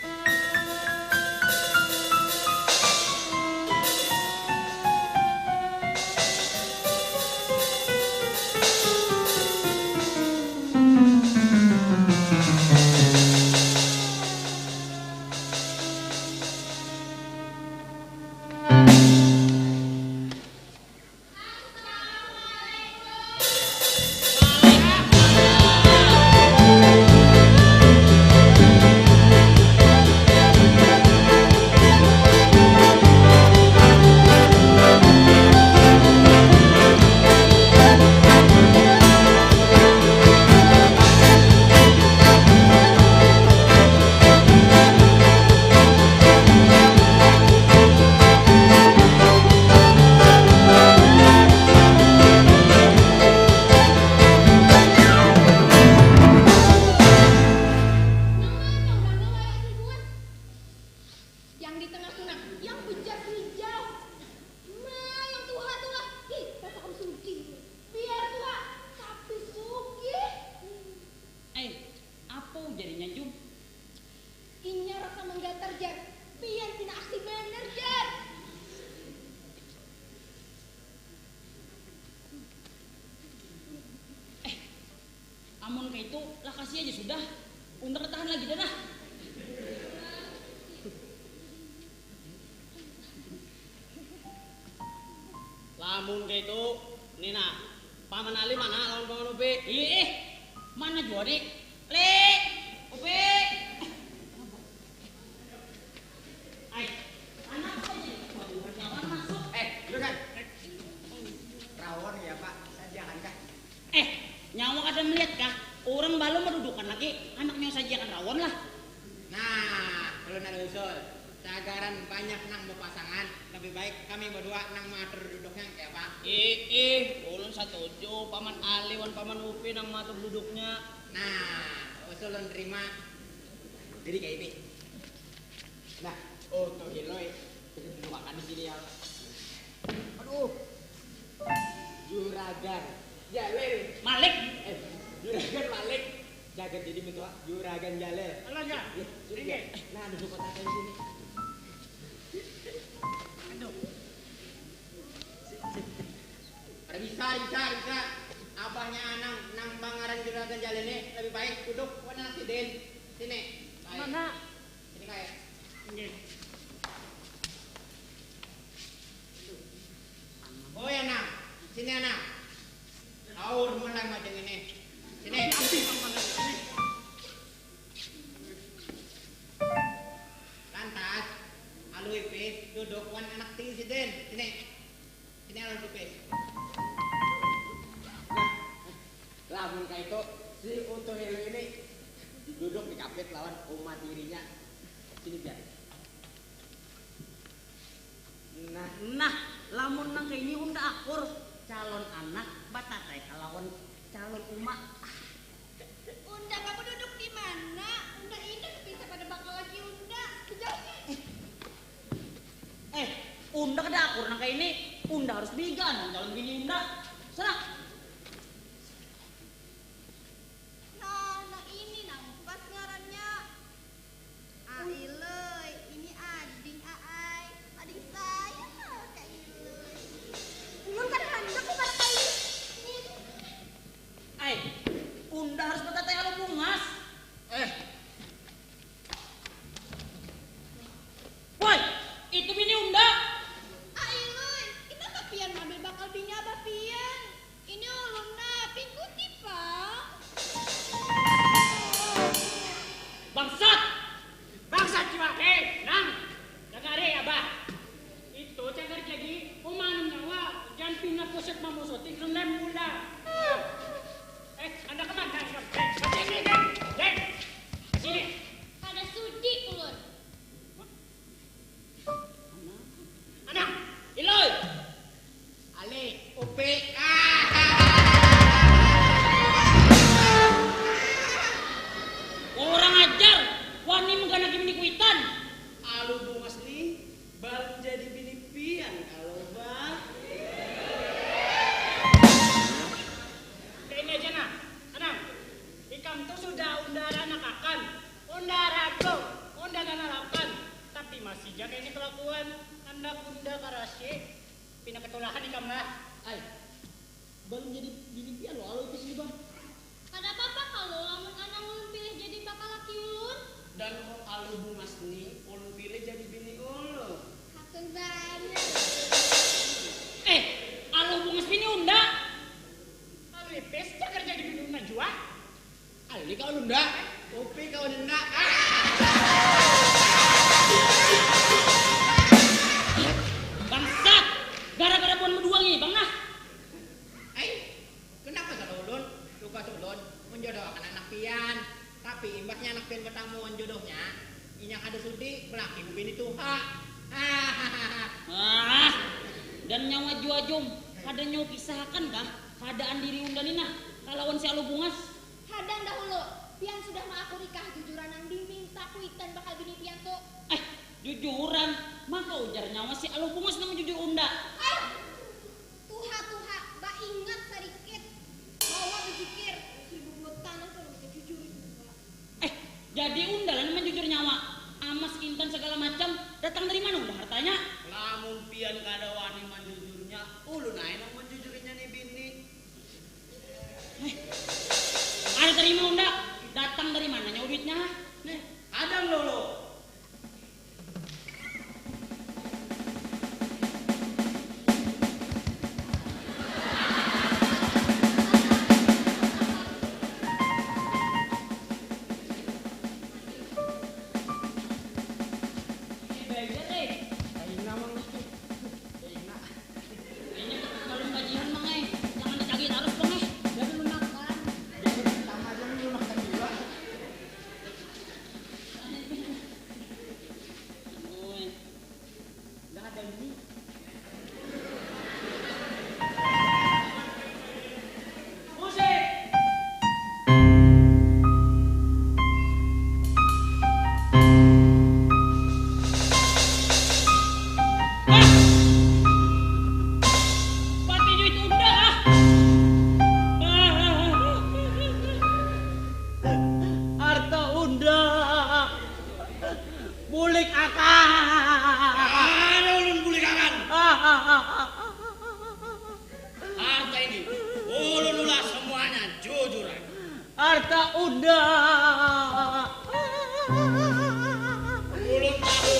Nang mana urangnya wayah mingguan? Yang di tengah tu nah, yang bejas hijau. Nah, yang tuha tu lah. Ih, rasa kam sugih. Biar tuha, tapi sugih. Ai, apa ujar inya, Jum? Inya rasa manggatar, jar. Pian pina aksi banar, jar. Eh, amun kaitu, lakasi aja sudah. Unda kada tahan lagi dah nah. Lamun kaitu, ni nah, Paman Ali mana lawan Paman Upi? Ih, ih, mana jua ni? Li, Upi. Ai, anak apa jadi buhan nyawa masuk? Eh, Juragan. Rawon ya, Pak, sajiakan kah? Eh, nyawa kada melihat kah? Urang balum badudukan lagi, anak nyawa sajiakan rawon lah. Nah, ulun ada usul. Sagaran banyak nang bapasangan, lebih baik kami badua nang maatur duduknya, kaya apa? Ih, ih, ulun satuju, Paman Ali wan Paman Upi nang maatur duduknya. Nah, usul ulun terima. Jadi kaya ini. Nah, oh, tuh, Hiloi. Kita duduk makan di sini, ya. Aduh. Juragan Jalil. Malik. Eh, Juragan Malik. Jaga diri mentua Juragan Jalil. Halo, ya. Iya, iya. Oke. Nah, duduk kota kayak gini. Aduh. Bisa, bisa, bisa. Abahnya nang, nang bangaran Juragan Jalil ini lebih baik duduk wan anak sidin. Sini. Baik. Mana? Sini, Kak. Oke. Oi, anak. Sini, anak. Aur mulai macam ini. Sini. Ambil, Bang, Bang, sini. Lantas, Alui Pis duduk wan anak tinggi sidin. Sini. Sini, Alui Pis. Nah, lamun kaitu, si Utuh Helu ini duduk dikapit lawan uma tirinya. Sini, biar. Nah, nah, lamun nang kaini unda akur, calon anak batatai kalawan calon uma. Unda kamu duduk di mana? Unda indah bisa pada bakal lagi unda. Jauh. Eh, unda kada akur nang kaini, unda harus bigaan calon bini unda. Sana. Nah, nang ini nang pas ngarannya. Ailoi, ini ading aai. Ading saya lah, Kak Iloi. Ulun kada handak ku barak kaini. Ai, unda harus batatai halus bungas. Eh. Kanalakan, tapi masih ja kaya ini kelakuan. Anak bunda karasi, pina ketulahan ikam lah. Ai, balum jadi bini pian lo alo ipis ni bah. Kada papa kalo lamun anang ulun pilih jadi pakalaki ulun. Dan alo bungas ni ulun pilih jadi bini ulun. Hakun banar. Eh, alo bungas bini unda. Alo ipis cagar jadi bini unda jua. Alih kawan unda. Upi kawan unda. Bangsat. Gara-gara buhan bedua ngibang nah. Ai, kenapa salah ulun? Tugas ulun menjodohakan anak pian. Tapi imbahnya anak pian betamu wan jodohnya, inya kada sudi belaki bebini tuha. Ah, dan nyawa jua Jum, kada nyawa kisahakan kah keadaan diri unda ni nah kalawan si Alu Bungas? Hadang dahulu, pian sudah maakuri kah jujuran nang diminta kuitan bakal bini pian tu? Eh, jujuran, maka ujar nyawa si Alu Bungas nang jujur unda. Ah! Tuha-tuha, baingat sadikit bahwa bejikir, seribu buah tanah kalau kita jujur itu, Pak. Eh, jadi unda lah nang manjujur nyawa. Amas intan segala macam, datang dari mana unda hartanya? Lamun pian kada wani manjujurnya, ulun ai nang manjujurinya ni bini. Eh, kada tarima unda, datang dari mana nyawa duitnya? Nih, hadang dulu. Ini belum gajian, Bang, eh. Jangan ditagih tarus, Bang, eh. Jadi lunakan. Jadi pertama aja lu lunakan dulu. Oi. Nggak ada ini. Musik. Hah? Pati duit unda kah? Harta unda. Bulik akan. Ada ulun bulik akan. Harta ini ulun ulah semuanya jujuran. Harta unda. Ulun tahu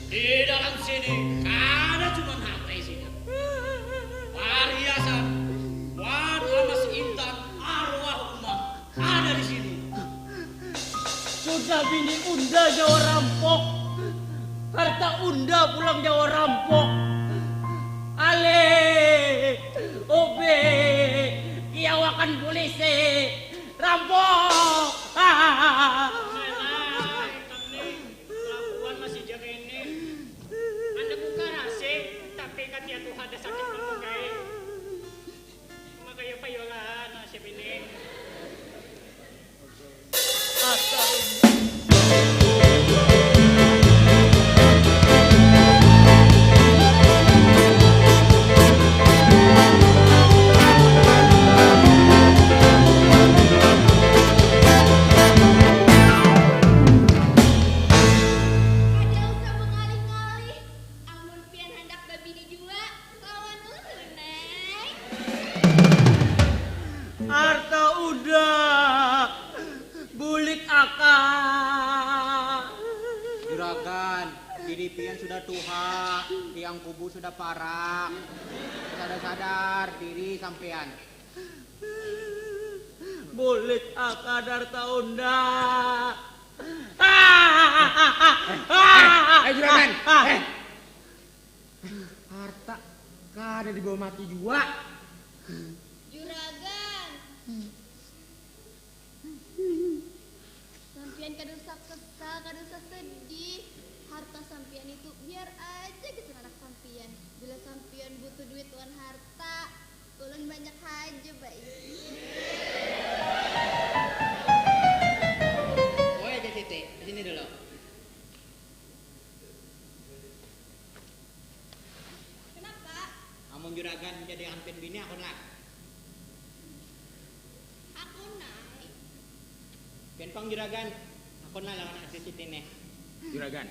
di dalam sini kada cuma harta isinya. Perhiasan wan amas intan arwah umah ada di sini. Sudah bini unda nyawa rampok, harta unda pulang nyawa rampok. Alih, ubi, kiawakan pulisi, rampok. Alah, ikam ni kelakuan masih ja kaya ini. Handak buka rasi, tapi katiak tuh ada sakit perut ai. Makanya payolah nasib ini. Kada usah mengalih-ngalih. Amun pian handak babini jua, lawan ulun ai. Harta udah, bulik akang. Juragan, diri pian sudah tuha, tiang kubu sudah parak. Sadar-sadar diri sampean. Bulik akang harta unda. Eh, eh, eh, juragan. Eh. Harta kada dibawa mati jua. Juragan. Sampian kada usah kesal, kada usah sedih. Harta sampian itu biar aja gasan anak sampian. Bila sampian butuh duit wan harta, ulun banyak haja baisi. Oi, Caciti, di sini dulu. Kenapa? Amun juragan jadi ampin bini, akun lah. Akun ai. Pian pang juragan, akun lah lawan Caciti nih. Juragan,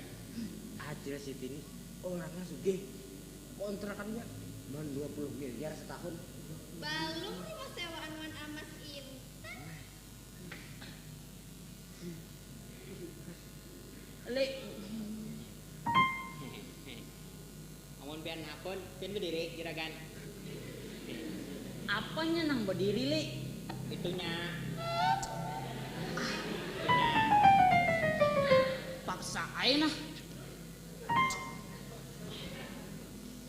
Acil Siti ni orangnya sugih. Kontrakannya man dua puluh miliar setahun. Balum rumah sewaan wan Amas Intan. Li. Amun pian hakun, pian badiri, Juragan. Apanya nang badiri, Li? Itunya. Paksa ai nah.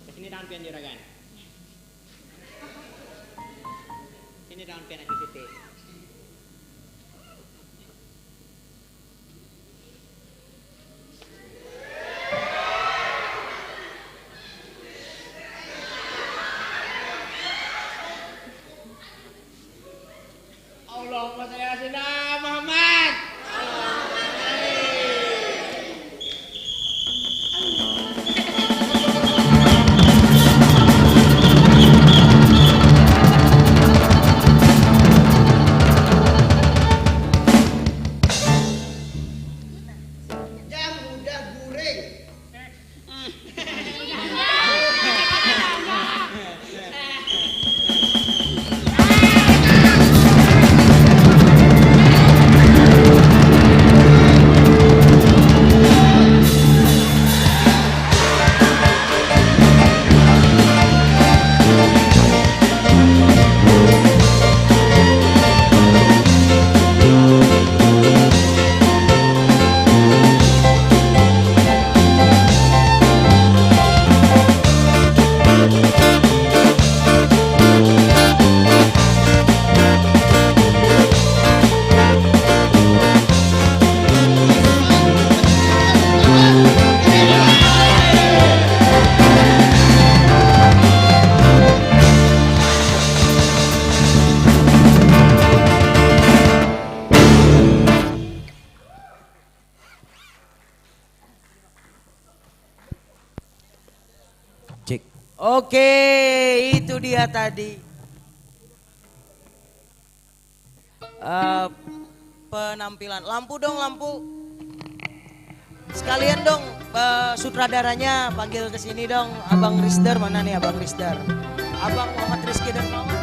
Kesini tangan pian, Juragan. Sini tangan pian, Acil Siti. Allahumma shalli ala sayyidina Muhammad. Jam udah guring. Cek. Oke, itu dia tadi. Eh, penampilan. Lampu dong, lampu. Sekalian dong, eh, sutradaranya panggil ke sini dong. Abang Risder mana nih, Abang Risder? Abang Muhammad Rizky Darmawan.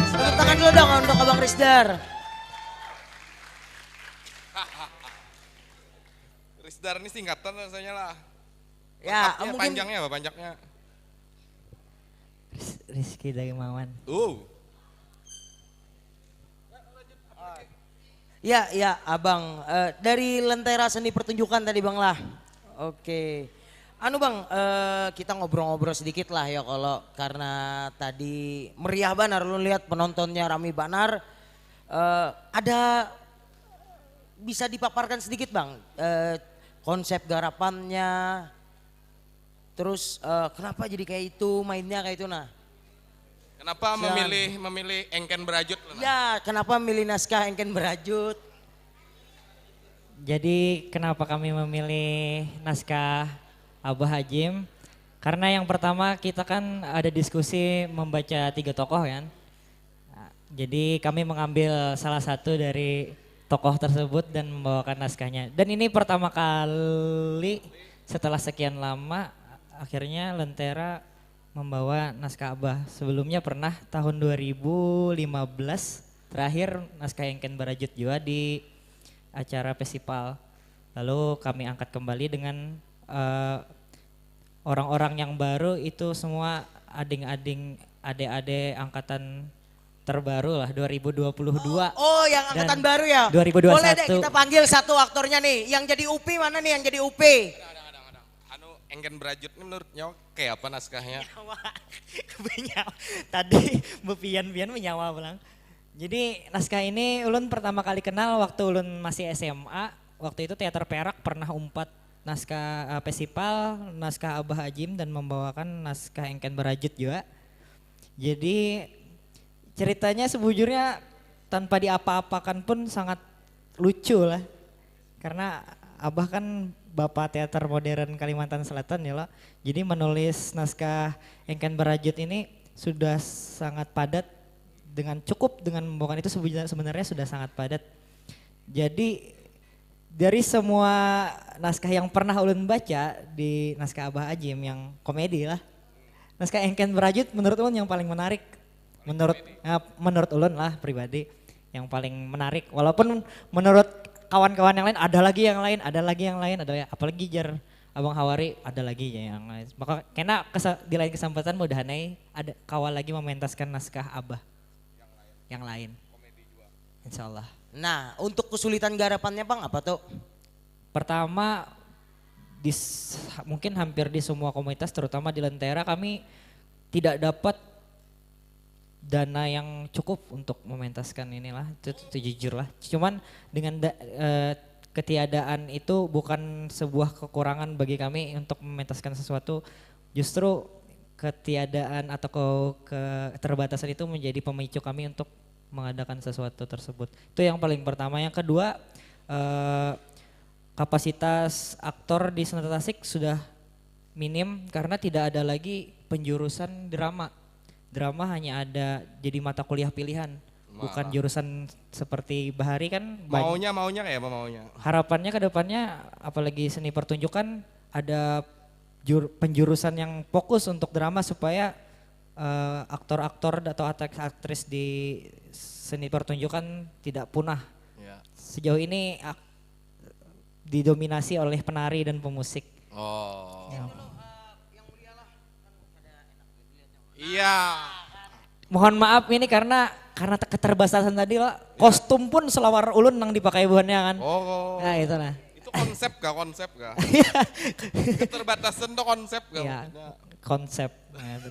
Tepuk tangan dulu dong untuk Abang Risdar. Risdar ini singkatan rasanya lah. Ya, mungkin panjangnya apa panjangnya? Rizky Darmawan. Uh. Ya, ya, Abang. Uh, dari Lentera Seni Pertunjukan tadi, Bang lah. Oke. Anu Bang, uh, kita ngobrol-ngobrol sedikit lah ya kalau karena tadi meriah banar lu lihat penontonnya rami banar. Uh, ada bisa dipaparkan sedikit Bang, uh, konsep garapannya, terus uh, kenapa jadi kayak itu mainnya kayak itu nah. Kenapa Siang. memilih memilih engken berajut? Nah? Ya, kenapa memilih naskah engken berajut? Jadi kenapa kami memilih naskah Abah Ajim? Karena yang pertama kita kan ada diskusi membaca tiga tokoh kan. Jadi kami mengambil salah satu dari tokoh tersebut dan membawakan naskahnya. Dan ini pertama kali setelah sekian lama akhirnya Lentera membawa naskah Abah. Sebelumnya pernah tahun dua ribu lima belas terakhir naskah Engken Barajut juga di acara festival. Lalu kami angkat kembali dengan uh, orang-orang yang baru itu semua ading-ading ade-ade angkatan terbaru lah dua ribu dua puluh dua. Oh, oh yang angkatan baru ya? dua ribu dua puluh satu. Boleh deh kita panggil satu aktornya nih. Yang jadi Upi mana nih yang jadi Upi? Ada, ada, ada, ada. Anu Engken Berajut ini menurut nyawa kayak apa naskahnya? Nyawa. Nyawa. Tadi bepian-pian menyawa pulang. Jadi naskah ini ulun pertama kali kenal waktu ulun masih S M A. Waktu itu teater Perak pernah umpat naskah uh, festival naskah Abah Ajim dan membawakan naskah Engken Berajut juga. Jadi ceritanya sebujurnya tanpa diapa-apakan pun sangat lucu lah. Karena Abah kan bapak teater modern Kalimantan Selatan ya lo. Jadi menulis naskah Engken Berajut ini sudah sangat padat dengan cukup dengan membawakan itu sebenarnya sudah sangat padat. Jadi dari semua naskah yang pernah ulun baca di naskah Abah Ajim yang komedi lah. Naskah Engken Berajut menurut ulun yang paling menarik. Menurut uh, menurut ulun lah pribadi yang paling menarik. Walaupun menurut kawan-kawan yang lain ada lagi yang lain, ada lagi yang lain, ada apalagi jar Abang Hawari ada lagi ya yang lain. Maka kena di lain kesempatan mudahan ada kawal lagi mementaskan naskah Abah yang lain. Insya Allah. Nah, untuk kesulitan garapannya bang apa tuh? Pertama, di, mungkin hampir di semua komunitas, terutama di Lentera, kami tidak dapat dana yang cukup untuk mementaskan inilah, itu, itu jujur lah. Cuman dengan da, eh, ketiadaan itu bukan sebuah kekurangan bagi kami untuk mementaskan sesuatu, justru ketiadaan atau ke, keterbatasan itu menjadi pemicu kami untuk mengadakan sesuatu tersebut. Itu yang paling pertama. Yang kedua, eh, kapasitas aktor di Senata Tasik sudah minim karena tidak ada lagi penjurusan drama. Drama hanya ada jadi mata kuliah pilihan, bukan jurusan seperti Bahari kan. Maunya maunya kayak apa maunya? Harapannya ke depannya apalagi seni pertunjukan ada jur, penjurusan yang fokus untuk drama supaya uh, aktor-aktor atau aktris-aktris di seni pertunjukan tidak punah. Ya. Sejauh ini didominasi oleh penari dan pemusik. Oh. Ya. Iya. Mohon maaf ini karena karena keterbatasan tadi loh. Kostum pun selawar ulun nang dipakai buhannya kan. Oh. Nah, itu nah. Itu konsep kah, konsep kah? Iya. Keterbatasan tuh konsep kah? Iya. Konsep. Nah,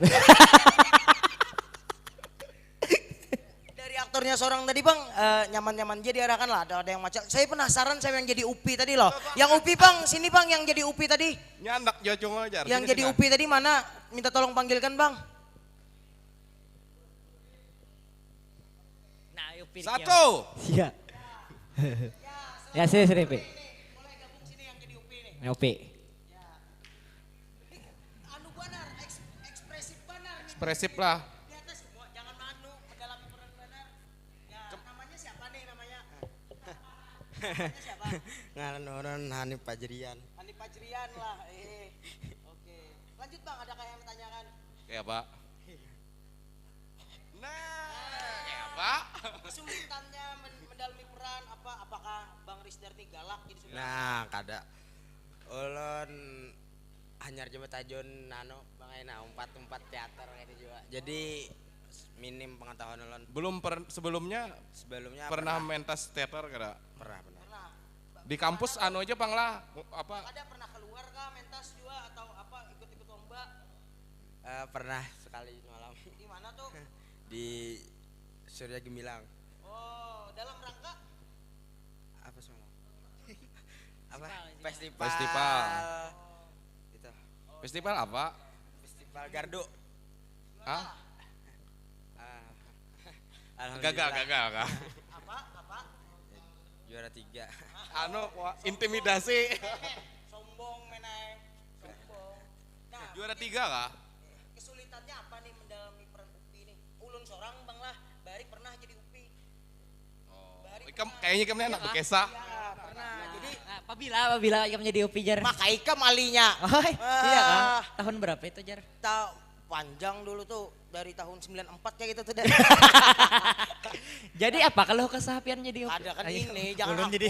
dari aktornya seorang tadi bang uh, nyaman-nyaman aja diarahkan lah ada ada yang macam saya penasaran saya yang jadi upi tadi loh yang upi bang sini bang yang jadi upi tadi nyandak jocong aja yang jadi upi tadi mana minta tolong panggilkan bang nah upi satu iya ya sini sini upi upi ekspresif lah. Ngaran orang Hanif Pajrian. Hanif Pajrian lah. Eh. Oke. Lanjut Bang, adakah yang ditanyakan? Ya, Pak. Nah, ya, Pak. Kesulitannya mendalami peran apa apakah Bang Risdar nih galak gitu? Nah, kada. Ulun hanyar coba tajun nano bangai nah umpat umpat teater gitu juga jadi minim pengetahuan ulun belum per, sebelumnya sebelumnya pernah, pernah mentas teater kada pernah pernah di kampus anu aja pang lah apa ada pernah keluar kah mentas juga atau apa ikut ikut lomba uh, pernah sekali malam di mana tuh di Surya Gemilang oh dalam rangka apa semalam apa festival festival, festival. Itu. Festival apa? Festival Gardu. Hah? Ah. Gagal, gagal, gagal. Apa? Apa? Juara tiga. Anu, intimidasi. Sombong, menai. Sombong. Nah, juara tiga kah? Kesulitannya apa nih mendalami peran Upi nih? Ulun seorang bang lah, bari pernah jadi Upi. Ikam kayaknya ikam anak bekesa. Iya, pernah. Jadi nah, apabila apabila ikam jadi upijar. Maka ikam alinya. Oh, iya kah? Ah. Tahun berapa itu jar? Ta panjang dulu tuh dari tahun sembilan empat kayak gitu tuh. Jadi apa kalau kesapian jadi upi? Ada kan ini, jangan. Belum jadi.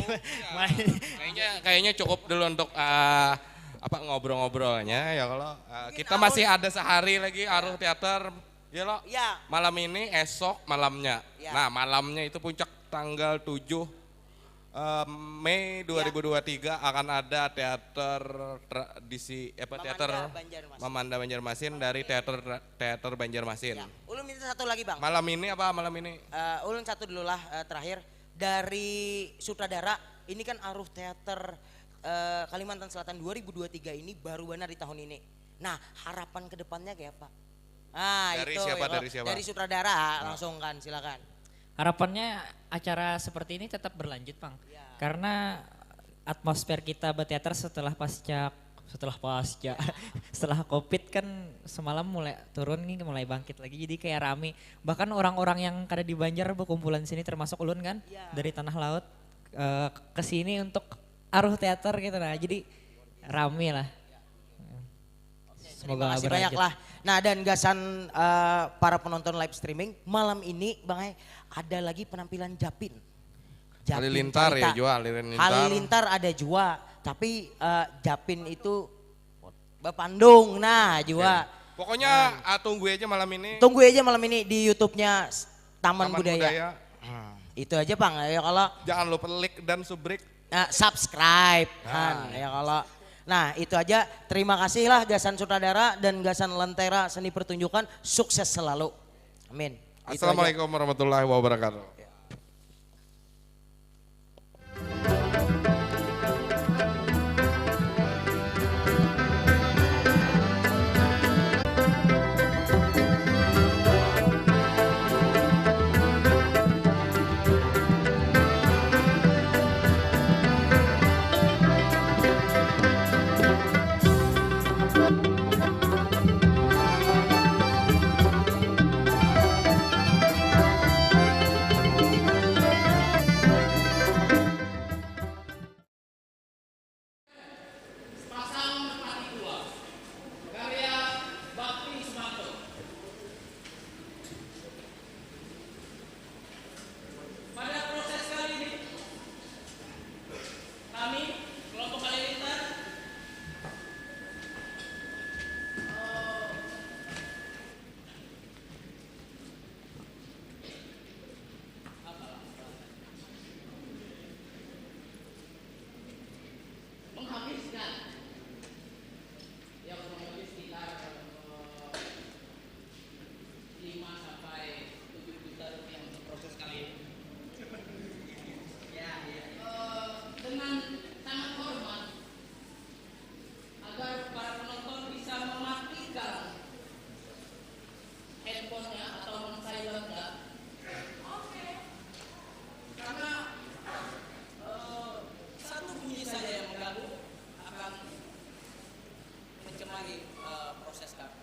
Kayaknya kayaknya cukup dulu untuk uh, apa ngobrol-ngobrolnya ya kalau uh, kita masih ada sehari lagi Aruh Teater Ya lo. Ya. Malam ini, esok malamnya. Ya. Nah, malamnya itu puncak tanggal tujuh uh, Mei dua ribu dua tiga ya. Akan ada teater tradisi apa Mamanda teater Banjarmasin. Mamanda Banjarmasin dari teater teater Banjarmasin. Ya. Ulun minta satu lagi, Bang. Malam ini apa malam ini? Uh, ulun satu dulu lah uh, terakhir dari sutradara. Ini kan aruh teater eh, Kalimantan Selatan dua ribu dua tiga ini baru benar di tahun ini. Nah, harapan ke depannya kayak apa? Ah, dari itu siapa, ya, dari siapa? Dari sutradara, nah, langsung kan, silakan. Harapannya acara seperti ini tetap berlanjut, Pang. Ya. Karena atmosfer kita berteater setelah pasca, setelah pasca, setelah covid kan semalam mulai turun nih, mulai bangkit lagi, jadi kayak rame. Bahkan orang-orang yang kada di Banjar berkumpulan sini, termasuk ulun kan, ya, dari tanah laut, eh, ke sini untuk aruh teater gitu, nah, jadi rame lah. Semoga terima kasih banyak lah. Nah, dan gasan, eh, para penonton live streaming, malam ini, Bang Hai, ada lagi penampilan Japin. Japin Halilintar ya, Carita. Jua, Halilintar. Halilintar ada jua, tapi, eh, Japin itu bapandung, nah, jua. Oke. Pokoknya, nah, ah, tunggu aja malam ini. Tunggu aja malam ini di YouTube-nya s-, Taman Taman Budaya. Budaya. Hmm. Itu aja, Pang. Ya, kalau jangan lupa like dan subscribe. Nah, subscribe. Nah. Han, ya, kalau. Nah, itu aja. Terima kasih lah gasan sutradara dan gasan Lentera Seni Pertunjukan. Sukses selalu. Amin. Itu aja. Assalamualaikum warahmatullahi wabarakatuh. Sepasang Merpati Tua, karya Bakti Sumanto. Pada proses kali ini, kami, Kelompok Halilintar, eh, apalah, menghabiskan, ya, kurang lebih sekitar, eh, lima sampai tujuh juta rupiah untuk proses kali ini. Ya, ya. Eh, dengan sangat hormat, agar para penonton bisa mematikan handphonenya atau men-silent-nya. Oke. Karena, eh, satu bunyi saja yang mengganggu akan mencemari, eh, proses kami.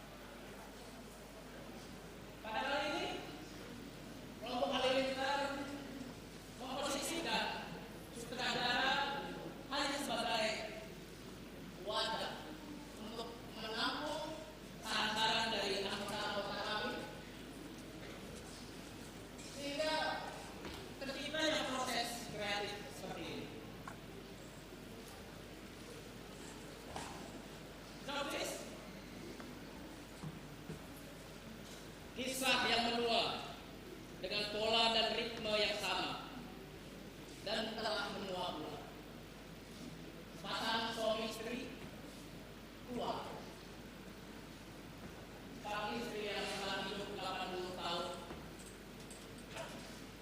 Pada kali ini, Kelompok Halilintar memposisikan sutradara hanya sebagai wadah untuk menampung saran-saran dari anggota-anggota kami, sehingga terciptanya proses kreatif seperti ini. Notice. Kisah yang menua dengan pola dan ritme yang sama dan telah menua pula. Sepasang suami istri tua. Sang istri yang telah hidup delapan puluh tahun,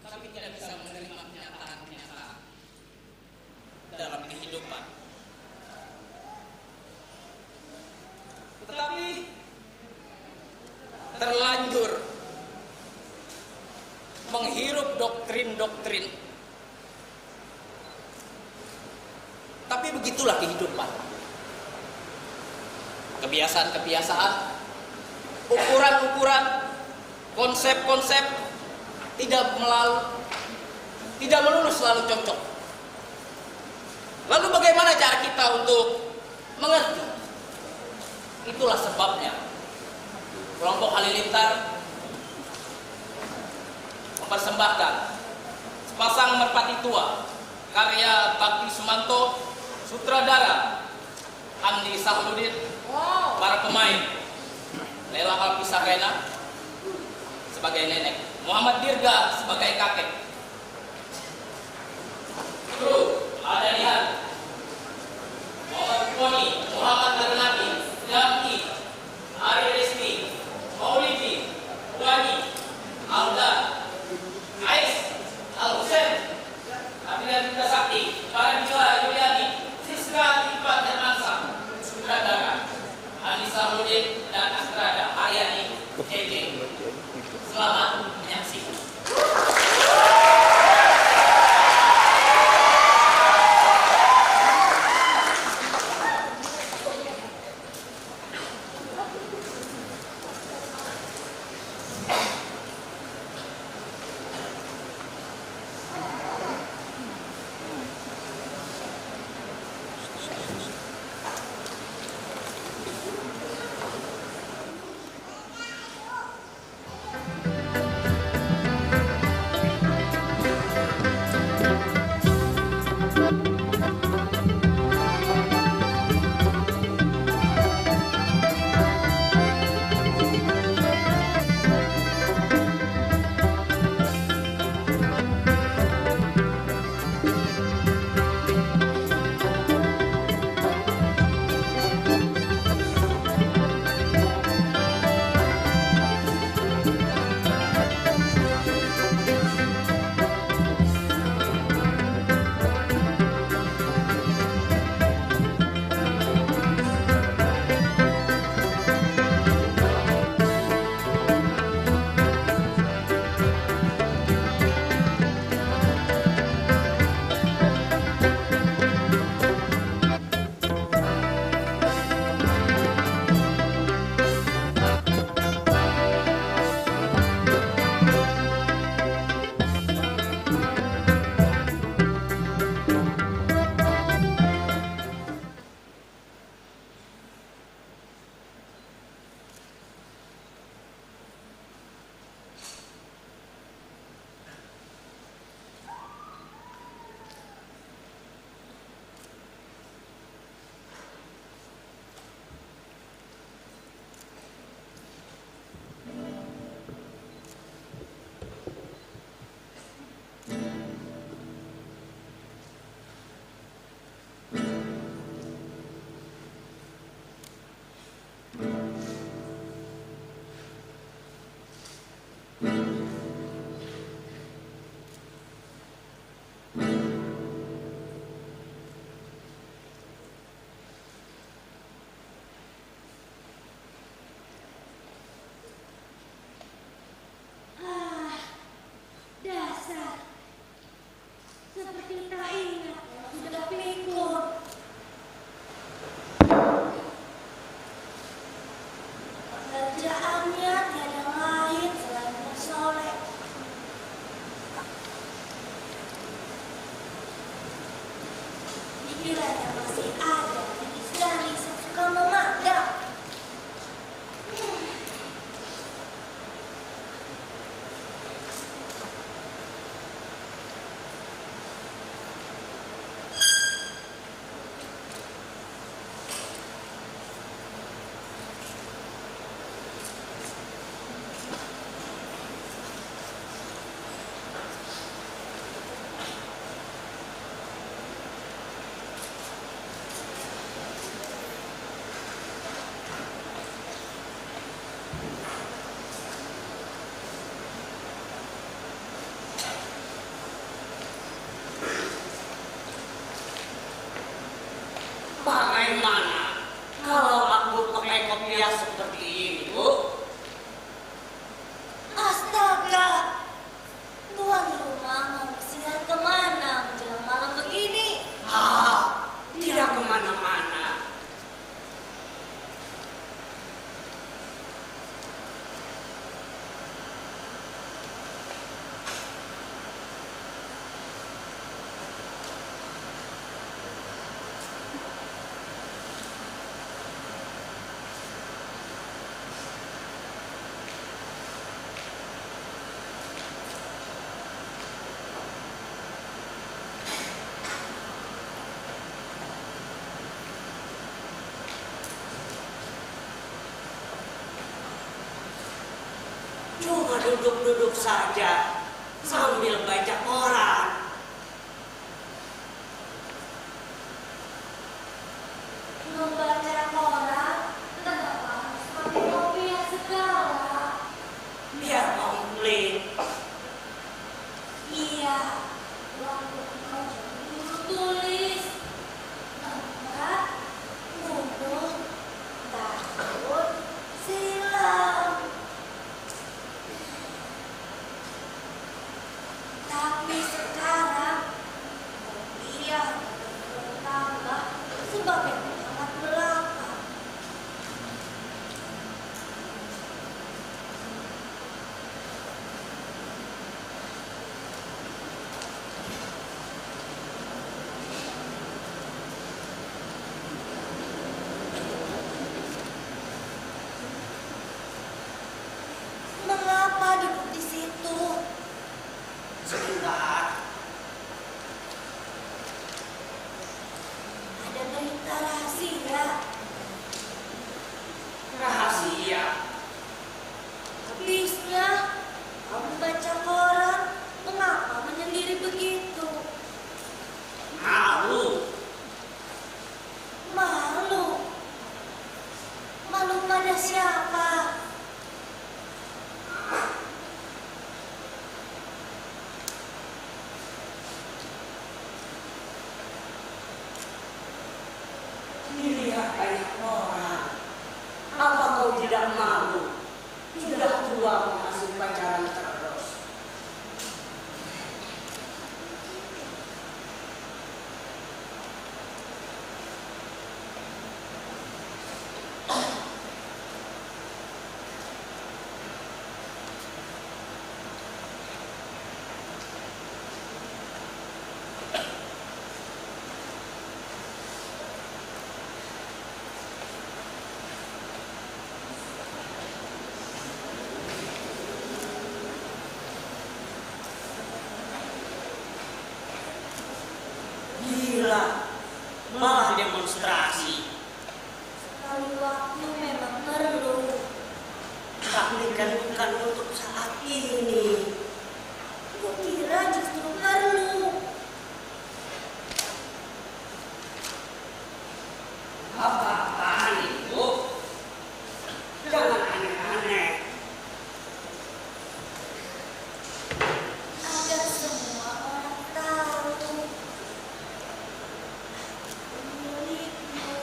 tapi tidak bisa menerima kenyataan-kenyataan dalam kehidupan. Tetapi terlanjur menghirup doktrin-doktrin. Tapi begitulah kehidupan. Kebiasaan-kebiasaan, ukuran-ukuran, konsep-konsep tidak melalu, tidak melulu selalu cocok. Lalu bagaimana cara kita untuk mengerti? Itulah sebabnya Kelompok Halilintar mempersembahkan Sepasang Merpati Tua karya Bakti Sumanto, sutradara Andi Sahludin, para pemain Lela Alpisah Rena sebagai nenek, Muhammad Dirga sebagai kakek. Kru, ada Nihan, Muhammad Koni, Muhammad Arnati, Damki, Ari Rizki, Maulidi, Wani, Alda, Ais, Al Husen, Abdillah Sakti, Farhanjula Yuliani, Siska kopiah seperti ini, Bu? Astaga! Tuan rumah mau siar kemana menjelang malam begini? Ah, tidak kemana-mana. Cuma duduk-duduk saja sambil baca koran. Membaca koran, kenapa harus pakai kopiah segala? Biar komplit. Iya, waktu engkau jadi guru tulis. Tempat, gunung, tahun, silam. Tapi sekarang, kopiah dapat bertambah sebagai penghangat belaka. Mengapa duduk di situ? Sebentar. Ada berita rahasia. Rahasia? Habisnya, kamu baca koran, mengapa menyendiri begitu? Malu. Malu? Malu pada siapa? Dilihat banyak orang. Apa kau tidak malu? Sudah tua kok masih pacaran terus. Gila, malah demonstrasi. Sekali waktu memang perlu. Tapi kan bukan untuk saat ini. Kukira justru perlu. Apa-apaan itu? Jangan aneh-aneh. Agar semua orang tahu. Milikmu.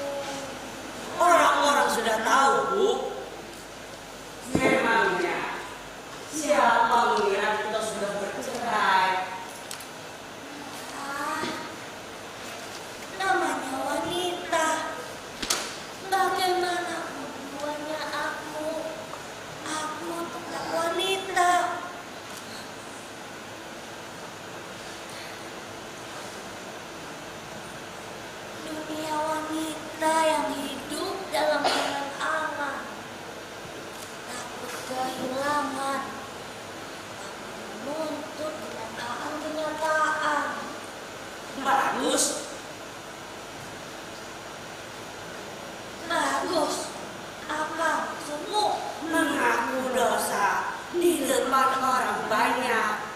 Orang-orang sudah tahu, Bu. Memangnya siapa mengira kita sudah bercerai? Ah, namanya wanita. Bagaimanapun duanya aku, aku tetap wanita. Dunia wanita yang hidup dalam angan-angan, takut kehilangan, menuntut kenyataan-kenyataan. Bagus. Bagus. Apa maksudmu? Mengaku dosa di depan orang banyak.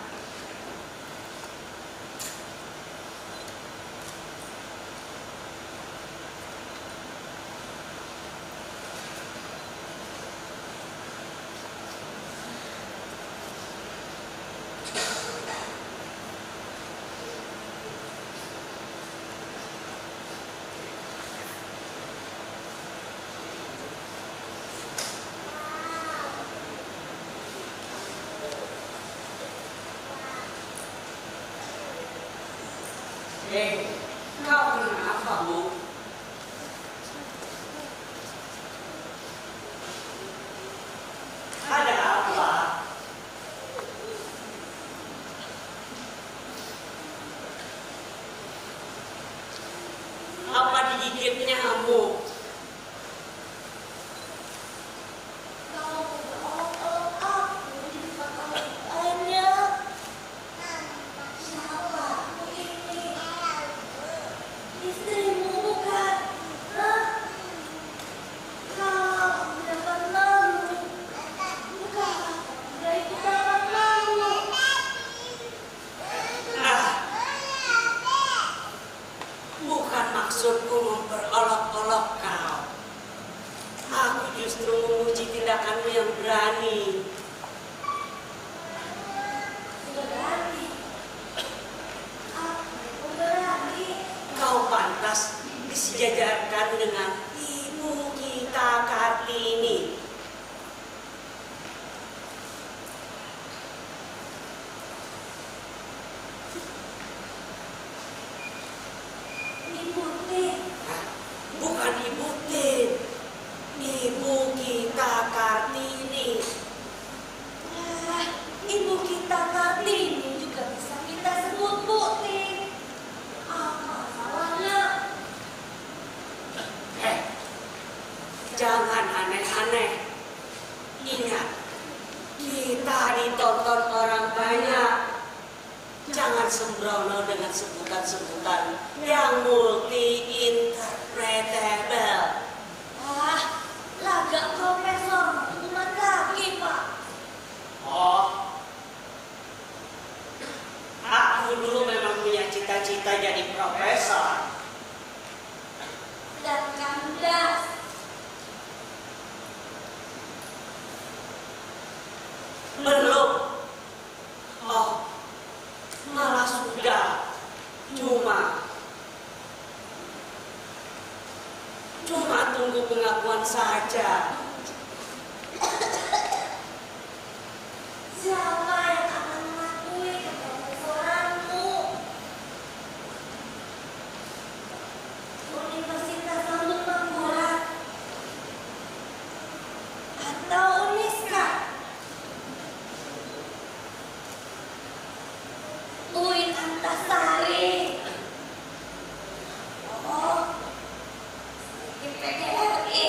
Eh, kau kenapa, Bu? Ada apa? Apa digigit nyamuk? Kau mengolok-olok aku di depan orang banyak. Siapa aku ini? Istrimu bukan? Hah? Kalau aku dapat malu, bukan aku tidak ikut dapat malu. Ah, bukan maksudku memperolok-olok kau. Aku justru memuji tindakanmu yang berani. Berani? Apa itu berani? Kau pantas disejajarkan dengan ibu kita Kartini. Ibu Tin. Hah? Bukan Ibu Tin. Ibu kita Kartini. Ah, Ibu kita Kartini juga bisa kita sebut Bu Tin. Apa salahnya? Heh, jangan aneh-aneh. Ingat, kita ditonton orang banyak. Jangan sembrono dengan sebutan-sebutan yang multi interpretable. Ah, lagak profesor, umat lagi, Pak. Oh, aku dulu memang punya cita-cita jadi profesor. Dan kandas. Belum. Oh, malah sudah. Cuma, cuma tunggu pengakuan saja. Siapa yang akan mengakui keprofesoranmu? Universitas Lambung Mangkurat atau Uniska? Uin Antasari. Oh, sedikit P G R I.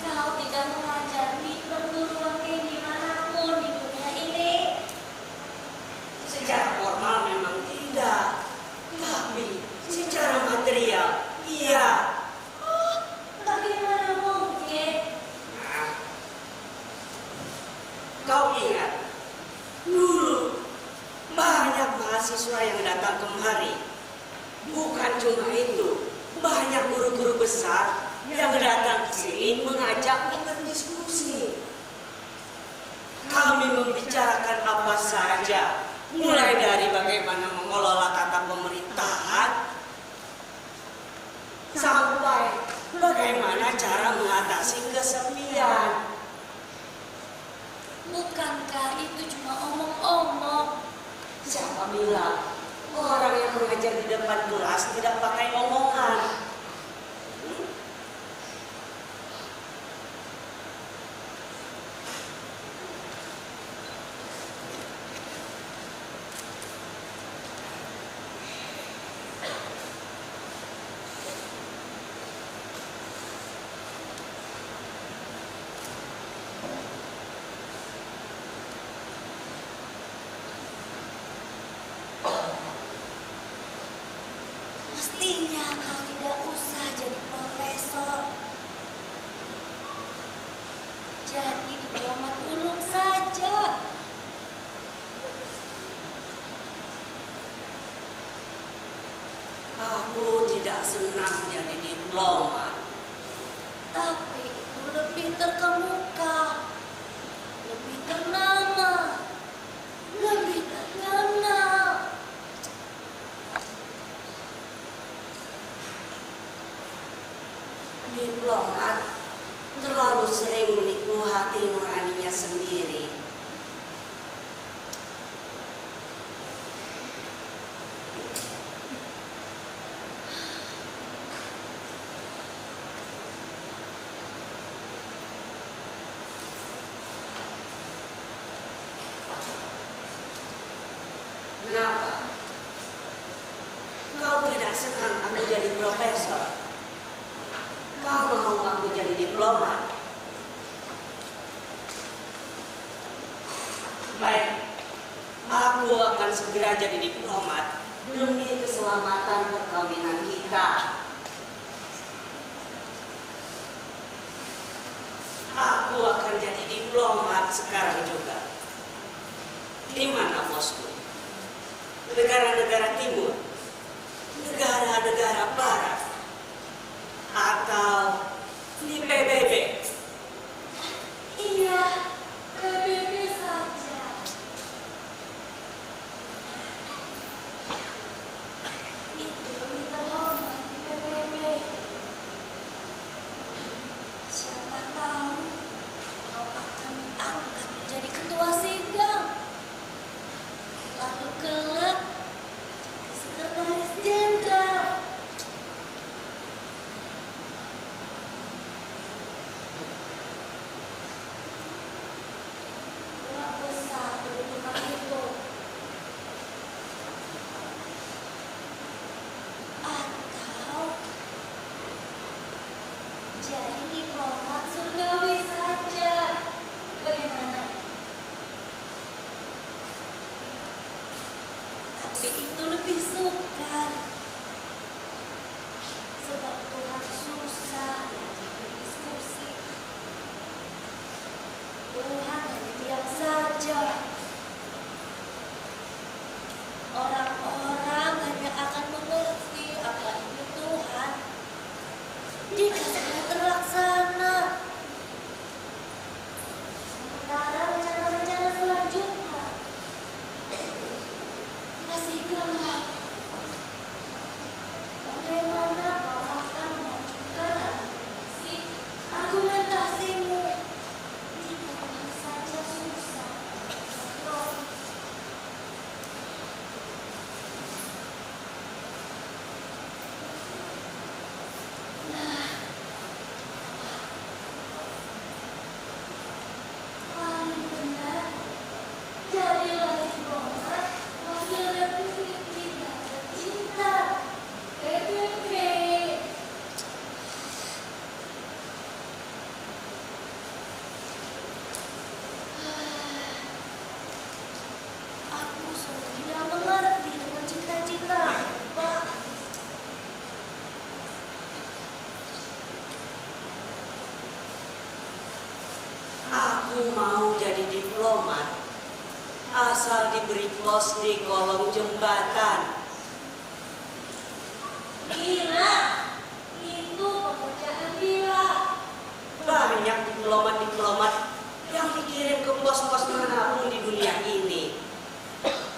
Kau tidak mengajar di perguruan tinggi manapun di dunia ini. Secara formal memang tidak, tapi secara material, iya. Oh, bagaimana mungkin? Nah, kau ingat, dulu banyak mahasiswa yang datang kemari. Bukan cuma itu, banyak guru-guru besar yang datang ke sini mengajak kita diskusi. Kami membicarakan apa saja, mulai dari bagaimana mengelola tata pemerintahan, sampai bagaimana cara mengatasi kesepian. Bukankah itu cuma omong-omong? Siapa bilang orang yang mengajar di depan kelas tidak pakai omongan? Hmm? Mestinya kau tidak usah jadi profesor. Jadi diplomat ulung saja. Aku tidak senang jadi diplomat. Tapi itu lebih terkemuka, lebih ternama, lebih terkenal. Diplomat terlalu sering menipu hati nuraninya sendiri. Kenapa? Kau tidak senang aku jadi profesor? Kau mau aku jadi diplomat? Baik, aku akan segera jadi diplomat demi keselamatan perkawinan kita. Aku akan jadi diplomat sekarang juga. Di mana bosku? Negara-negara timur? Negara-negara barat? Atau di P B B? Iya, P B B saja. Itu lebih terhormat di P B B. Siapa tahu kau akan diangkat menjadi ketua sidang. Lalu kelak jadi sekretaris jenderal. Dua besar di rumah itu. Atau jadi diplomat surgawi saja. Bagaimana? Tapi itu lebih sukar. Sebab Tuhan susah diajak berdiskusi. Tuhan hanya diam saja. Orang-orang hanya akan mengerti apa ini Tuhan jika sudah terlaksana. Sementara rencana-rencana selanjutnya masih gelap. Bagaimana kau akan melanjutkan argumentasi, argumentasimu jika Tuhan saja susah? Nah, paling benar, jadilah diplomat wakil Republik kita tercinta, P B B. Aku sudah tidak mengerti dengan cita-cita, Pak. Aku mau jadi diplomat, asal diberi pos di kolong jembatan. Gila! Itu pekerjaan gila. Banyak diplomat-diplomat yang dikirim ke pos-pos manapun di dunia ini.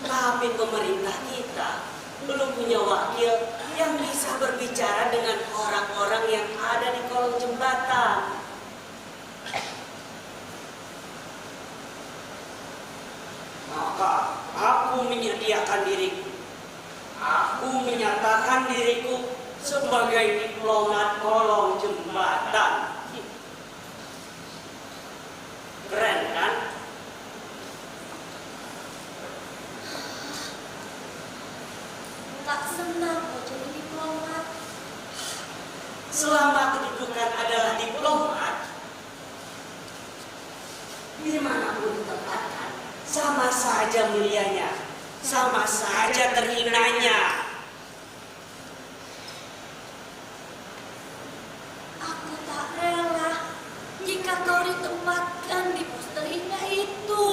Tapi pemerintah kita belum punya wakil yang bisa berbicara dengan orang-orang yang ada di kolong jembatan. Maka aku menyediakan diriku. Aku menyatakan diriku sebagai diplomat kolong jembatan. Keren, kan? Tak senang kau jadi diplomat. Selama kedudukan adalah diplomat, dimanapun ditempatkan, sama saja mulianya, sama saja terhinanya. Aku tak rela jika kau ditempatkan di pos terhina itu.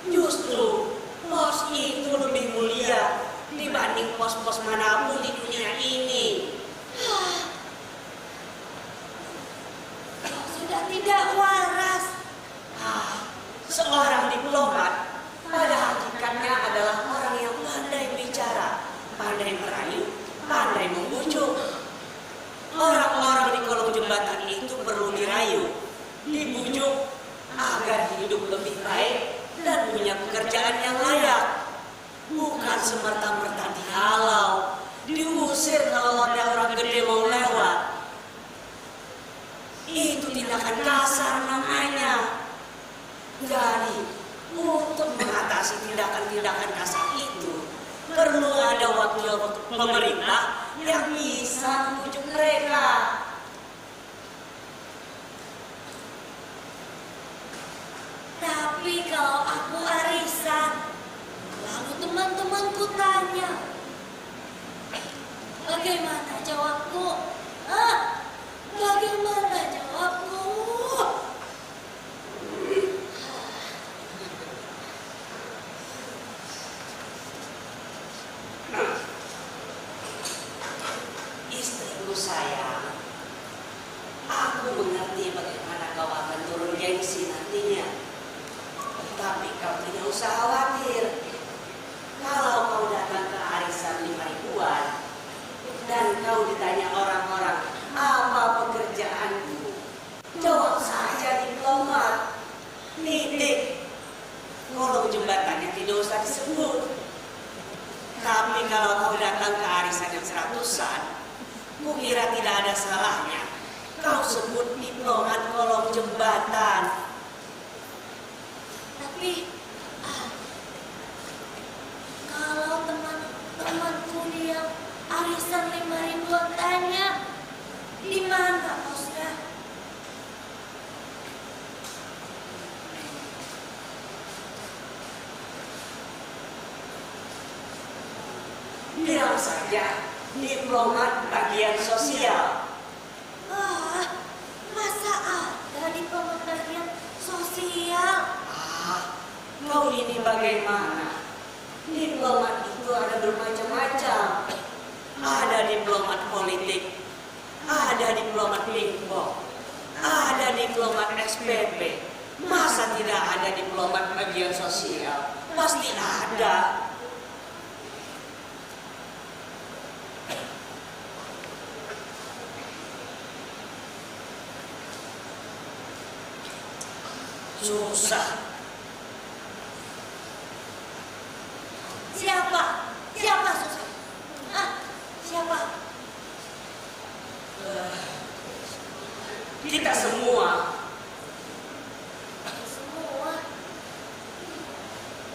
Justru, pos itu lebih mulia dibanding pos-pos manapun di dunia ini. Kau sudah tidak waras. Ah, seorang diplomat pada hakikatnya adalah orang yang pandai bicara, pandai merayu, pandai membujuk. Orang-orang di kolong jembatan itu perlu dirayu, dibujuk agar hidup lebih baik dan punya pekerjaan yang layak. Bukan semerta-merta dihalau, diusir kalau ada orang gede mau lewat. Itu tindakan kasar namanya. Jadi, untuk mengatasi tindakan-tindakan kasar itu, Perlu ada wakil pemerintah yang bisa membujuk mereka. Tapi kalau aku arisan, lalu teman-temanku tanya, bagaimana jawabku? Hah? Bagaimana jawabku? Istriku sayang, aku mengerti bagaimana kau akan turun gengsi nantinya. Tapi kau tidak usah khawatir. Kalau kau datang ke arisan lima ribuan dan kau ditanya orang-orang apa pekerjaanku, jawab saja diplomat. Titik. Kolong jembatannya tidak usah disebut. Tapi kalau kau datang ke arisan yang seratusan, kukira tidak ada salahnya kau sebut diplomat kolong jembatan. Tapi, ah, kalau teman-temanku yang arisan lima ribuan tanya, di mana kosnya? Bilang saja diplomat bagian sosial. Wah, masa ada diplomat bagian sosial? Ah, kau ini bagaimana? Diplomat itu ada bermacam-macam. Ada diplomat politik, ada diplomat pingpong, ada diplomat S P P. Masa tidak ada diplomat bagian sosial? Pasti ada. Susah. Siapa? Siapa susah? Ah, siapa? Kita semua. Semua.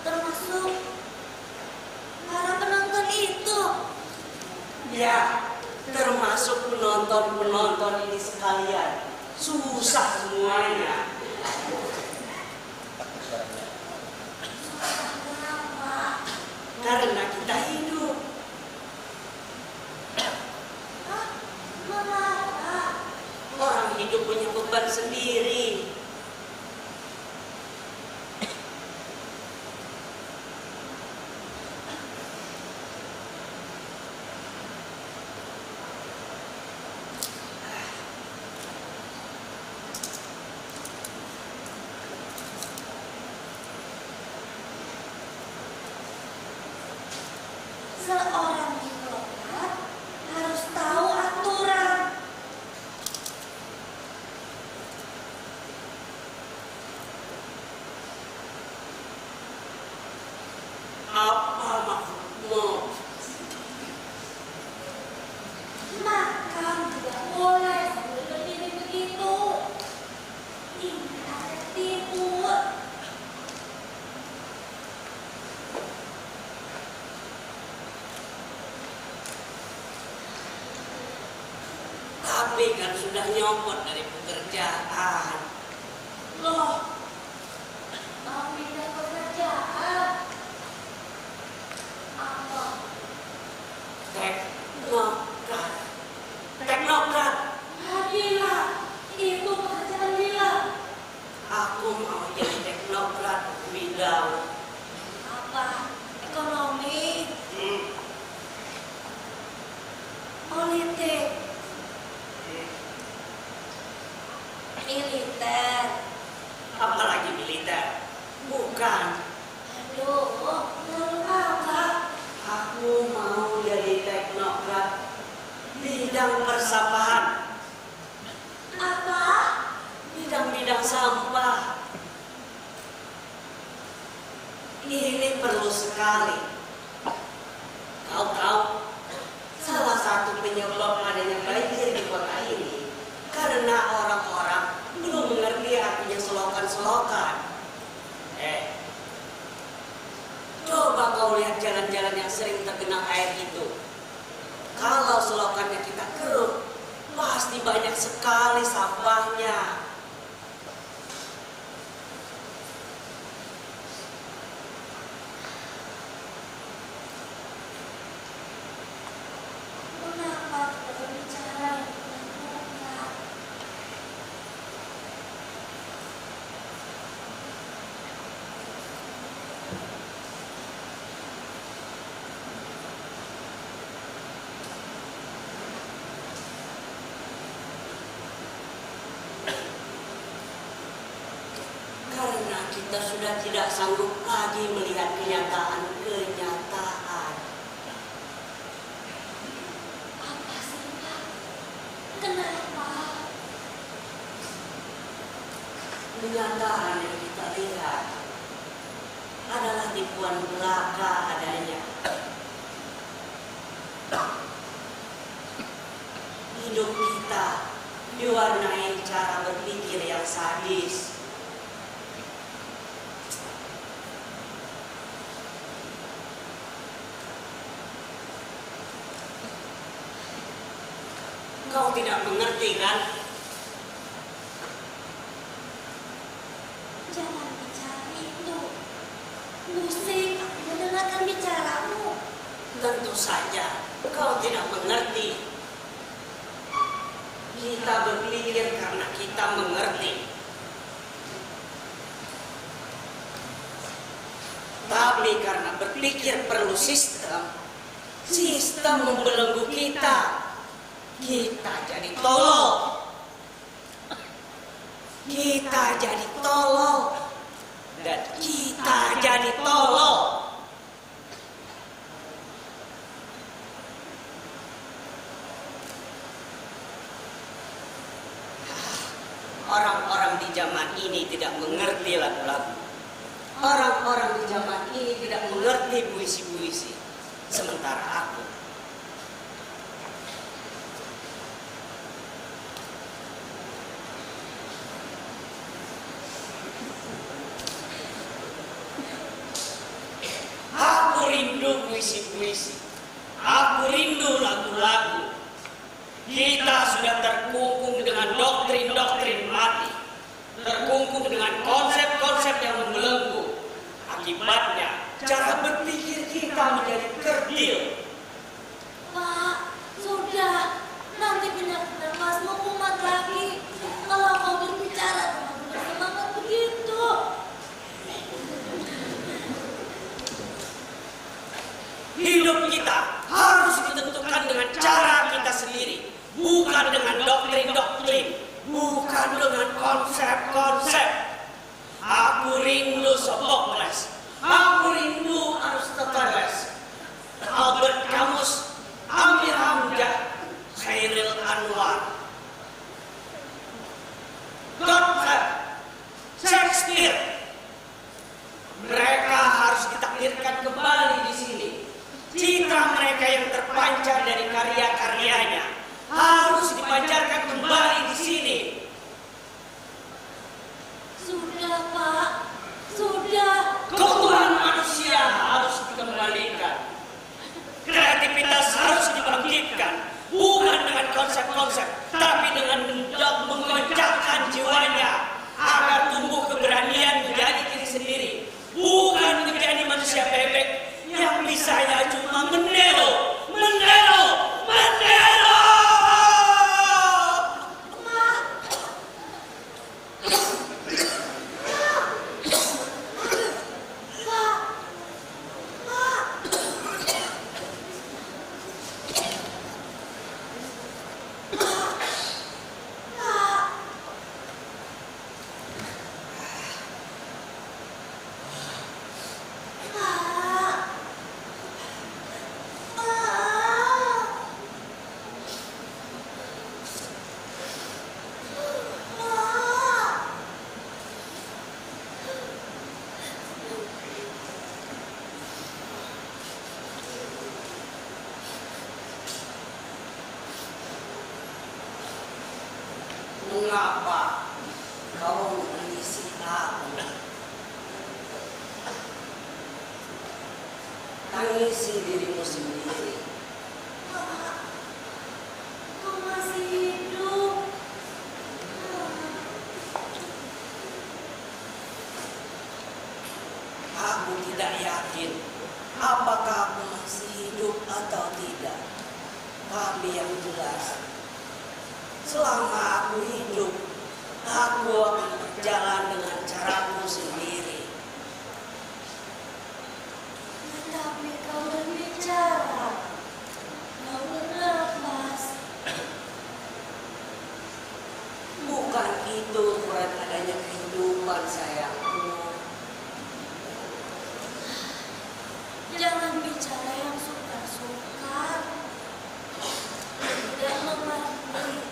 Termasuk para penonton itu. Ya, termasuk penonton-penonton ini sekalian. Susah semuanya. Susah kenapa? Karena kita hidup. Hah? Mengapa? Orang hidup punya beban sendiri. Seorang diplomat harus tahu aturan. Apa maksudmu? Makam tidak boleh sambil berdiri begitu. Ini ada tipu. Tapi kan sudah nyopot dari pekerjaan. Loh, mau pindah pekerjaan? Apa? Teknokrat. Teknokrat. Ah, gila. Itu pekerjaan gila. Aku mau jadi teknokrat bidang. Apa? Ekonomi? Hmm. Politik? Hmm. Militer? Apalagi militer? Bukan. Aduh, lalu apa? Aku mau jadi teknokrat bidang persampahan. Apa? Bidang-bidang sampah. Ini perlu sekali. Kau tahu, salah satu penyebab adanya banjir di kota ini karena orang-orang belum mengerti artinya selokan-selokan. Eh, coba kau lihat jalan-jalan yang sering tergenang sekali sampahnya. Karena kita sudah tidak sanggup lagi melihat kenyataan-kenyataan. Apa sih, Pak? Kenapa? Kenyataan yang kita lihat adalah tipuan belaka adanya. Hidup kita diwarnai cara berpikir yang sadis. Kau tidak mengerti, kan? Jangan bicara itu. Pusing aku mendengarkan bicaramu. Tentu saja kau tidak mengerti. Kita berpikir karena kita mengerti. Tapi karena berpikir perlu sistem, sistem membelenggu kita. Kita jadi tolol. Kita jadi tolol. Dan kita jadi tolol. Orang-orang di zaman ini tidak mengerti lagu-lagu. Orang-orang di zaman ini tidak mengerti puisi-puisi. Sementara aku, aku rindu puisi-puisi. Aku rindu lagu-lagu. Kita sudah terkungkung dengan doktrin-doktrin mati, terkungkung dengan konsep-konsep yang membelenggu. Akibatnya, cara berpikir kita menjadi kerdil. Pak, sudah. Nanti penyakit nafasmu kumat lagi. Kalau kau berbicara dengan bersemangat begitu. Hidup kita harus ditentukan dengan cara kita sendiri, bukan dengan doktrin-doktrin, bukan dengan konsep-konsep. Aku rindu Sophocles, aku rindu Aristoteles, Albert Camus, Amir Hamzah, Chairil Anwar, Godard, Shakespeare. Mereka harus ditakdirkan kembali di sini. Citra mereka yang terpancar dari karya-karyanya harus dipancarkan kembali di sini. Sudah, Pak. Sudah. Keutuhan manusia harus dikembalikan. Kreativitas harus dibangkitkan, bukan dengan konsep-konsep, tapi dengan menggoncangkan jiwanya agar tumbuh keberanian menjadi diri sendiri, bukan menjadi manusia bebek yang bisanya cuma mendelo, mendelo, mendelo. Mengapa kau menangisi aku? Tangisi dirimu sendiri. Kau masih hidup. Yang jelas, selama aku hidup, aku akan berjalan dengan caraku sendiri. Tetapi kau berbicara, kau bernapas. Bukan itu ukuran adanya kehidupan, sayangku. Jangan bicara yang sukar-sukar. Tidak mengerti.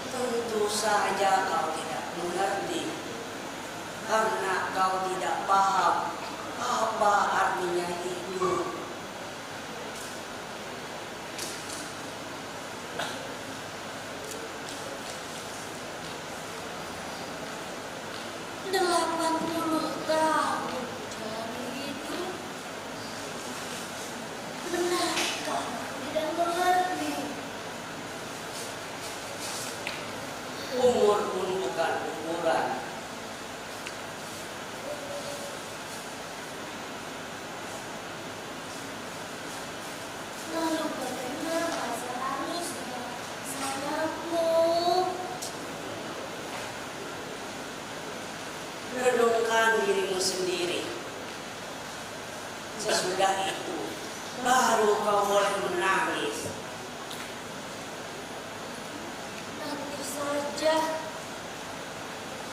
Tentu saja kau tidak mengerti, karena kau tidak paham apa artinya hidup. Delapan puluh tahun menjalani hidup. Benarkah aku tidak mengerti? Umur pun bukan ukuran. Lalu bagaimana seharusnya, sayangku? Renungkan dirimu sendiri. Sesudah itu, baru kau boleh menangis. Nanti saja.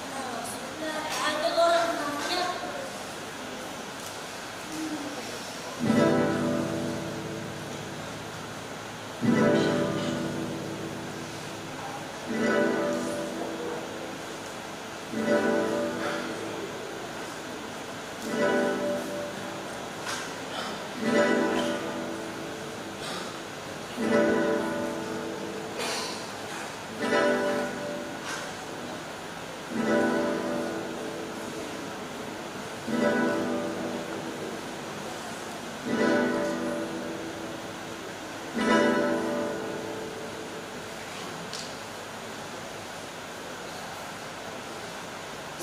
Kalau sudah ada orang nanya.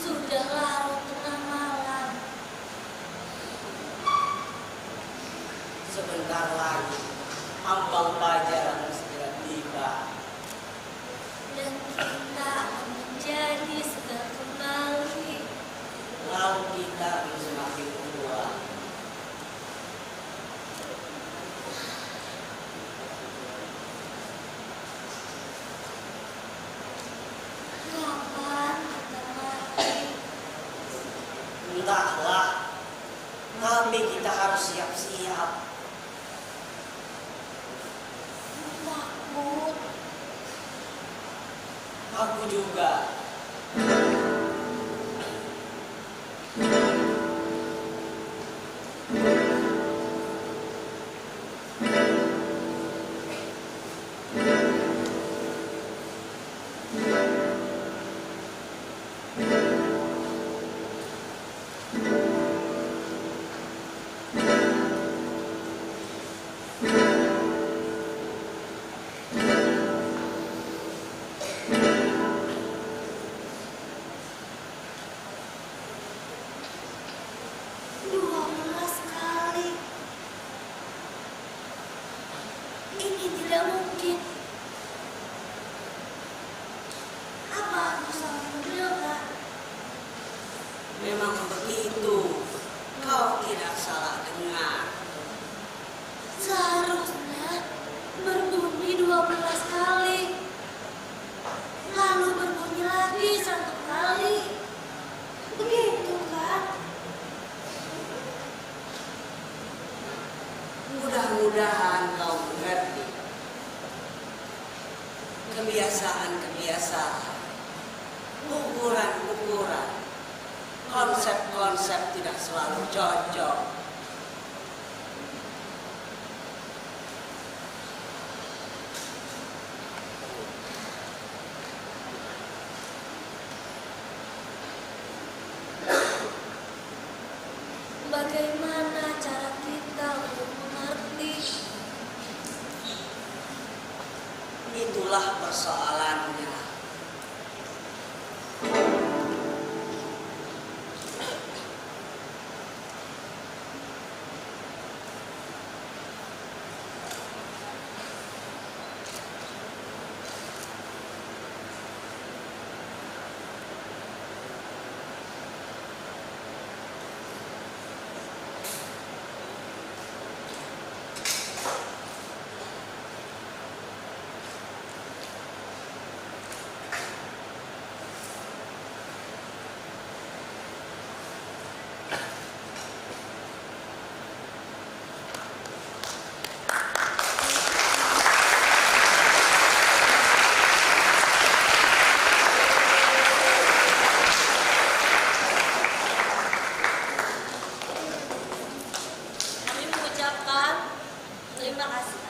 Sudah larut tengah malam. Sebentar lagi, ambang pajar akan segera tiba. Dan kita akan menjadi segar kembali. Lalu kita akan semakin kuat. Kapan kita mati? Entahlah, tapi kita harus siap-siap. Takut. Aku juga. Dua belas kali. Ini tidak mungkin. Apa aku salah mendengar? Memang begitu. Kau tidak salah dengar. Seharusnya berbunyi dua belas kali. Lalu berbunyi lagi satu kali. Begitu kan? Mudah-mudahan kau mengerti. Kebiasaan-kebiasaan, ukuran-ukuran, konsep-konsep tidak selalu cocok. Bagaimana cara kita untuk mengerti? Itulah persoalannya. Makasih.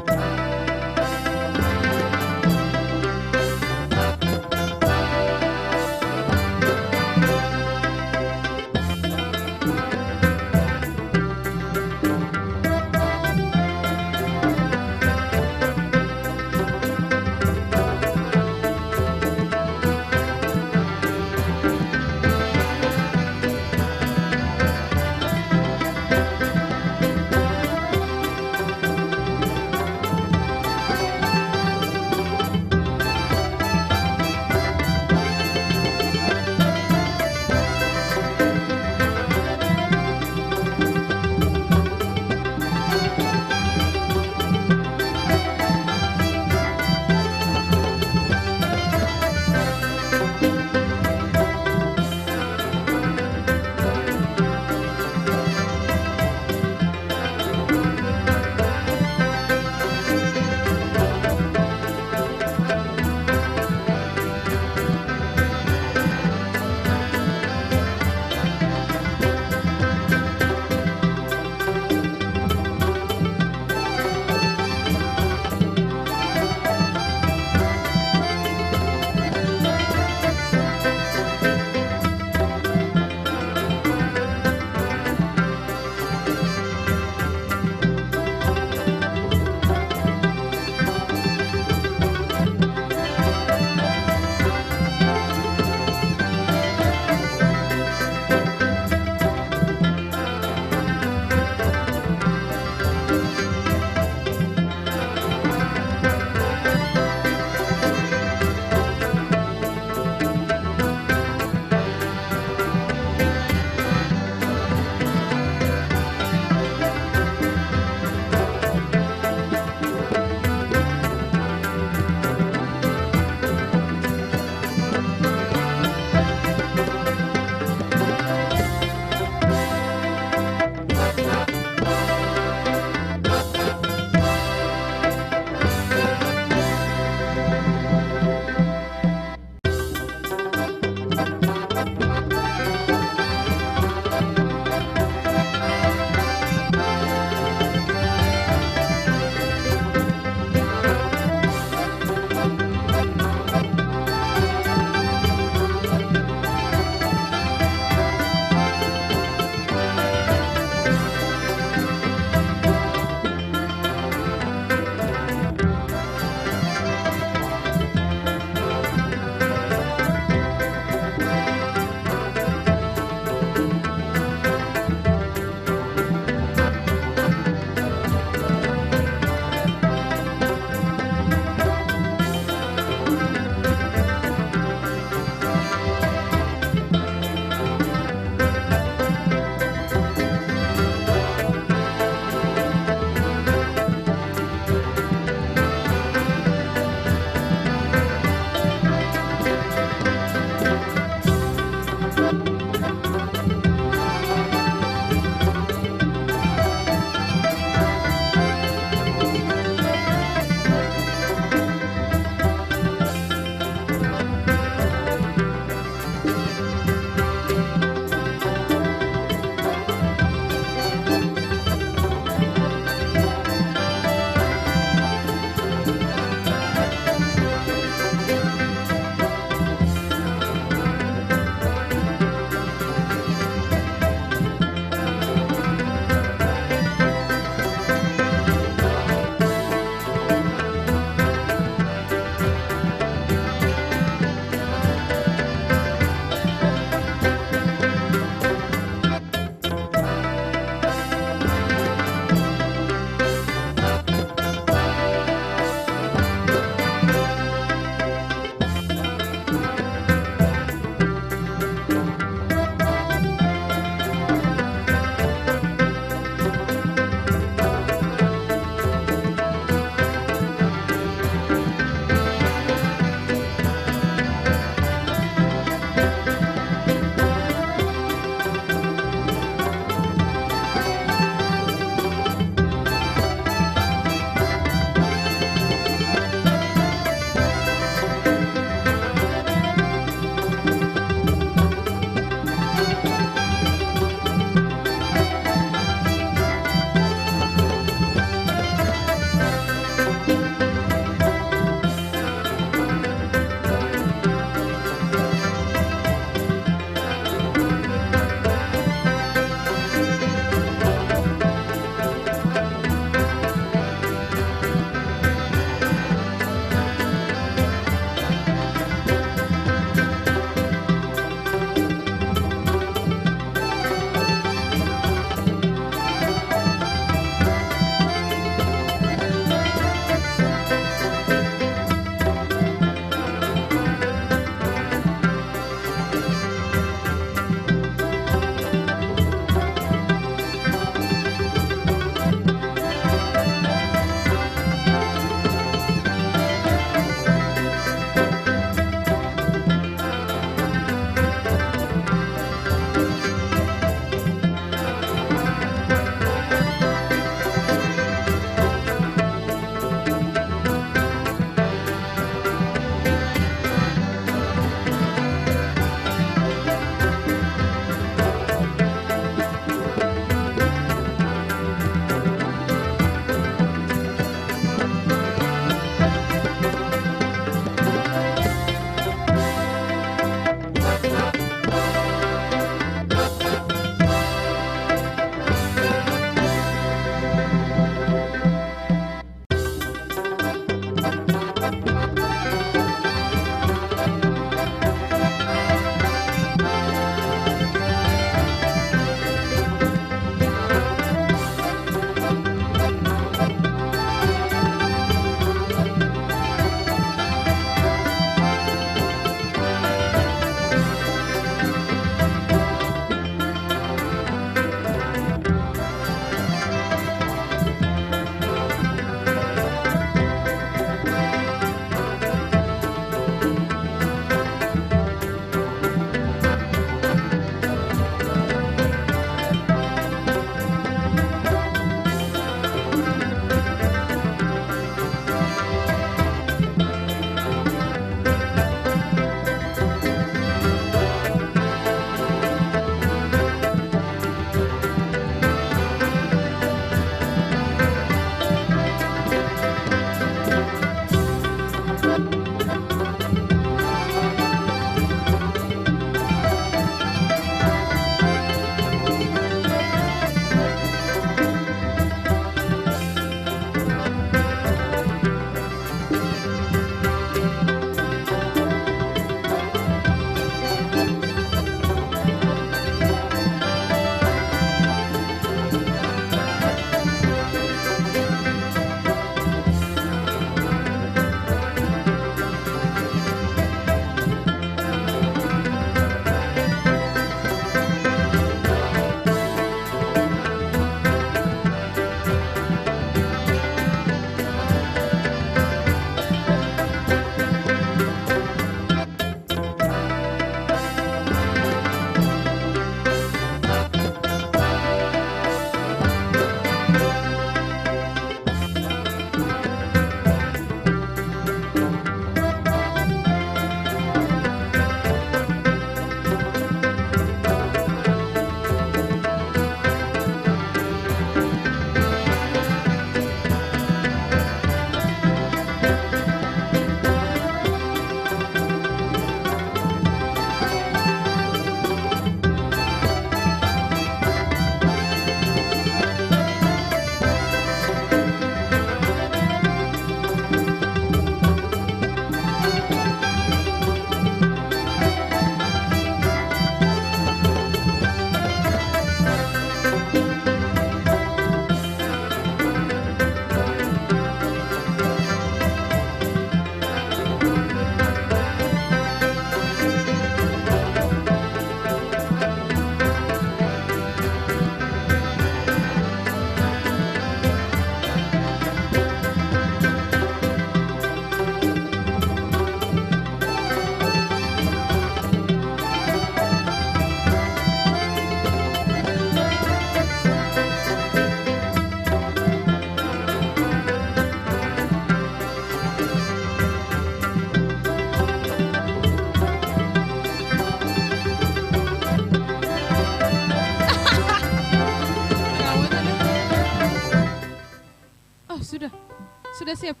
Siap.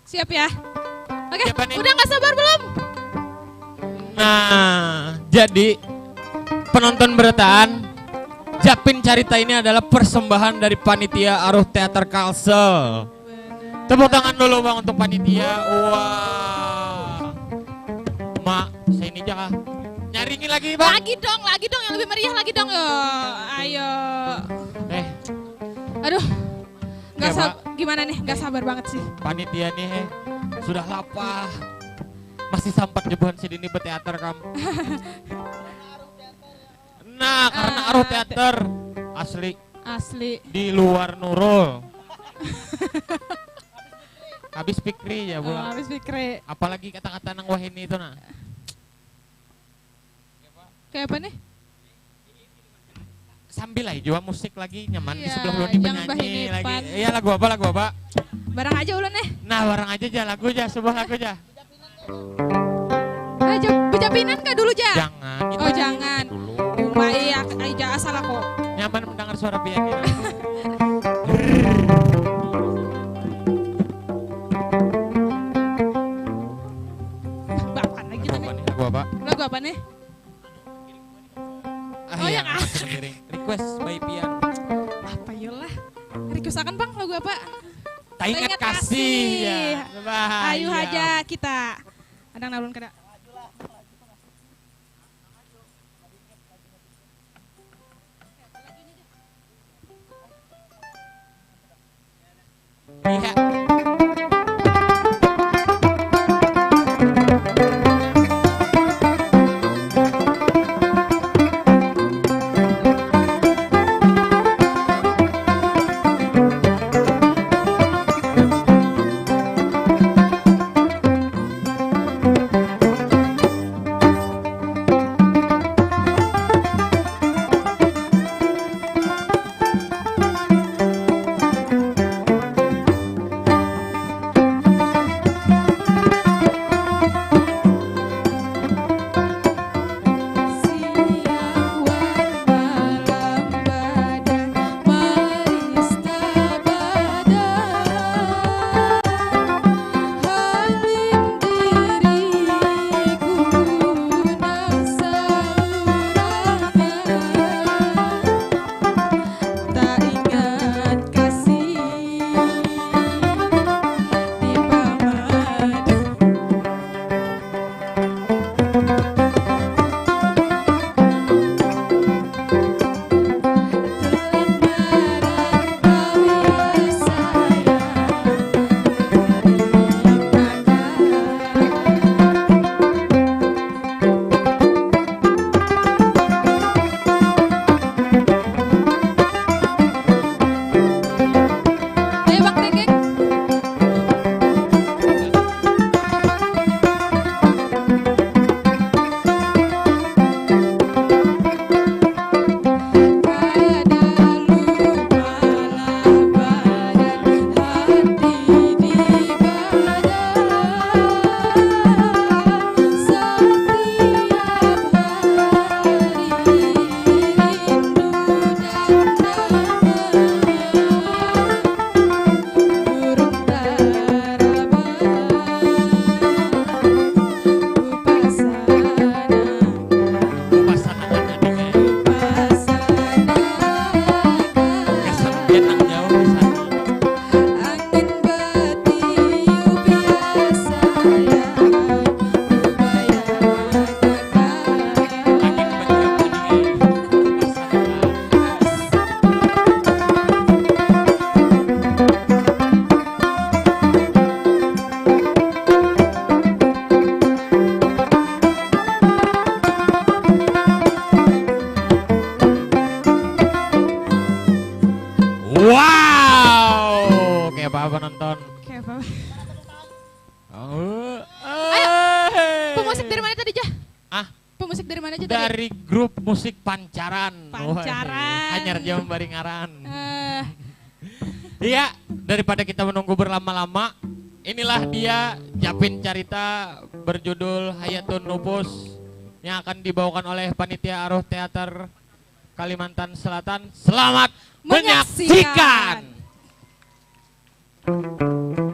Siap ya. Oke, siapa nih? Udah nggak sabar belum? Nah, jadi penonton berataan, Japin Carita ini adalah persembahan dari panitia Aruh Teater Kalsel. Tepuk tangan dulu, Bang, untuk panitia. Wah. Mak, saya ini aja kah? Nyaringi lagi, Bang. Lagi dong, lagi dong, yang lebih meriah lagi dong, yo. Ayo. Eh. Aduh. Nggak sab-, gimana nih? Nggak sabar banget sih. Panitia nih, eh, sudah lapar. Masih sampat jebuhan sidini beteater kam. Nah, karena Aruh Teater asli. Asli. Di luar Nurul. Habis Fikri ya, oh, pula. Habis Fikri. Apalagi kata-kata nang wahini itu, nah. Kayak apa nih? Sambil aja jua musik lagi nyaman di sebelah ulun nih, jangan menyanyi lagi. Iya, lagu apa, lagu apa? Barang aja ulun nih. Nah, barang aja ja, lagu ja, sebuah lagu ja. Ah, ja-, bejapinan kah dulu ja? Jangan. Oh, jangan. Dulu. Uma, iya, aja asal aku. Nyaman mendengar suara pian ini. Bapak lagi tadi. Lagu apa? Lagu apa nih? Ah, oh, iya, yang apa? Request by Pian. Apa yolah? Request akan, Bang, lagu apa? Taingat kasih. Ya. Ayu haja kita. Ada nang ulun kada. Iya. Wow, kayak apa penonton? Kayak apa? Oh, ayo, eh. Pemusik dari mana tadi, Jah? Ah? Pemusik dari mana aja tadi? Dari grup musik Pancaran. Pancaran. Wah, hanyar jam bari ngaran. Eh. Iya, daripada kita menunggu berlama-lama, inilah dia Japin Carita berjudul Hayatun Nufus yang akan dibawakan oleh Panitia Aruh Teater Kalimantan Selatan. Selamat menyaksikan. Menyaksikan.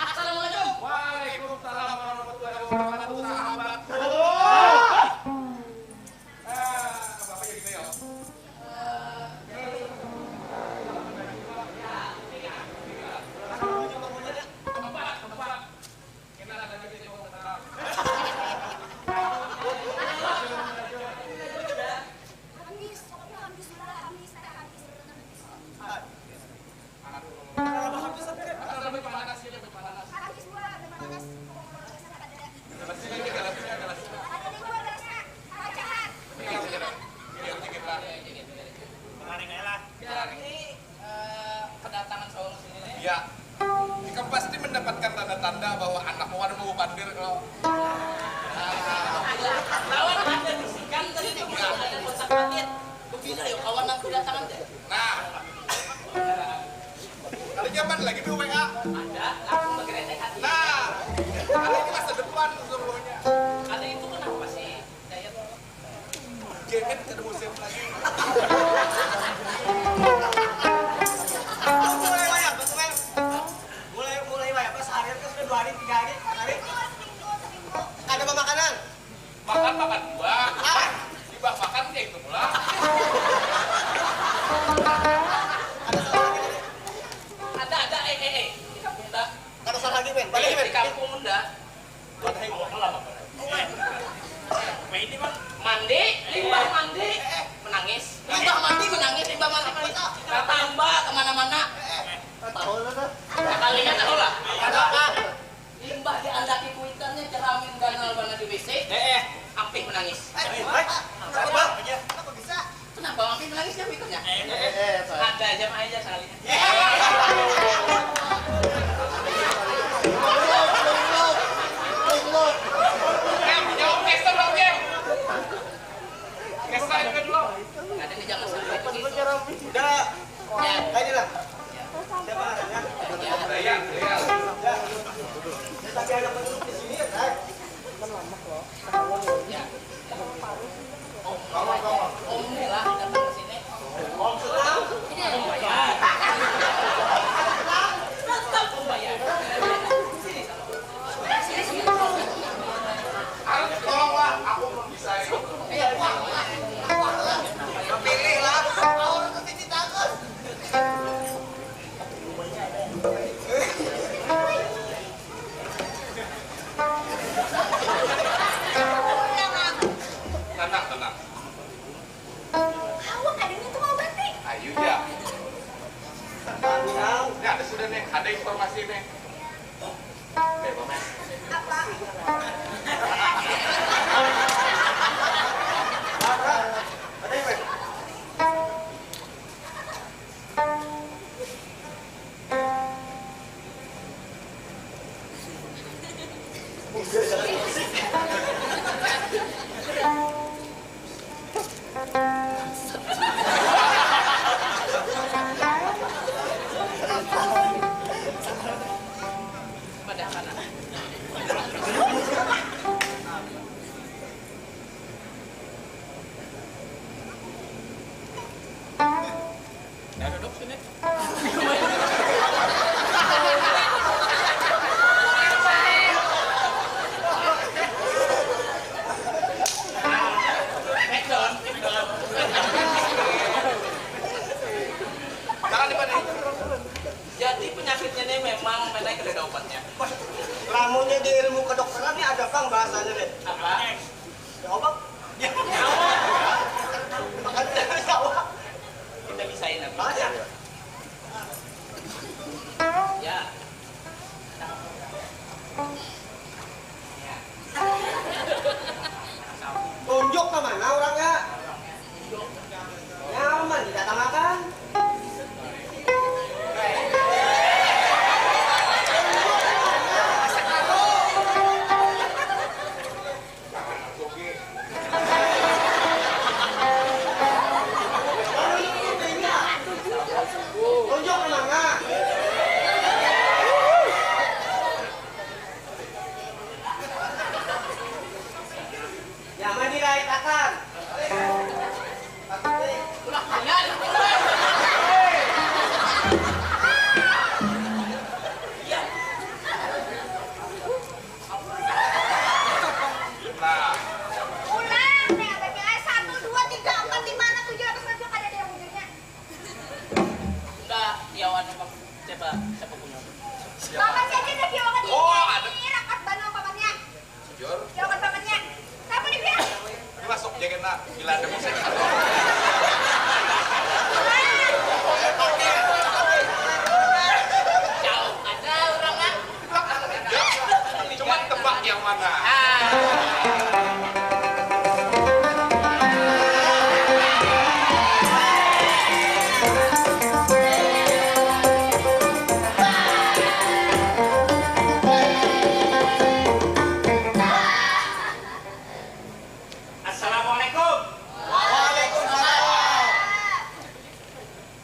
Assalamualaikum. Waalaikumsalam warahmatullahi wabarakatuh, sahabat. Eh, apa jadi beliau? Habis, pokoknya habis, habis, habis. Habis, dua, ada manas. Ada di gua gelasnya. Pacahan. Kemarin aja lah. Jadi, eh, kedatangan saurus ini nih. Ya. Ikam pasti mendapatkan tanda-tanda bahwa anakmu ada mau bandir kalau. Lawan ada bisikan tadi tuh, ada kontak patit. Bebina yo kawan nang kedatangan teh. Nah. Ada zaman lagi tuh W A. Ada, langsung bergeretek hati. Nah. Ada ini masa depan sesungguhnya. Ada itu kenapa sih? Daya tolong. Jacket kada musim lagi. Mulai wayah, Mas Mel. Mulai, mulai wayah, pas harian kan sudah dua hari, tiga hari, empat hari. Kada pamakanan. Makan, makan jua. Ah. Imbah makan, ya itu pulang. Ada salah lagi tadi. Ada, ada, eh, eh, eh. Di kampung dah. Kada salah lagi, men. Balik, men. Di kampung dah. Buat hai. Awak lah, Bang. Apa ini, Bang? Mandi, limbah mandi, menangis. Limbah mandi, menangis, limbah mandi, menangis. Tatamba kemana-mana. Tahu lah, dah. Kalian tahu lah. Ada, Kak. Limbah diandaki kuitannya, cermin ganal banar di W C. Eh, eh. Ampih menangis. Eh, eh. Kenapa bisa? Kenapa mampir menangis ya, mikirnya? Eh, eh, eh, sorry. Ada aja, mah aja sekali. Em, jawab, Mister, jawab, Em. Mister, juga dulu. Ada di, jangan sampai begitu. Udah. Ya. Ayo lah. Siapa namanya? Ya. Ya, ya. Ya. Tapi ada penduduk di sini, ya, kan? Om, Om, Om. Om Nila datang ke sini. Om Senang. Om Bayar. Tetap Om Bayar. Sini, sini. Harus tolonglah, aku belum bisa ini. Iya, Pak. Pilihlah. Aur ke sini, takut. Tenang, tenang. Hawa kadangnya tuh mau banting. Ayu ya. Ini ada sudah nih, ada informasi nih. Oke, Bang, ya. Apa? Ada yang lain? Nah, duduk sini. Take down, take down. Jangan dipanik. Jadi penyakitnya nih memang, memang kada ada obatnya. Lamunnya di ilmu kedokteran nih ada pang bahasanya nih. Apa? Ya, obat. Makanya bisa, Wak. Kita bisain apa? Makanya. Ya. Ya. Tunjuk ke mana orangnya? Nyaman didatangakan. Siapa, siapa punya? Paman saja dah kiawakan. Oh, ada. Ini rakat banar pamannya. Jujur. Kiawakan pamannya. Siapa nih, Pian? Ini masuk jaket nak. Bila ada musik. Jauh ada orang, ah. Ya, cuma tebak yang mana. Assalamualaikum. Waalaikumsalam.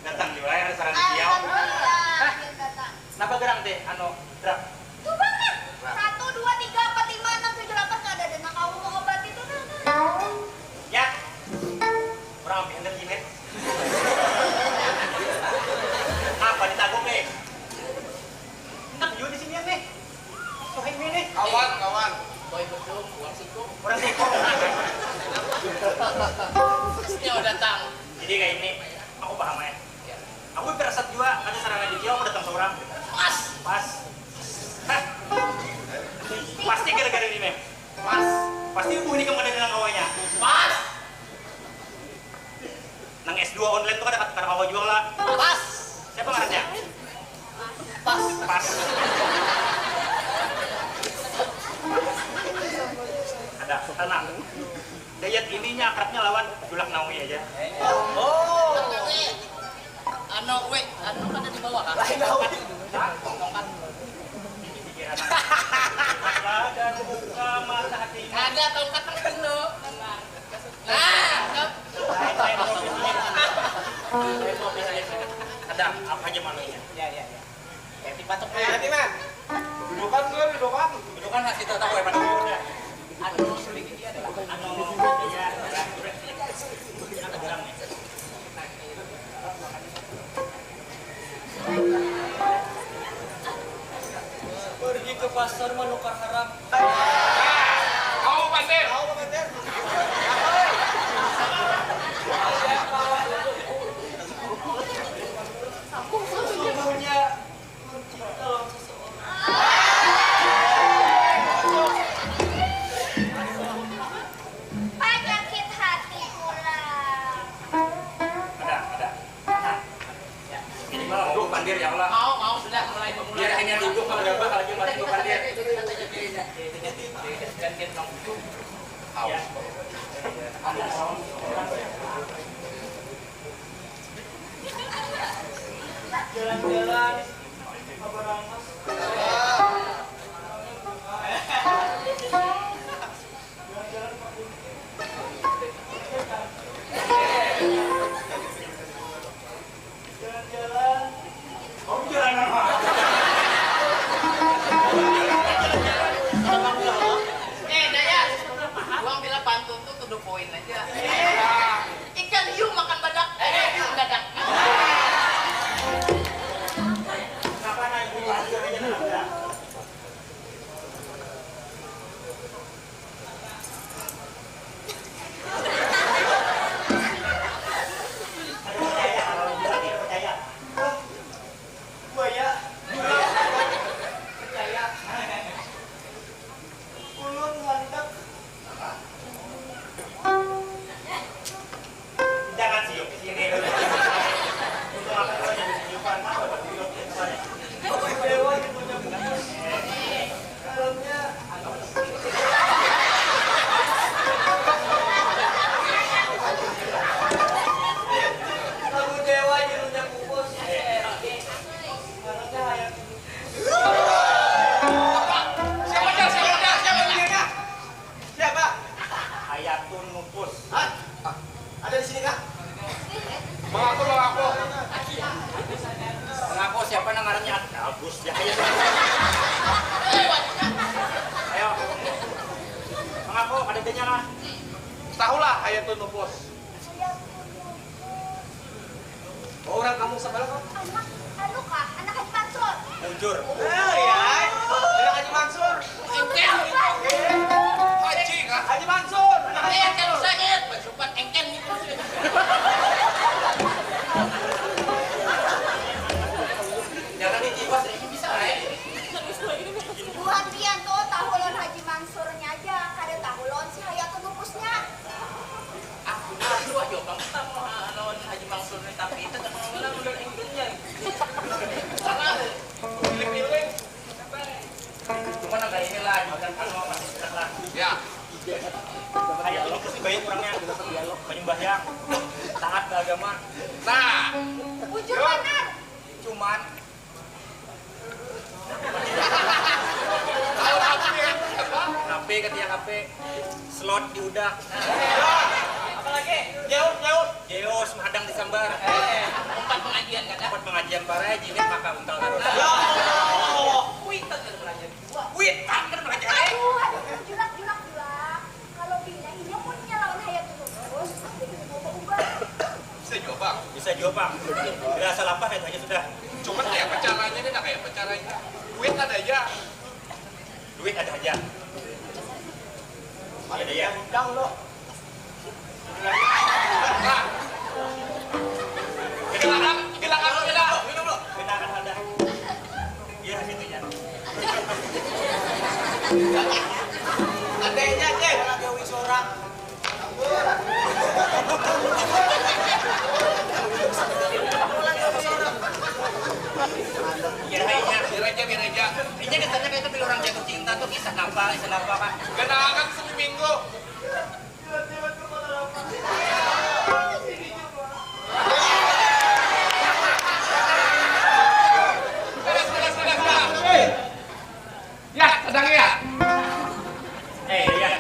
Datang jua ya, sarang diau. Alhamdulillah, akhir datang. Napa gerang teh, anu, Drak? Tuh, Bang, nah. Satu, dua, tiga, empat, lima, enam, tujuh, delapan, kada ada nang kawa mengobati tuh, nah, nah. Ya. Urang ambil handle jimet. Apa ditaguk, eh? Enak jua di sini, nih. Tuh, ini, nih. Kawan, kawan. Boy bedung, urang sikung. Urang sikung. Nyawa datang. Jadi kayak ini, aku paham ya. Aku pirasat jua, kada sarangan di kiau, aku datang seorang. Pas. Pas. Hah. Pasti gara-gara ini, Mem. Pas. Pasti ibu ini kamu ada dalam kawanya. Pas. Nang S dua online tuh kada, kada kawa jua lah. Pas. Siapa ngarannya? Pas. Pas. Ada, tenang. Dayat ini nya akrabnya lawan Julak Nawi aja. Oh. Anu, weh, anu kada dibawa, ha? Lain tahu. Tongkat. Ada buka mata hati. Ada tongkat terkena. Nah, kau. Ada apa aja malunya? Ya, ya, ya. Ganti batuk. Ayo, ganti, Man. Dudukan dulu, dudukan. Dudukan, nasi tahu, eh, pada dudukan, ya. Anu, sedikit dia adalah, anu, iya, ada gerang, ya. Pergi ke pasar menukar harap. Kau, Pandir. Kau, Pandir. Siapa? Sesungguhnya Penyakit hati pulang. Ada, ada. Nah. Ini mah duduk pandir ya Allah. Mau, mau sudah mulai memulai. Biar hanya duduk kalau gabah lagi mati ke pandir. Haus. Jalan-jalan. Jalan-jalan. Eh, Dayat, uang bila pantun tuh to the point aja. Ikan hiu makan badak, eh, hiu dadak. Buaya. Percaya. Ulun handak. Jangan siup di sini. Untuk apa kau jadi siupan? Apa bersiup di depan? Dewa yang punya buku. Dalamnya. Lagu Dewa judulnya Pupus. Dalamnya hayang. Siapa dah? Siapa dah? Siapa punyanya? Siapa? Hayatun Nupus. Hah? Ada di sini kah? Mengaku, mengaku. Mengaku siapa nang ngarannya? Agus Yahya. Ayo. Mengaku, ada bedanya kah? Tahulah Hayatun Nupus. Oh, orang kampung sebelah kah? Anak, anu kah? Anak Haji Mansur. Bujur. Oh, iya. Anak Haji Mansur. Engkel. Haji kah? Haji Mansur. Anak Haji Mansur. Engkel sakit. Basupan engkel nih. Jangan Tahu H P, H P ketika H P slot diudak. Apalagi? Jauh, jauh. Jeos mahadang disambar. Tempat pengajian kada. Tempat pengajian parai jilid maka untal tarus. Ya Allah. Kuitan kada belajar. Kuitan kada belajar. Aduh, aduh, julak, julak, julak. Kalau bina inya munnya lawan hayat tulus, pasti bina ubah-ubah. Bisa jua pang. Bisa jua pang. Bila asal apa itu aja sudah. Cuman kayak apa caranya nih, nah kayak apa caranya? Duit ada aja. Duit ada aja. Ada ya. Undang lo. Bilang apa? Bilang apa? Bilang. Minum lo. Minum lo. Bilang ada. Iya, situnya. Adanya, Cek. Lagi seorang. Iya, iya. Biar aja, biar aja. Ini ditanya kayak itu bila orang jatuh cinta tuh kisah apa, kisah apa, Kak? Kenal kan satu minggu. Ya, sedang ya. Eh, iya.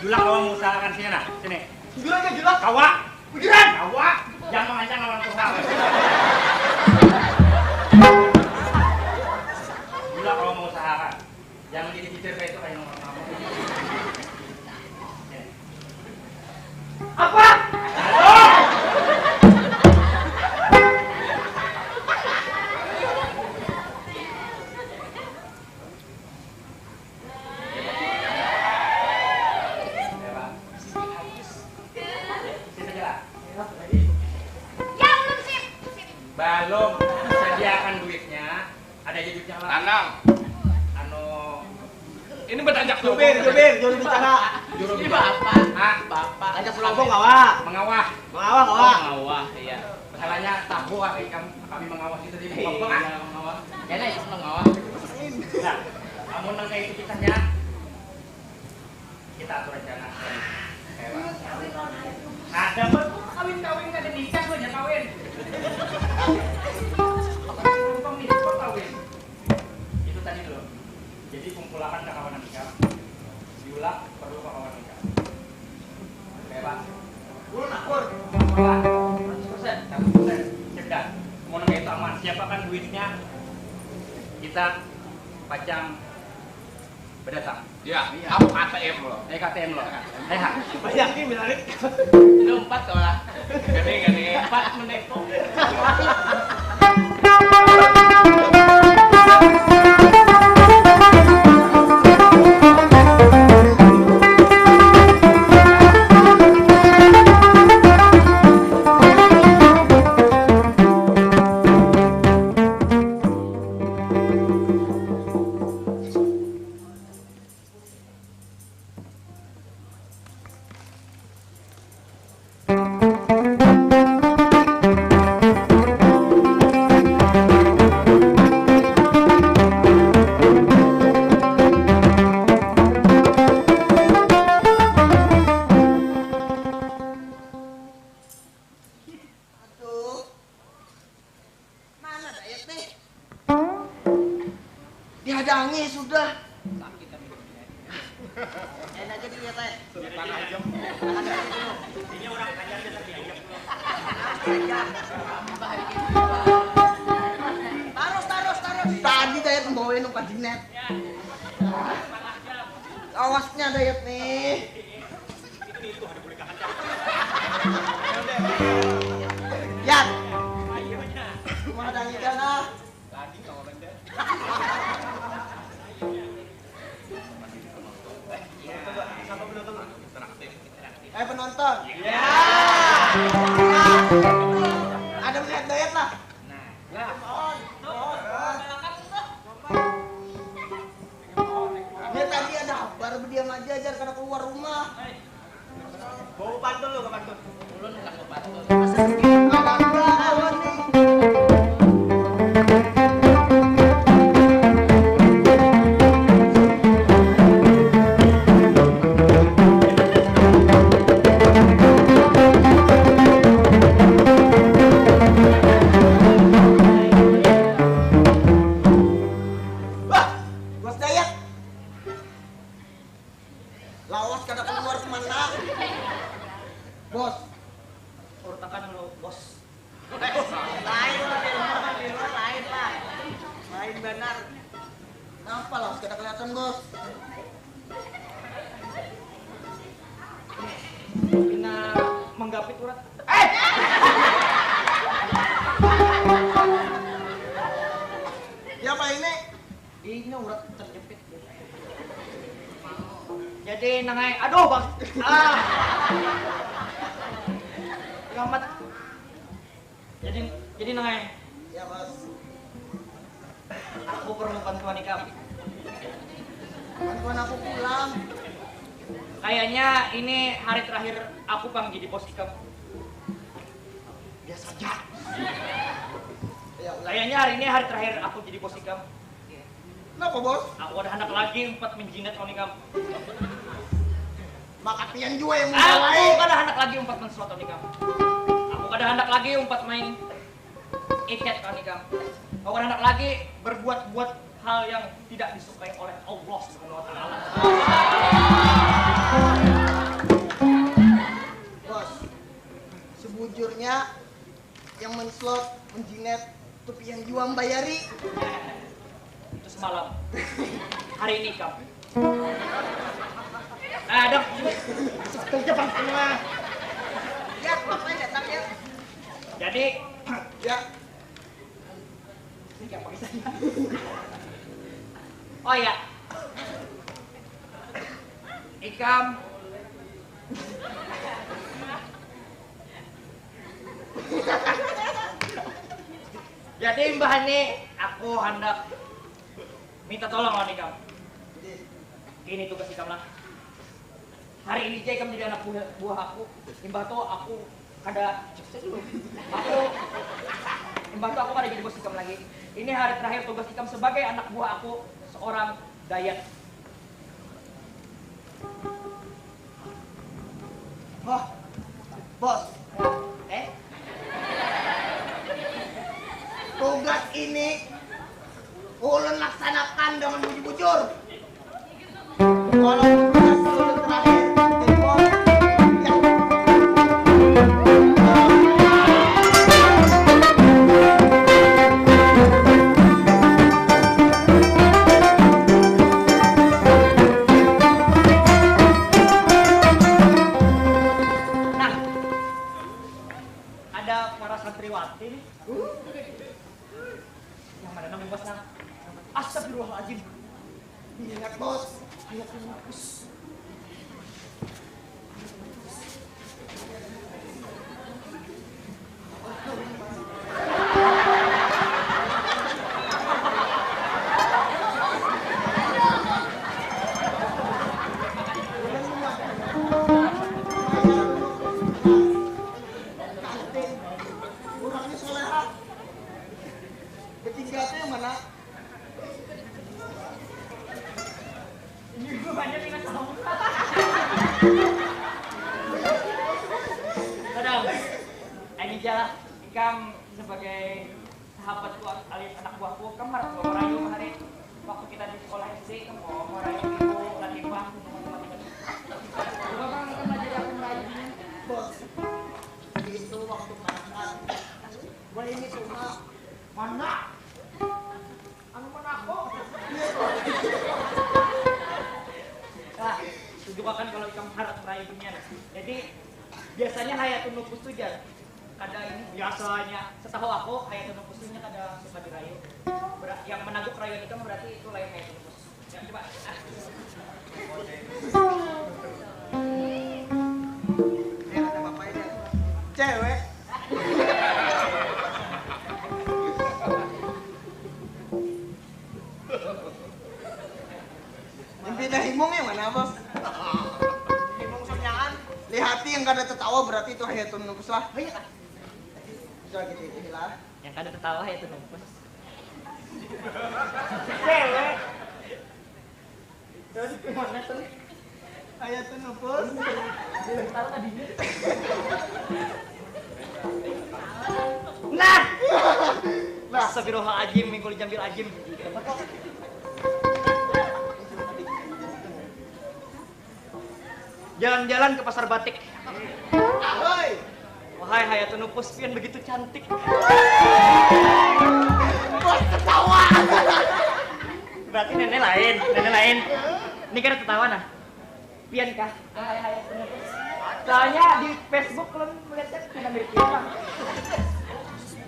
Julak kawa mengusahakan sini nah, sini. Julak ya, julak. Kawa. Bujuran. Kawa. Jangan mengancam lawan Tuhan. Julak kawa mengusahakan. Jangan jadi bibir kayak itu kayak nomor apa? Apa? Ya, belum sip. Sip. Balum, sadiakan duitnya. Ada aja duitnya lah. Tanang. Anu. Ini bertanjak jubir, jubir, juru bicara. Juru bicara. Bapak. Ah, bapak. Tanjak selobong kawa. Mengawah. Mengawah kawa. Oh, mengawah, iya. Masalahnya tahu ah, kami, kami mengawah kita di. Iya, mengawah. Ya, nah, itu mengawah. Nah, amun nang kayak itu kisahnya. Kita atur rencana. Ada apa tuh kawin-kawin kada nikah tuh aja kawin. Numpang nikah kawin. Itu tadi dulu. Jadi kumpulakan kakawanan ikam. Diulah perlu kakawanan ikam. Bebas. Ulun akur. Kumpulakan. Seratus persen. Seratus persen. Cerdas. Mau nang itu aman. Siapa kan duitnya? Kita pacang Berdatang. Ya, apa K T M lo? Eh, K T M lo. Eh, ha. Banyak nih menarik. Itu empat soalnya. Gini, gini. Empat meneko. Aduh. Mana Dayat nih? Dihadangi sudah. Sakit tapi. Enak aja dilihat aja. Sudut pandang aja. Ini orang aja kita diajak. Tarus, tarus, tarus. Tadi Dayat membawa nang pajinet. Awasnya Dayat nih. Yan. Rumah dangdut ah. Eh, penonton. Ya. Ada melihat Dayat lah. Nah. Dia tadi ada kabar berdiam aja, jar kada keluar rumah. Bawa pantun lo, ke pantun. Ulun handak ke pantun. Ada kawan nih. Bos. Pina manggapit urat. Eh! Ya, apa ini? Ini urat terjepit. Jadi, Nang ai, aduh, Bang. Ah. Gamat. Jadi, jadi, Nang ai. Ya, Bos. Aku perlu bantuan ikam. Bantuan apa pulang? Kayaknya ini hari terakhir aku pang jadi bos ikam. Biasa aja. Ya, ulah. Kayaknya hari ini hari terakhir aku jadi bos ikam. Kenapa, Bos? Aku kada handak lagi umpat menjinet lawan ikam. Maka pian jua yang memulai. Aku kada handak lagi umpat mensuat lawan ikam. Aku kada handak lagi umpat main iket lawan ikam. Aku kada handak lagi berbuat-buat hal yang tidak disukai oleh Allah Subhanahu wa Ta'ala. Bos, sebujurnya yang menslot, menjinet, tu pian jua membayari. Itu semalam. Hari ini ikam. Nah, dok. Kerja pangkal lah. Ya, bapak datang ya. Jadi, ya. Ini kayak pakai saya. Oh ya. Ikam. Jadi, imbah ni aku handak minta tolong lawan ikam. Ini tugas ikam lah. Hari ini ja ikam jadi anak buah, buah aku. Imbah tu aku kada, aku, imbah tu aku kada jadi bos ikam lagi. Ini hari terakhir tugas ikam sebagai anak buah aku, seorang Dayat. Wah, bos. Eh? Tugas ini ulun laksanakan dengan bujur-bujur. Walaupun tugas ulun terakhir, tempo, ya. Nah, ada para santriwati nih. Yang mana nang bebas, nah? Astagfirullahaladzim. Ingat, bos. Ayat lima ratus. Kanting. Kurangnya soleha. Bertiga tuh yang mana? Ini gue banyak ingat tahu. Kadang, ini jalan ikam sebagai sahabatku alias anak buahku, kam harus bawa merayu hari waktu kita di sekolah S D, kam bawa merayu itu, ulah timbang. Coba bang, ikam ajari aku merayu ini. Bos, itu waktu kanak-kanak. Wah, ini cuma mana? Anu mana aku? Nah, tunjukakan kalau ikam harat merayu dunia. Jadi, biasanya hayatun nufus tu jar. Kada ini, biasanya. Setahu aku, hayatun nufus tu kada suka dirayu. Bera-, yang menaguk rayuan ikam berarti itu lain hayatun nufus. Ya, coba. Cewek. Yang pindah himung yang mana, bos? Himung sunyangan. Lihati yang kada tertawa berarti itu hayatun nufus lah. Oh iya kah? Sudah gitu, itulah. Yang kada tertawa hayatun nufus. Cewek. Terus gimana tuh? Hayatun nufus. Tahu tadinya. Nah. Nah. Astagfirullahaladzim, mingkul jambil ajim. Jalan-jalan ke pasar batik. Ahoy. Wahai hayatun nufus, pian begitu cantik. Bos ketawa. Berarti Nenek lain, nenek lain. Ini kada tetawa nah. Pian kah? Soalnya di Facebook ulun melihatnya pernah mirip pian lah.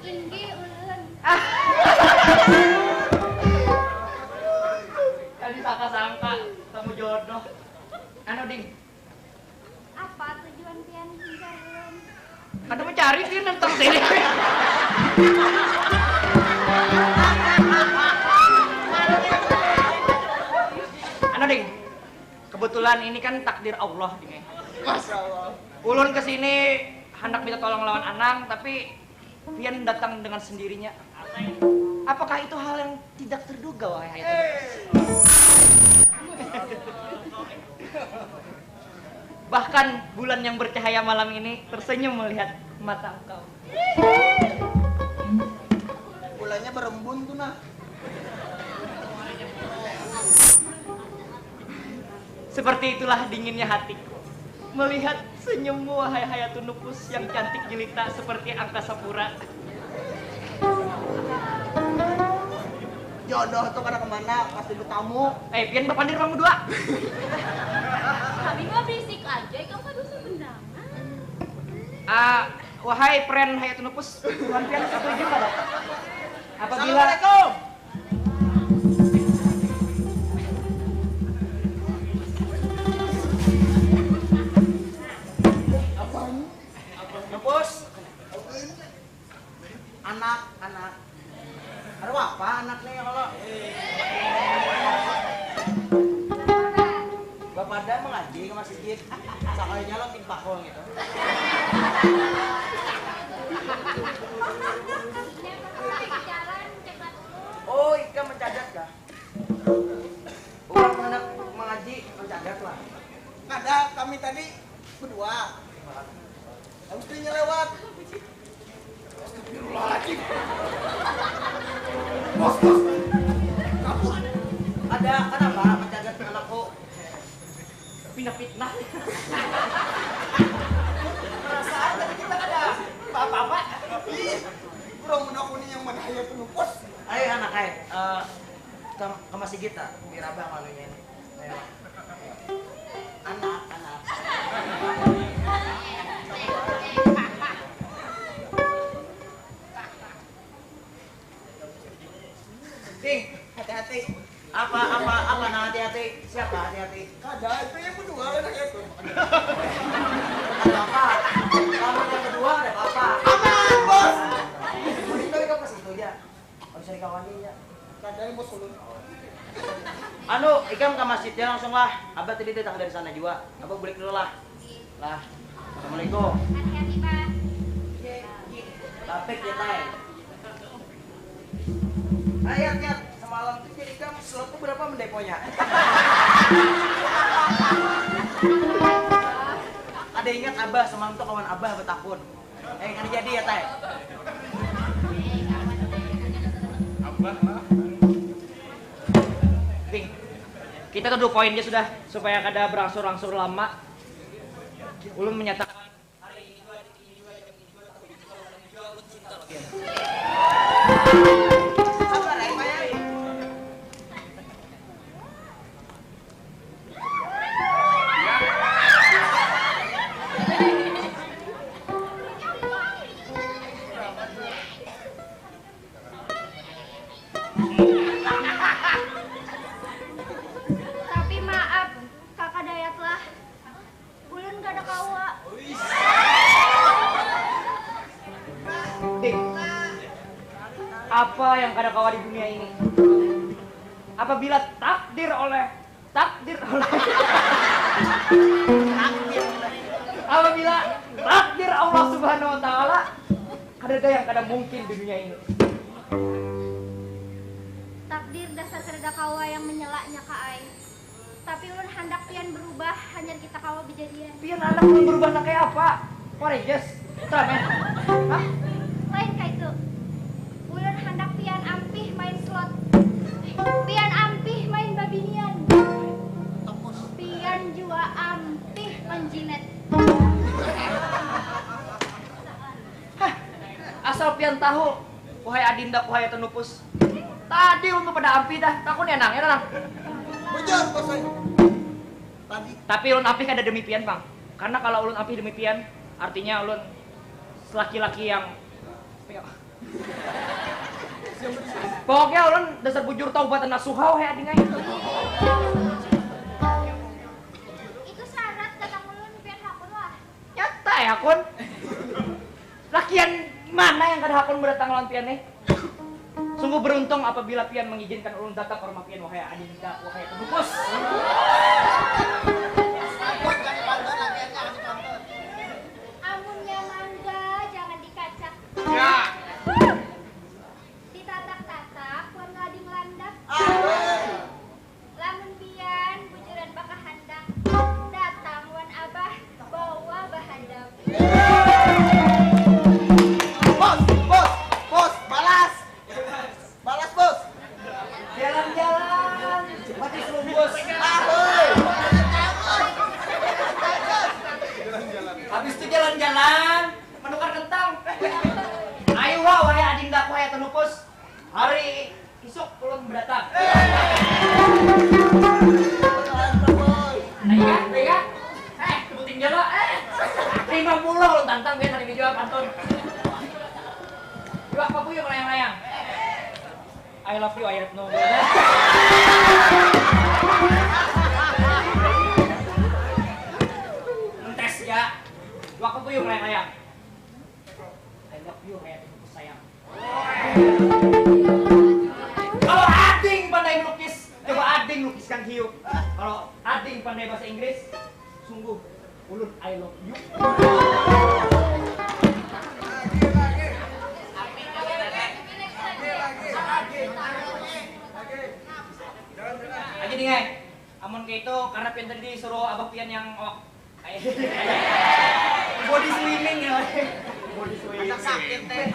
Inggih ulun. Ah. Tadi sangka-sangka temu jodoh. Anu ding. Apa tujuan pian mencari ulun? Kada mencari pian tentang sini. Anu ding. Kebetulan ini kan takdir Allah ding. Masya Allah. Ulun kesini hendak minta tolong lawan Anang, tapi pian datang dengan sendirinya. Apakah itu hal yang tidak terduga, wahai Hayatul? Bahkan bulan yang bercahaya malam ini tersenyum melihat mata engkau. Bulannya berembun tuh nah. Seperti itulah dinginnya hatiku melihat senyummu, wahai Hayatunupus yang cantik jelita seperti angkasa pura. Jodoh tuh kada kemana, pasti bertamu. Eh, pian bapandir kamu dua. Kami mah berisik aja, ikam kada usah bendangan. Ah, wahai friend Hayatunupus, Tuhan pian setuju kada? Apabila Assalamualaikum. Ngebus. Anak, anak. Aduh apa anak nih kalau Bapada mengaji ke masjid. Sakalinya lo timpakul gitu. Oh, ikam mencadat kah? Urang handak mangaji, mancagat lah. Kada, kami tadi bedua. Habis tu inya lewat. Astagfirullahaladzim. Bos, bos. Kabur. Kada, kanapa mancagat anakku? Pina fitnah. Perasaan tadi kita kada apa-apa. Ih, urang mun aku ni yang mana hayat nupus. Ai anak ai, eh, ka, ka masigit ta, dirabah manunya ni. Ayo. Anak, anak. Ding, hati-hati. Apa, apa, apa nang hati-hati? Siapa hati-hati? Kada, itu yang kedua lah nang itu. Ada apa? Kamu yang kedua ada apa-apa? Aman, bos. Mending kami ke situ aja. Bisa dikawani ya. Kada, bos ulun. Anu, ikam ke masjidnya langsung lah. Abah tadi datang dari sana juga. Abah balik dulu lah. Lah. Assalamualaikum. Hati-hati, Pak. Lapik ya, Tay. Ayat, ayat. Semalam tuh jadi kamu slot tuh berapa mendeponya? Ada ingat Abah semalam tuh kawan Abah betakun. Eh, kada jadi ya, Tay? Abah lah. Ting, kita tuduh poinnya sudah supaya kada berangsur-angsur lama. Ulun menyatakan hari ini dua, detik ini dua, jam ini dua, tahun ini dua, ulun cinta lo, Pian. Sabar, Rai, Mayai. Tapi maaf, Kakak Dayat lah. Ulun kada kawa. Ding, apa yang kada kawa di dunia ini? Apabila takdir oleh takdir oleh apabila takdir Allah Subhanahu wa Ta'ala, kada ada yang kada mungkin di dunia ini. Takdir dasar kada kawa yang menyelaknya ka ai. Tapi ulun handak pian berubah hanyar kita kawa bejadian. Pian anak ulun berubah nang kaya apa? Koreges? Ultraman? Hah? Lain kaitu. Ulun handak pian ampih main slot. Pian ampih main babinian. Pian jua ampih manjinet. Hah, asal pian tahu, wahai adinda, wahai Tanupus. Tadi ulun pada ampih dah, takun ya nang, ya nang. Bujur bos ai. Tadi. Tapi ulun ampih kada demi pian pang, karena kalau ulun ampih demi pian, artinya ulun laki-laki yang Pokoknya ulun dasar bujur taubat nasuha wahai ading ai. Itu syarat datang ulun pian hakun wah. Nyata ya kun. Lakian mana yang kada hakun berdatang lawan pian nih? Sungguh beruntung apabila pian mengizinkan ulun datang ke rumah pian wahai adinda wahai penupus. Amunnya mangga jangan dikacak. Ya. Ditatak-tatak wan lading landap. Lamun pian bujuran bakahandak, datang wan abah bawa bahadap. Bos, bos, bos, balas. Balas bos. Jalan-jalan, mati serumbus. Ahuy. Habis itu jalan-jalan, menukar kentang. Ayo wahai adindaku hayat nupus. Hari isuk ulun berdatang. Nah iya, nah iya. Eh, sebuting jalo. Eh, lima puluh ulun tantang biar hari ini jual pantun. Iwak papuyu melayang-layang. I love you, I love no. Entes ya. Waktu tuh yang layang-layang. I love you, kayak itu sayang. Kalau ading pandai melukis, coba ading lukiskan hiu. Kalau ading pandai bahasa Inggris, sungguh ulun I love you. Lagi nih, eh. Amun kaitu karena pian tadi disuruh abah pian yang awak body swimming ya. Body swimming. Anak sakit teh.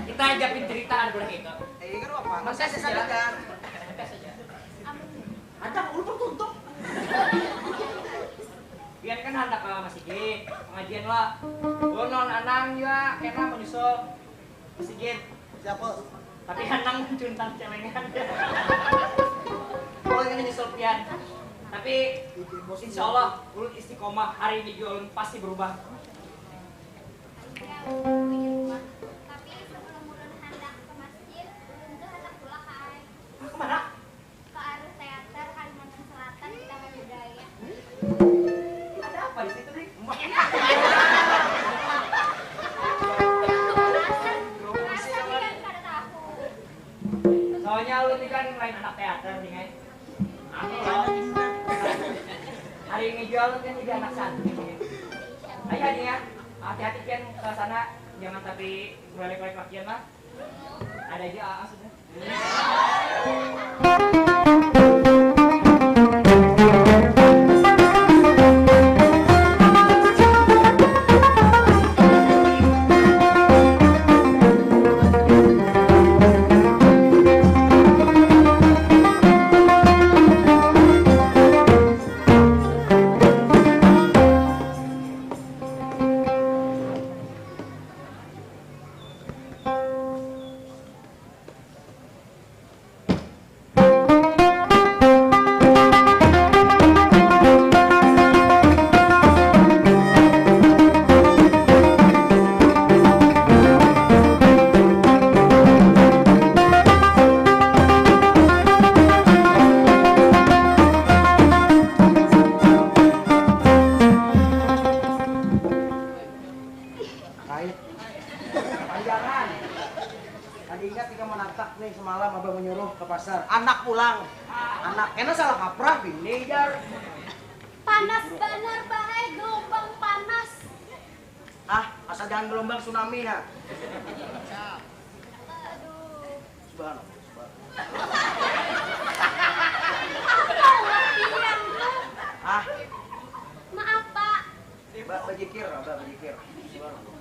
Kita aja pian cerita ada boleh kaitu. Eh, kan apa? Masa sih sadar. Ada ulun tertutup. Pian kan handak ka masigi, pengajian lah. Ulun lawan Anang jua kena menyusul masigi. Siapa? Tapi Anang mencuntan celengan. Ulun kena nyusul pian. Tapi insya Allah ulun istiqomah, hari ini jua ulun pasti berubah. Iya, ulun setuju jua. Tapi sebelum ulun handak ke masjid, ulun tu handak tulak ka ai. Hah, kemana? Ka Aruh Teater Kalimantan Selatan di Taman Budaya. Ada apa di situ, Ding? Rasa, rasa pian kada tahu. Soalnya ulun ni kan lain anak teater, Ding ai. Anu lo. Hari ini jua ulun kan jadi anak santri. Ayo, Ding ya. Hati-hati pian ke sana, jangan sampai beralek-alek lakian lah. Ada aja A A sudah. Kait. Panjangan. Kada ingat ikam manatak nih semalam abah menyuruh ke pasar. Anak pulang. Anak. Kena salah kaprah bini jar. Panas banar bahai gelombang panas. Ah, asal jangan gelombang tsunami ha. Aduh. Subhanallah. Subhanallah. Apa ulah pian tuh? Ah. Maaf, Pak. Ba, bajikir, ba, bajikir. Subhanallah.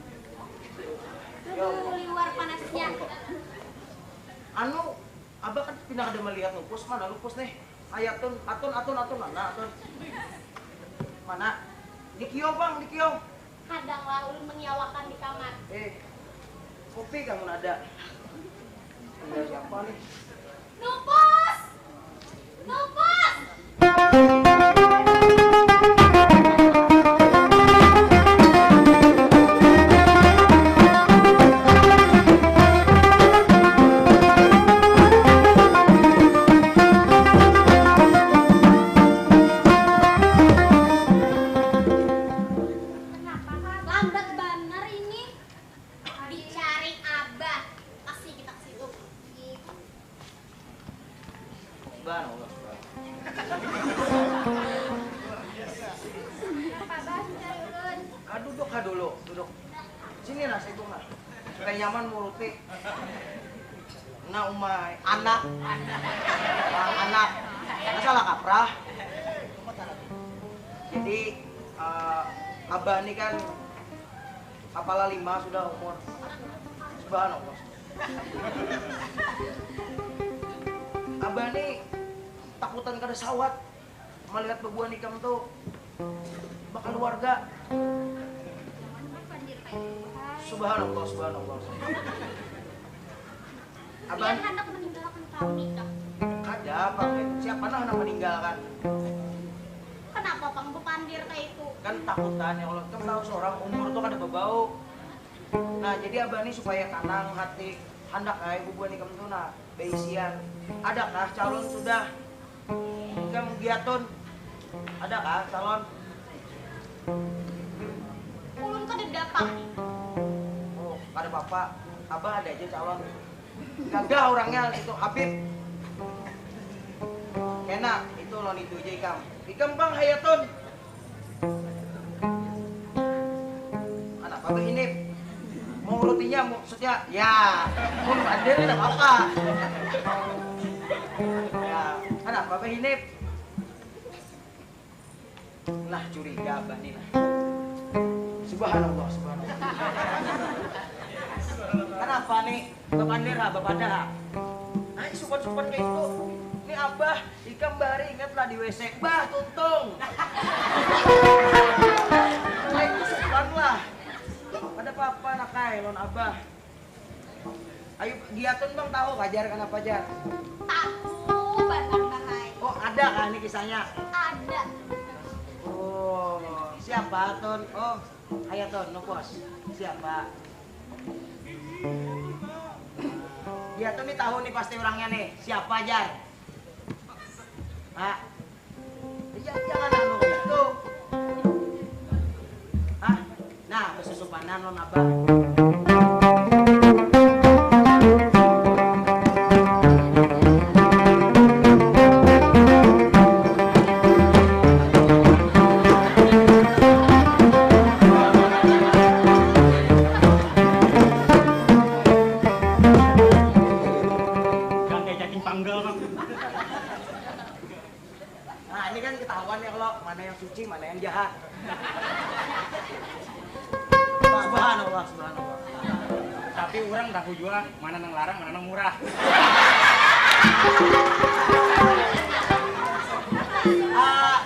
Ya Allah. Duh, liwar panasnya. Anu, Abah kan pina kada malihat lupus, mana lupus nih? Ayatun, atun, atun, atun, mana atun? Mana? Dikio, Bang, dikio. Kadang lah ulun mengiawakan di kamar. Eh. Kopi kamu nada. Tinggal siapa nih? Nupus! Nupus! Lambat banar ini. Dicari abah. Pasti kita ke situ. Subhanallah, subhanallah. Apa abah mencari ulun? Ah, duduk ha dulu, duduk. Sini lah, saya nah. Supaya nyaman muruti. Nah, umai, anak. Ah, anak. Anak salah kaprah. Jadi, eh, abah ini kan kepala lima sudah umur. Subhanallah. Abah ni takutan kada sawat melihat bebuan ikam tu bakaluarga. Subhanallah, subhanallah. Abah Pian handak meninggalkan kami kah? Kada, pang. Siapa nah nang meninggalkan? Kenapa pang bepandir kayak itu? Kan takutan ya Allah. Kan tahu seorang umur tuh kada bebau. Nah, jadi abah nih supaya tenang hati, handak ai bubuhan ikam tuh nah baisian. Adakah calon sudah? Ikam giatun, adakah calon? Ulun kada dapat. Oh, kada apa-apa. Abah ada aja calon. Gagah orangnya itu Habib. Kena, itu lawan itu aja ikam. Ikam bang hayatun. Anak apa ini? Mau rotinya maksudnya ya. Pun bandel tidak apa-apa. Ya, anak apa ini? Nah, curiga abah nih nah. Subhanallah, subhanallah. Kenapa nih? Bapander ha, bapadah ha. Ay, supan-supan kayak itu. Ini abah, ikam bahari ingat lah di W C. Bah, tuntung. Ay, itu supan lah. Ada apa-apa nak ay, lawan abah. Ayu, giatun bang tahu kajar kanapa jar? Tahu banar bahai. Oh ada kah ini kisahnya? Ada. Oh siapa tun? Oh ayo tun nupus siapa? Giatun nih tahu nih pasti orangnya nih siapa jar? Ah. Iya, jangan anu itu. Hah? Nah, besusupanan lo nabah. Nah, ini kan ketahuan ya kalau mana yang suci, mana yang jahat. Subhanallah, subhanallah. Tapi orang tahu juga mana nang larang, mana nang murah. Ah,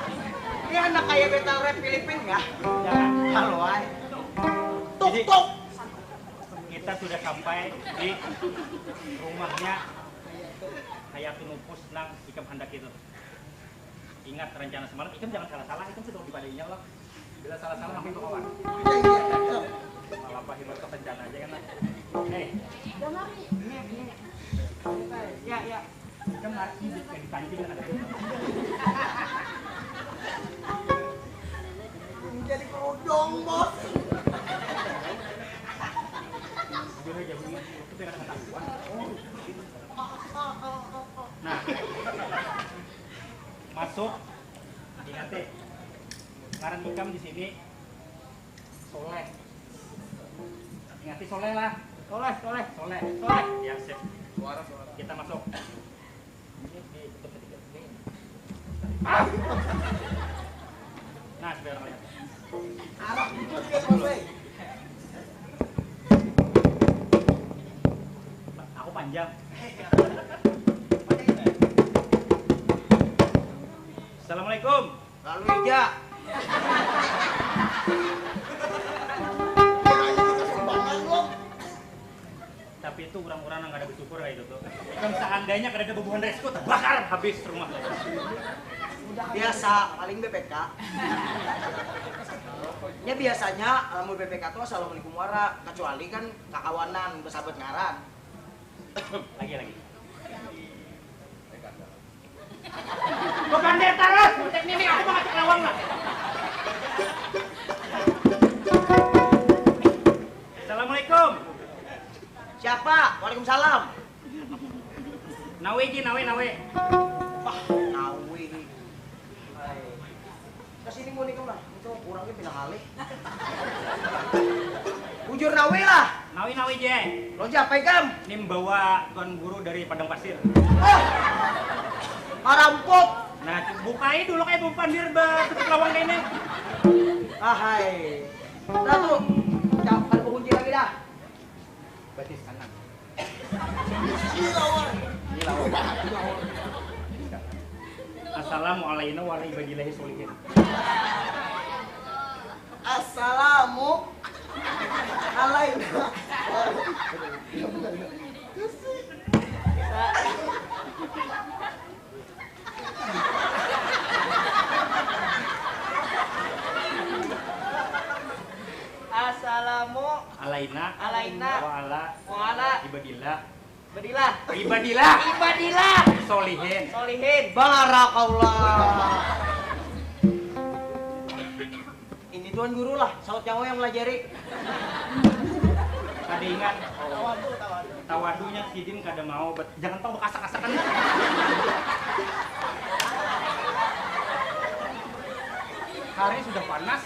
ini anak kayak beta rap Filipin ya? Jangan. Halo, ay. Tuk, tuk. Kita sudah sampai di rumahnya Hayatun Nupus nang ikam handak itu. Ingat rencana semalam, ikam jangan salah-salah, ikam sudah dipadainya lah. Bila salah-salah makin bakawan. Malah pahim atau rencana aja kan lah. Eh, ya ya. Ikam ngarti jadi pancing ada. Jadi kerudung bos. Sudah aja bunyi, itu tidak ketahuan. Nah, masuk. Ingat deh, ngaran ikam di sini Soleh. Ingati Soleh lah. Soleh, Soleh, Soleh, Soleh. Ya sip. Suara, suara. Kita masuk. Ini ditutup sedikit. Ini. Ah! Nah, sekarang lihat. Arah itu dia Soleh. Aku panjang. Assalamualaikum. Lalu ija. Kira ini kesumbangan lo. Tapi itu orang-orang yang kada bersyukur kayak itu tuh. Kan seandainya kada ada bubuhan rescue, terbakar habis rumah. Biasa, paling B P K. Ya biasanya lamun B P K tuh assalamualaikum wara, kecuali kan kakawanan, bersahabat ngaran. Lagi lagi. Bebander terus, cek nini aku mau ngecek lawang lah. Assalamualaikum. Siapa? Waalaikumsalam. Nawe ji, nawe, nawe. Wah, nawi. Hai. Kesini mau nikam lah, itu kurangnya pindah kali. Bujur nawi lah. Nawi nawi je. Lo siapa ikam? Nim bawa tuan guru dari padang pasir. Oh, marampok. Nah, bukai dulu kayak bupandir ba tutup lawang ini. Ahai. Dah tuh, jangan kunci lagi dah. Batis kanan. Assalamu alaina wa ala ibadillahi sholihin. Assalamu alaina. Assalamu alaina alaina wa ala wa ala ibadillah. Ibadillah. Ibadillah. Ibadillah. Solihin. Solihin. Barakallah. Ini tuan guru lah, saut nyawa yang melajari. Kada ingat. Tawadunya sidin kada mau bet, jangan tau bekasak-kasakan. Hari sudah panas.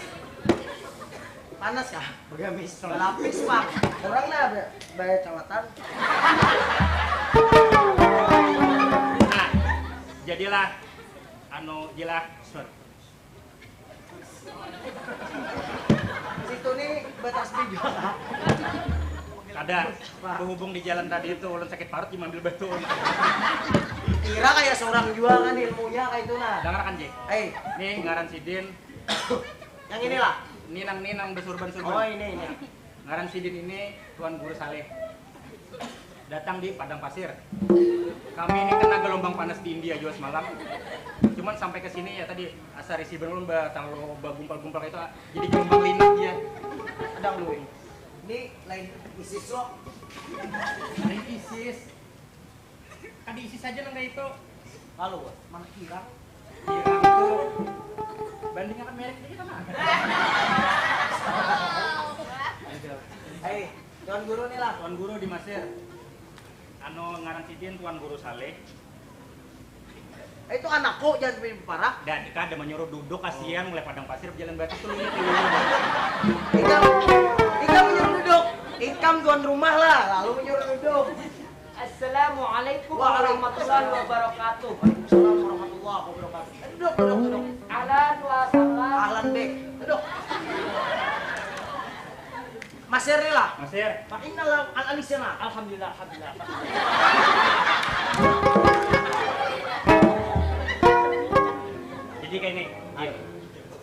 Panas kah? Begamis. Lapis pak. Orang lah bayar cawatan. Nah, jadilah anu jilah. Situ nih batas jua. Kada. Berhubung di jalan tadi itu ulun sakit parut jadi ambil batu. Kira kayak seorang jua kan ilmunya kayak itu nah. Dengarkan Ji. Eh, ini ngaran sidin. Yang inilah. Ini nang ini nang bersurban surban. Oh ini ini. Ngaran sidin ini Tuan Guru Saleh. Datang di padang pasir. Kami ini kena gelombang panas di India juga semalam. Cuman sampai ke sini ya tadi asa risih benar ba terlalu bagumpal-gumpal itu jadi gelombang linak dia. Sedang dulu ini. Ini lain isis loh. Lain isis. Tadi isis saja nang kayak itu. Lalu mana kirang? Kirang itu bandingkan merek kita mah. Hei, Tuan Guru nih lah. Tuan Guru di Masir. Anu ngaran sidin Tuan Guru Saleh. Eh, itu anakku jangan sampai parah. Dan kita ada menyuruh duduk kasihan mulai padang pasir berjalan batu tuh. Ikam, ikam menyuruh duduk. Ikam tuan rumah lah, lalu menyuruh duduk. Assalamualaikum warahmatullahi wabarakatuh. Waalaikumsalam warahmatullahi wabarakatuh. Duduk, duduk, duduk. Ahlan wa sahlan. Ahlan dek. Duduk. Masir ni lah. Masir. Pak Inna lah al alisana. Alhamdulillah, alhamdulillah. Jadi kayak ini.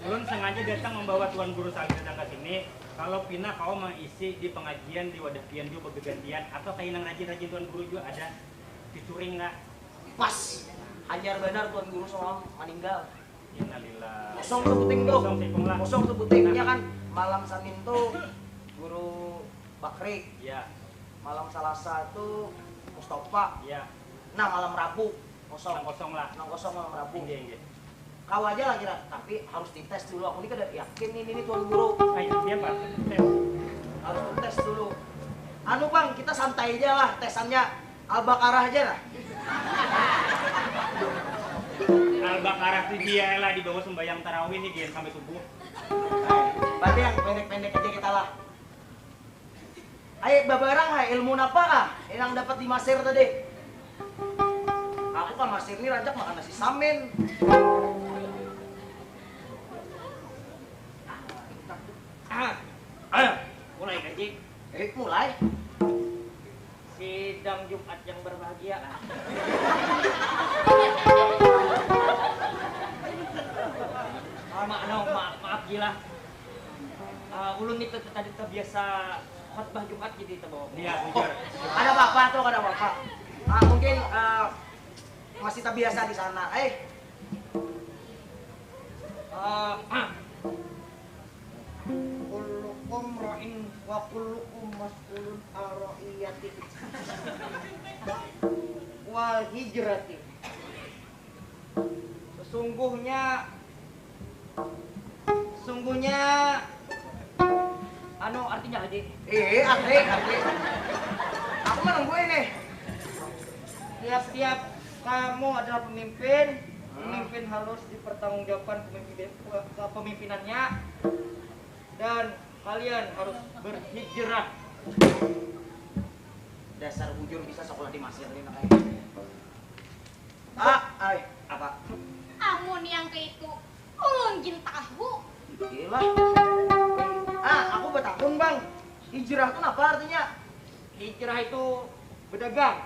Ulun sengaja datang membawa Tuan Guru Salih datang ke sini. Kalau pina kau mengisi di pengajian di wadah pian juga bergantian atau kayak yang rajin-rajin Tuan Guru juga ada featuring nggak? Pas. Hanyar benar Tuan Guru semalam meninggal. Innalillah. Kosong sebuting tuh. Kosong sebuting lah. Kosong sebutingnya kan malam Senin tuh Guru Bakri. Iya. Malam Selasa tuh Mustafa. Iya. Nah, malam Rabu kosong. Nang kosong lah. Nang kosong malam Rabu. Inggih, inggih. Kau aja lah kira, tapi harus dites dulu. Aku ini kada yakin ini, ini Tuan Guru. Ayo, iya, Pak. Tes. Harus dites dulu. Anu, Bang, kita santai aja lah tesannya. Al-Baqarah aja lah. Al-Baqarah tuh dia lah dibawa sembahyang tarawih nih dia sampai subuh. Berarti yang pendek-pendek aja kita lah. Ayo babarang ha ilmu napa kah yang dapat di Masir tadi? Aku kan Masir ini rancak makan nasi samin. Ah, ayo, mulai kaji. Eh, mulai. Sidang Jumat yang berbahagia. Maaf, maaf, maaf, maaf gila. Uh, ulun itu tadi terbiasa Khotbah Jumat jadi tabawa. Iya, bujur. Kada apa-apa tuh, kada apa-apa. Ah, mungkin eh, masih terbiasa di sana. Eh, eh, ah. Kullukum ra'in wa kullukum mas'ulun an ra'iyatih wal hijratih. Sesungguhnya, sesungguhnya, anu, artinya, Haji. Eh, asli, asli. Aku menunggu ini. Tiap-tiap kamu adalah pemimpin, pemimpin harus dipertanggungjawabkan pemimpin, kepemimpinannya, dan kalian harus berhijrah. Dasar bujur bisa sekolah di Masir nih, makanya. Ah, ay, apa? Amun yang kaitu, ulun gin tahu. Gila. Ah, aku betakun, Bang. Hijrah itu apa artinya? Hijrah itu bedagang.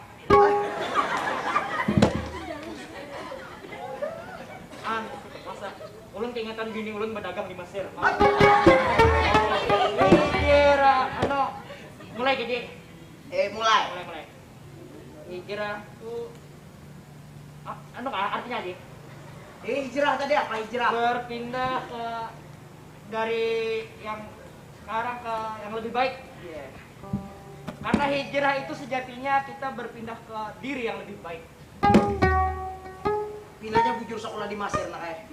An, masa ulun keingetan bini ulun bedagang di Mesir. Hijrah, anu, mulai, Gigi. Eh, mulai. Mulai, mulai. Hijrah tuh, ap-, anu kah artinya, Ji? Eh, hijrah tadi apa hijrah? Berpindah ke, dari yang sekarang ke yang lebih baik. Iya. Karena hijrah itu sejatinya kita berpindah ke diri yang lebih baik. Pinanya bujur sekolah di Masir, nah, eh.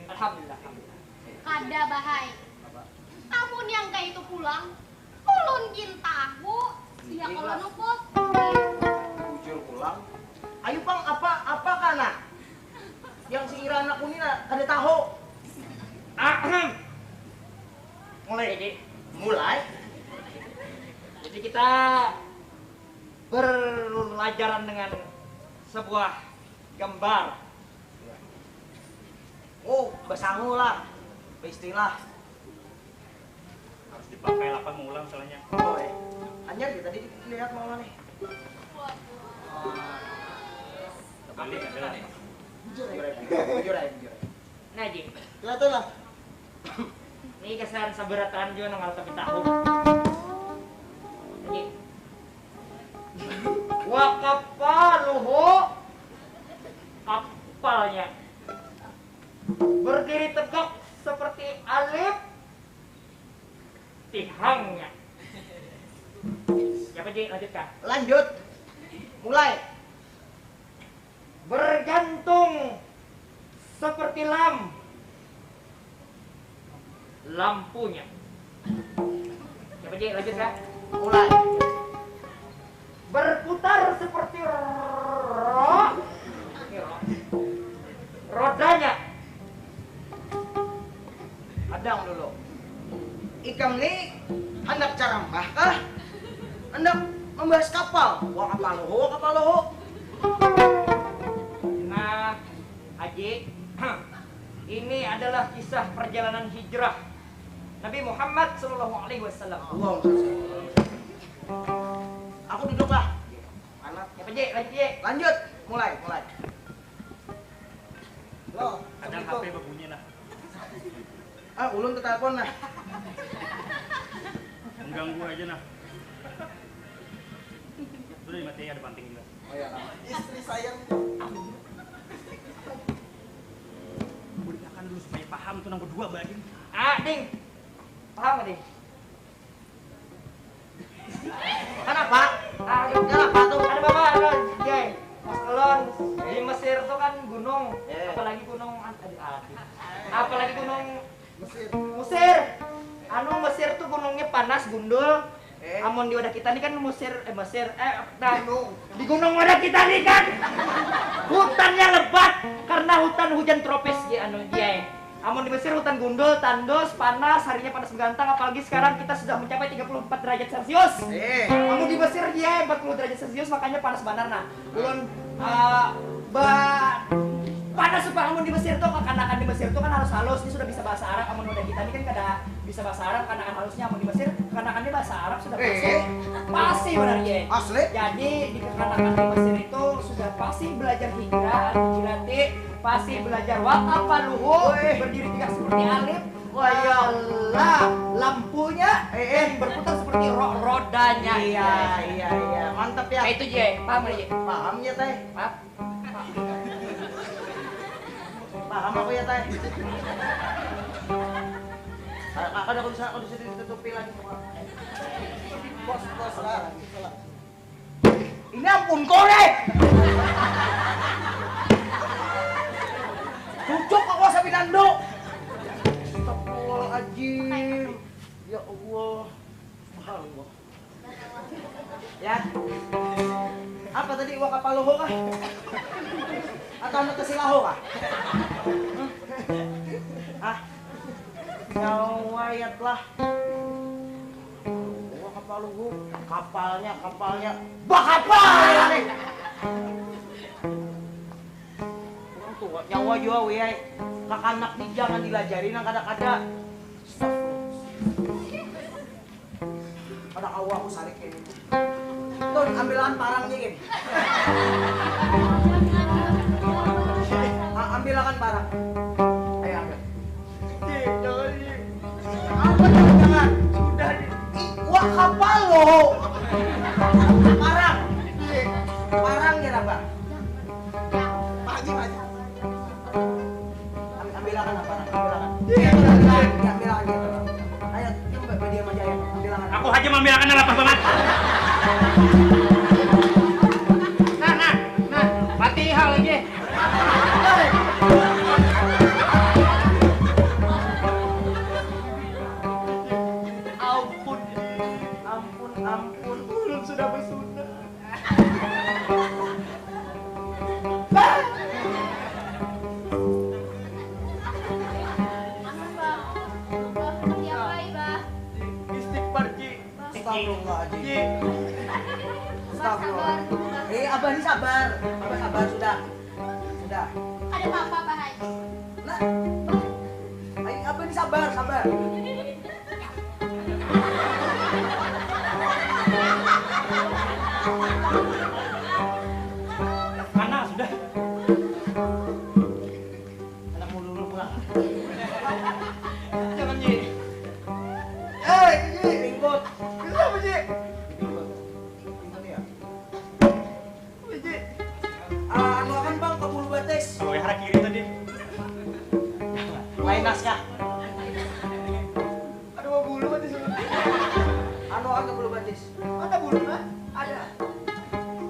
Alhamdulillah, alhamdulillah. Kada bahai. Amun yang kaitu pulang, ulun gin tahu. Iya, kalau nuput. Bujur pulang. Ayo, Pang, apa, apa kana? Yang si Ira anak uni na-, kada tahu. Ahem. Mulai, Ji. Mulai. Jadi kita berlajaran dengan sebuah gambar. Oh, basangu lah. Baistilah. Harus dipakai lapan mengulang soalnya. Oh, eh. Hanyar ya tadi dilihat mau nih. Kebalik ada lah. Bujur aja, bujur aja, bujur aja. Nah, Ji. Kelihatan lah. Ini kesan sabaratan juga nang tapi tahu. Ji. Wa kapaluhu, kapalnya berdiri tegak seperti alif tihangnya. Siapa, Ji? Lanjutkan. Lanjut. Mulai. Bergantung seperti lam-, lampunya. Siapa, Ji? Lanjut, Kak. Mulai. Berputar seperti ro-, ini ro-, rodanya. Hadang dulu. Ikam ni handak caramah kah? Handak membahas kapal? Wa kapaluhu, wa kapaluhu. Nah, Haji, ini adalah kisah perjalanan hijrah Nabi Muhammad sallallahu alaihi wasallam. Allahumma shalli. Aku duduk lah. Anak. Ya, Haji, lanjut, Haji. Lanjut, mulai, mulai. Halo, ada Assalamualaikum. H P berbunyi nah. Ah, ulun telepon nah. Mengganggu aja nah. Sudah dimatikan, ada panting juga. Oh ya. Istri saya. Kuliahkan dulu supaya paham tuh nang berdua bagi. Ah, ding. Paham, ding. Kenapa? Aduh, kenapa tuh? Ada apa, anu, Jay? Mas Kelon, di Mesir tuh kan gunung, eh, apalagi gunung an-, aduh, aduh. Apalagi gunung Mesir. Mesir. Anu, Mesir tuh gunungnya panas, gundul. Eh. Amun di wadah kita nih kan Mesir, eh, Mesir, eh, nah, gunung. Di gunung wadah kita nih kan hutannya lebat karena hutan hujan tropis, ya, anu, Jay. Amun di Mesir hutan gundul, tandus, panas, harinya panas begantang, apalagi sekarang kita sudah mencapai tiga puluh empat derajat Celcius. Eh. Amun di Mesir, iya, empat puluh derajat Celcius, makanya panas banar. Nah, ulun, eh, ba-, panas supaya amun di Mesir tuh, kekanakan di Mesir tuh kan harus halus, ini sudah bisa bahasa Arab, amun udah kita ini kan kada bisa bahasa Arab, kekanakan halusnya amun di Mesir, kekanakannya bahasa Arab sudah pasti. Eh. Pasti benar, iya. Asli? Jadi, di kekanakan di Mesir itu sudah pasti belajar hijrah, al-hijrati, pasti belajar wa kapaluhu, woi, berdiri tegak seperti alif, Wayalah, lampunya eh, eh berputar seperti ro rodanya. Iya, iya, iya. Mantap ya. Kayak itu, Ji. Paham, Ji? Paham ya, Teh? Paham. Paham aku ya, Teh? Ada aku bisa, aku bisa ditutupi lagi. Bos, bos lah. Ini ampun kau deh. Cucuk kau sapi nando. Astagfirullahaladzim. Ya Allah. Subhanallah. Ya. Apa tadi, iwak kapaloho kah? Atau anak kesilaho kah? Hah? Nyawa yat lah. Iwak kapaluhu, kapalnya, kapalnya. Bakapal ya nih. Orang tua nyawa jua wiyai. Kakanak ni jangan dilajari nang kada-kada. Astagfirullah. Kada kawa aku sarik kayak gitu. Tun, ambilakan parangnya gini. A- ambilakan parang. Ayo ambil. Apa jangan? Sudah. Ih, wah kapal lo. Parang. Parang ya apa? Pagi pagi. Am- ambilakan apa? Ambilakan. Iya, ambilakan. Ya, ambilakan ya. Ayo, coba berdiam aja ya. Ambilakan. Aku aja mambilakan lapah banget. Nah, nah, nah, mati hal lagi. Ampun, ampun, ampun. Ulun sudah bersunat. Istighfar, Ji. Astagfirullahaladzim. Ji. Astagfirullah. Eh, abah ini sabar. Abah sabar sudah. Sudah. Ada apa-apa, Pak Haji? Nah. Ayo, abah ini sabar, sabar. Mana sudah? Anak mulu pulang. Jangan, Ji. Eh, Ji. Ringkut. Kenapa, Ji? Ringkut. Ringkut ya? Ji. Ah, anu akan, Bang, ke bulu batis. Kalau yang arah kiri tadi. Lain naskah. Ada mau bulu batis. Anu akan ke bulu batis. Ada bulu, Bang? Ada.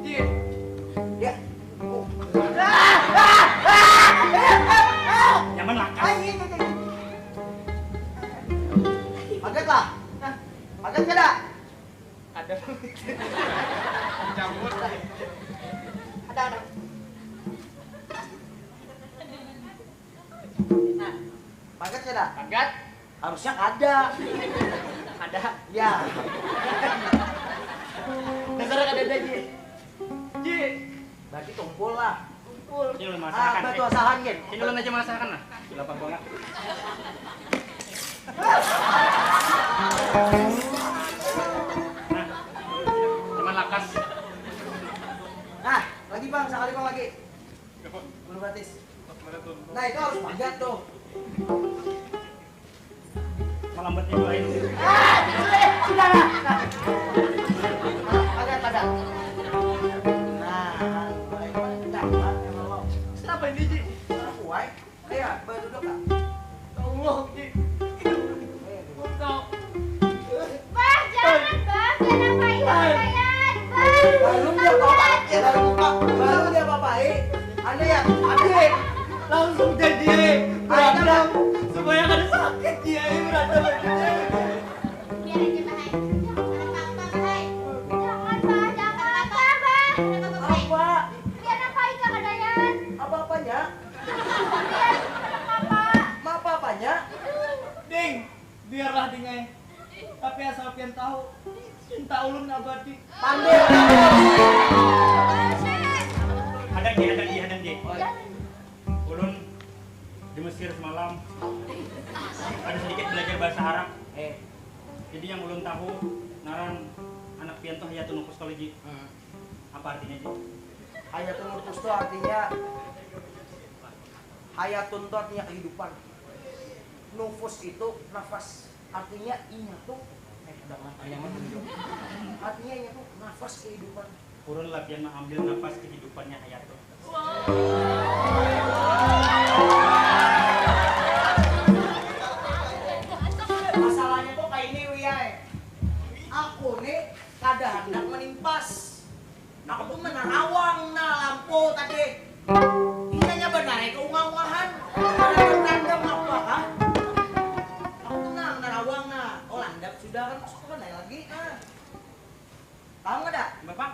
Iya. Ya. Oh. Nyaman lah. Ah, iya, iya, iya. Pagat lah. Pagat kada? Ada. Cabut. Ada, ada. Nah, pagat kada? Pagat. Harusnya kada. Ada. Ya. Dasar kada ada, Ji. Ji. Berarti tumpul lah. Tumpul. Ini ulun Ah, merasakan, batu eh. asahan, Gen. Ini ulun aja merasakan lah. Lapah banget. Nah, cuman lakas. Nah, lagi, Bang, sekali, Bang, lagi. Bulu batis. Nah, itu harus pagat tuh. Melambat juga ini. Ah, sudah, sudah lah. Pagat, pagat. Nah, mulai, mulai. Nah, mulai, mulai. Kenapa ini, Ji? Kenapa, wai? Ayo, Abah duduk, Kak. Ya Allah, Ji. Ayo, duduk. Kau. Bah, jangan, Bah. Jangan apa itu, Bah. Bah. Balum dia apa-apa, ya, balum, Kak. Balum dia apa-apa, eh. Anu ya, anu ya. Langsung jadi, eh. Ayo, berantem. Kak. Supaya kada sakit, Ji, eh, berantem aja, eh. Biar aja, Bah, ai. Jangan apa-apa, Bah, ai. Jangan, Bah. Jangan apa-apa, Bah. Apa? Biar apa, ai, kakadayan. Apa-apanya? Apa-apanya? Ding, biarlah, Ding, ai. Tapi asal pian tahu, cinta ulun abadi. Pandai. Hadang, Ji, hadang, Ji, hadang, Ji. Ulun di Mesir semalam ada sedikit belajar bahasa Arab. Eh. Jadi yang ulun tahu, ngaran anak pian tuh Hayatun Nufus, kalau, Ji. Hmm. Apa artinya, Ji? Hayatun Nufus tuh artinya, hayatun tuh artinya kehidupan. Nufus itu nafas. Artinya inya tuh, eh, udah lah, nyaman belum? Artinya inya tuh nafas kehidupan. Kurun lah pian mengambil nafas kehidupannya Hayato. Masalahnya tuh kayak ini, Wiai. Aku nih kada hendak menimpas. Aku tuh menerawang nah lampu tadi. Inya nya benar ya keungah-ungahan. Ada berandam apa kah? Aku tuh nah menerawang nah. Oh, landap sudah kan, masuk ke mana lagi? Ah. Paham kada? Bapak?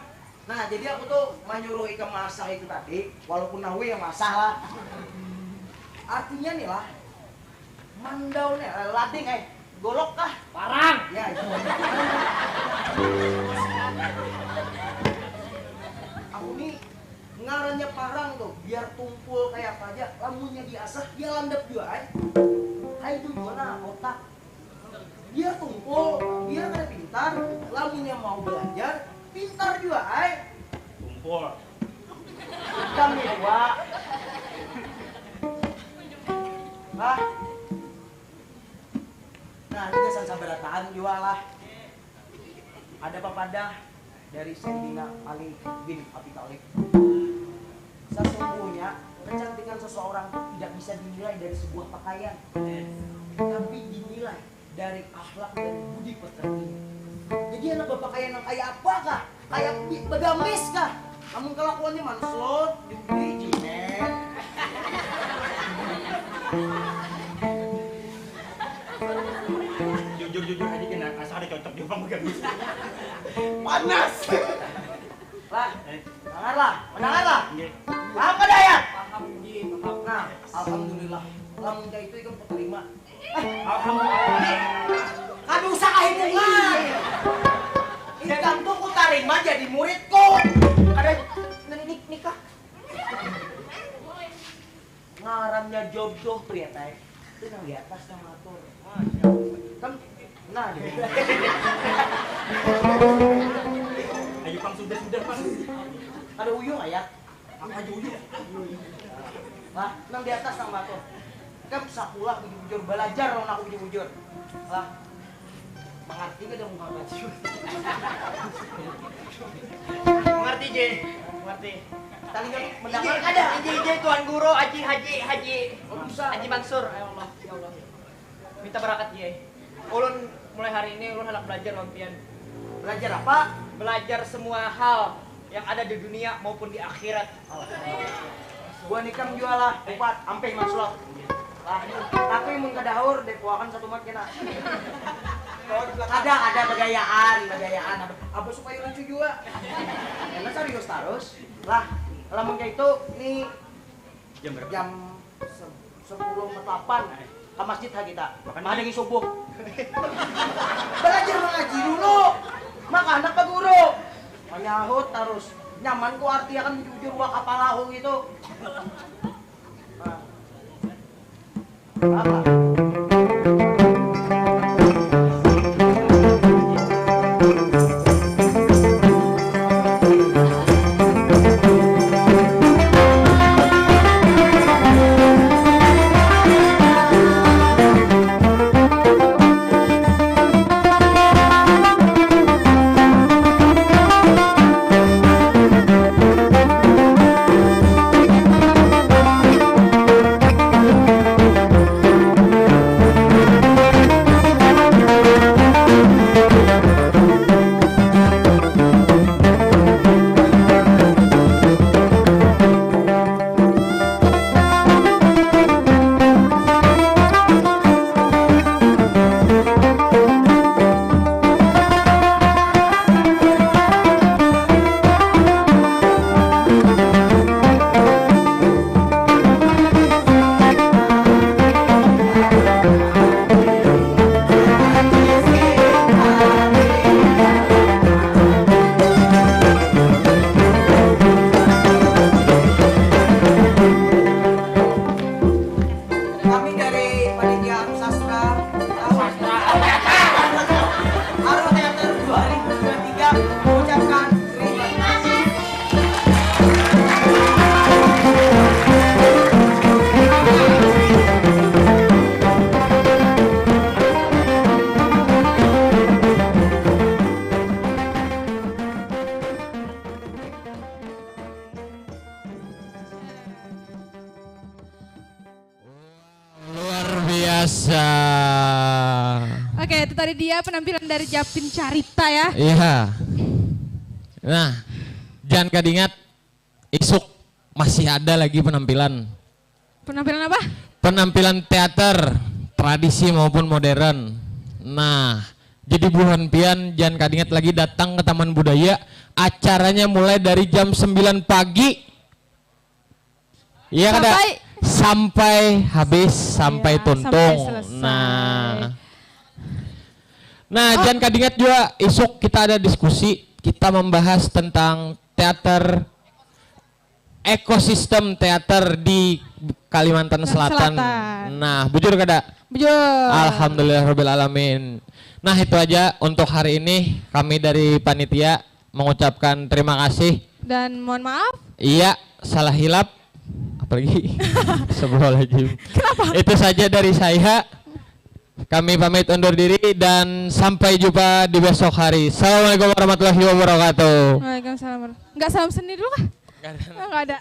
Nah, jadi aku tuh menyuruh ikam masak itu tadi, walaupun nawi yang masak lah. Artinya nih lah, mandau nih, eh, lading eh, golok kah? Parang. Ya, itu. Aku nih ngarannya parang tuh, biar tumpul kayak apa aja, lamunnya diasah, dia landap juga eh. Hai itu juga nah, otak. Biar tumpul, biar kada pintar, lamunnya mau belajar, pintar jua ai. Tumpul. Ikam ni jua. Hah? Nah, ini gasan sabarataan jua lah. Ada papadah dari Sayyidina Ali bin Abi Thalib. Sesungguhnya, kecantikan seseorang itu tidak bisa dinilai dari sebuah pakaian, tapi dinilai dari akhlak dan budi pekertinya. Jadi anak berpakaian yang kayak apa kah? Kayak bi- begamis kah? Namun kelakuannya manslot, judi, jinet. Jujur jujur aja kena asa ada cocok di bang begamis. Panas. Lah, eh, dengar lah, mendengar lah. Paham kada ya? Paham, Ji, paham. Nah, alhamdulillah. Lamun kayak itu ikam terima. Eh, alhamdulillah. Kada usah ah hubungan. Ikam tuh ku tarima jadi muridku. Kada nik- nikah. Ngarannya jodoh, pria teh. Itu nang di atas nang ngatur. Masya Allah. Kan, nah, di Ayo pang sudah sudah pang. Ada uyung ayat. Apa aja uyung? Lah, nang di atas nang ngatur. Kan sakulah bujur-bujur, belajar lawan aku bujur-bujur. Lah, mengerti kada muha baju? Mengerti, Ji. Mengerti. Tadi kan mendengar kada? Iji, iji, Tuan Guru, Aji, Haji, Haji. Haji Mansur. Ya Allah, ya Allah. Minta barakat, Ji. Ulun mulai hari ini, ulun handak belajar lawan pian. Belajar apa? Belajar semua hal yang ada di dunia maupun di akhirat. Buah nikam jua lah, upat, ampih manslot. Lah, aku imun kada haur, deh, puakan satu mat kena. Ada, ada bagayaan, bagayaan. Apa, apa supaya lucu jua? Karena serius tarus. Lah, lamun kayak itu, nih Jam berapa? Jam se- sepuluh empat delapan ke masjid ha kita. Makan mahadangi subuh. Belajar mengaji dulu. Maka anak ke guru. Menyahut terus. Nyaman ku arti akan bujur wa kapalahu gitu. Nah. Apa? Asa. Oke, itu tadi dia penampilan dari Japin Carita ya. Iya. Nah, jangan kadingat isuk masih ada lagi penampilan. Penampilan apa? Penampilan teater tradisi maupun modern. Nah, jadi buhan pian jangan kadingat lagi datang ke Taman Budaya. Acaranya mulai dari jam sembilan pagi. Iya kada? Sampai Sampai habis, sampai Iya, tuntung. sampai selesai. Nah. Nah, jangan kadingat juga isuk kita ada diskusi, kita membahas tentang teater ekosistem teater di Kalimantan Selatan. Selatan. Nah, bujur kada? Bujur. Alhamdulillahirabbil alamin. Nah, itu aja untuk hari ini. Kami dari panitia mengucapkan terima kasih. Dan mohon maaf. Iya, salah hilap. Apalagi sebelum lagi. Itu saja dari saya. Kami pamit undur diri dan sampai jumpa di besok hari. Assalamualaikum warahmatullahi wabarakatuh. Waalaikumsalam. Enggak salam seni dulu kah? Enggak ada. Oh, enggak ada.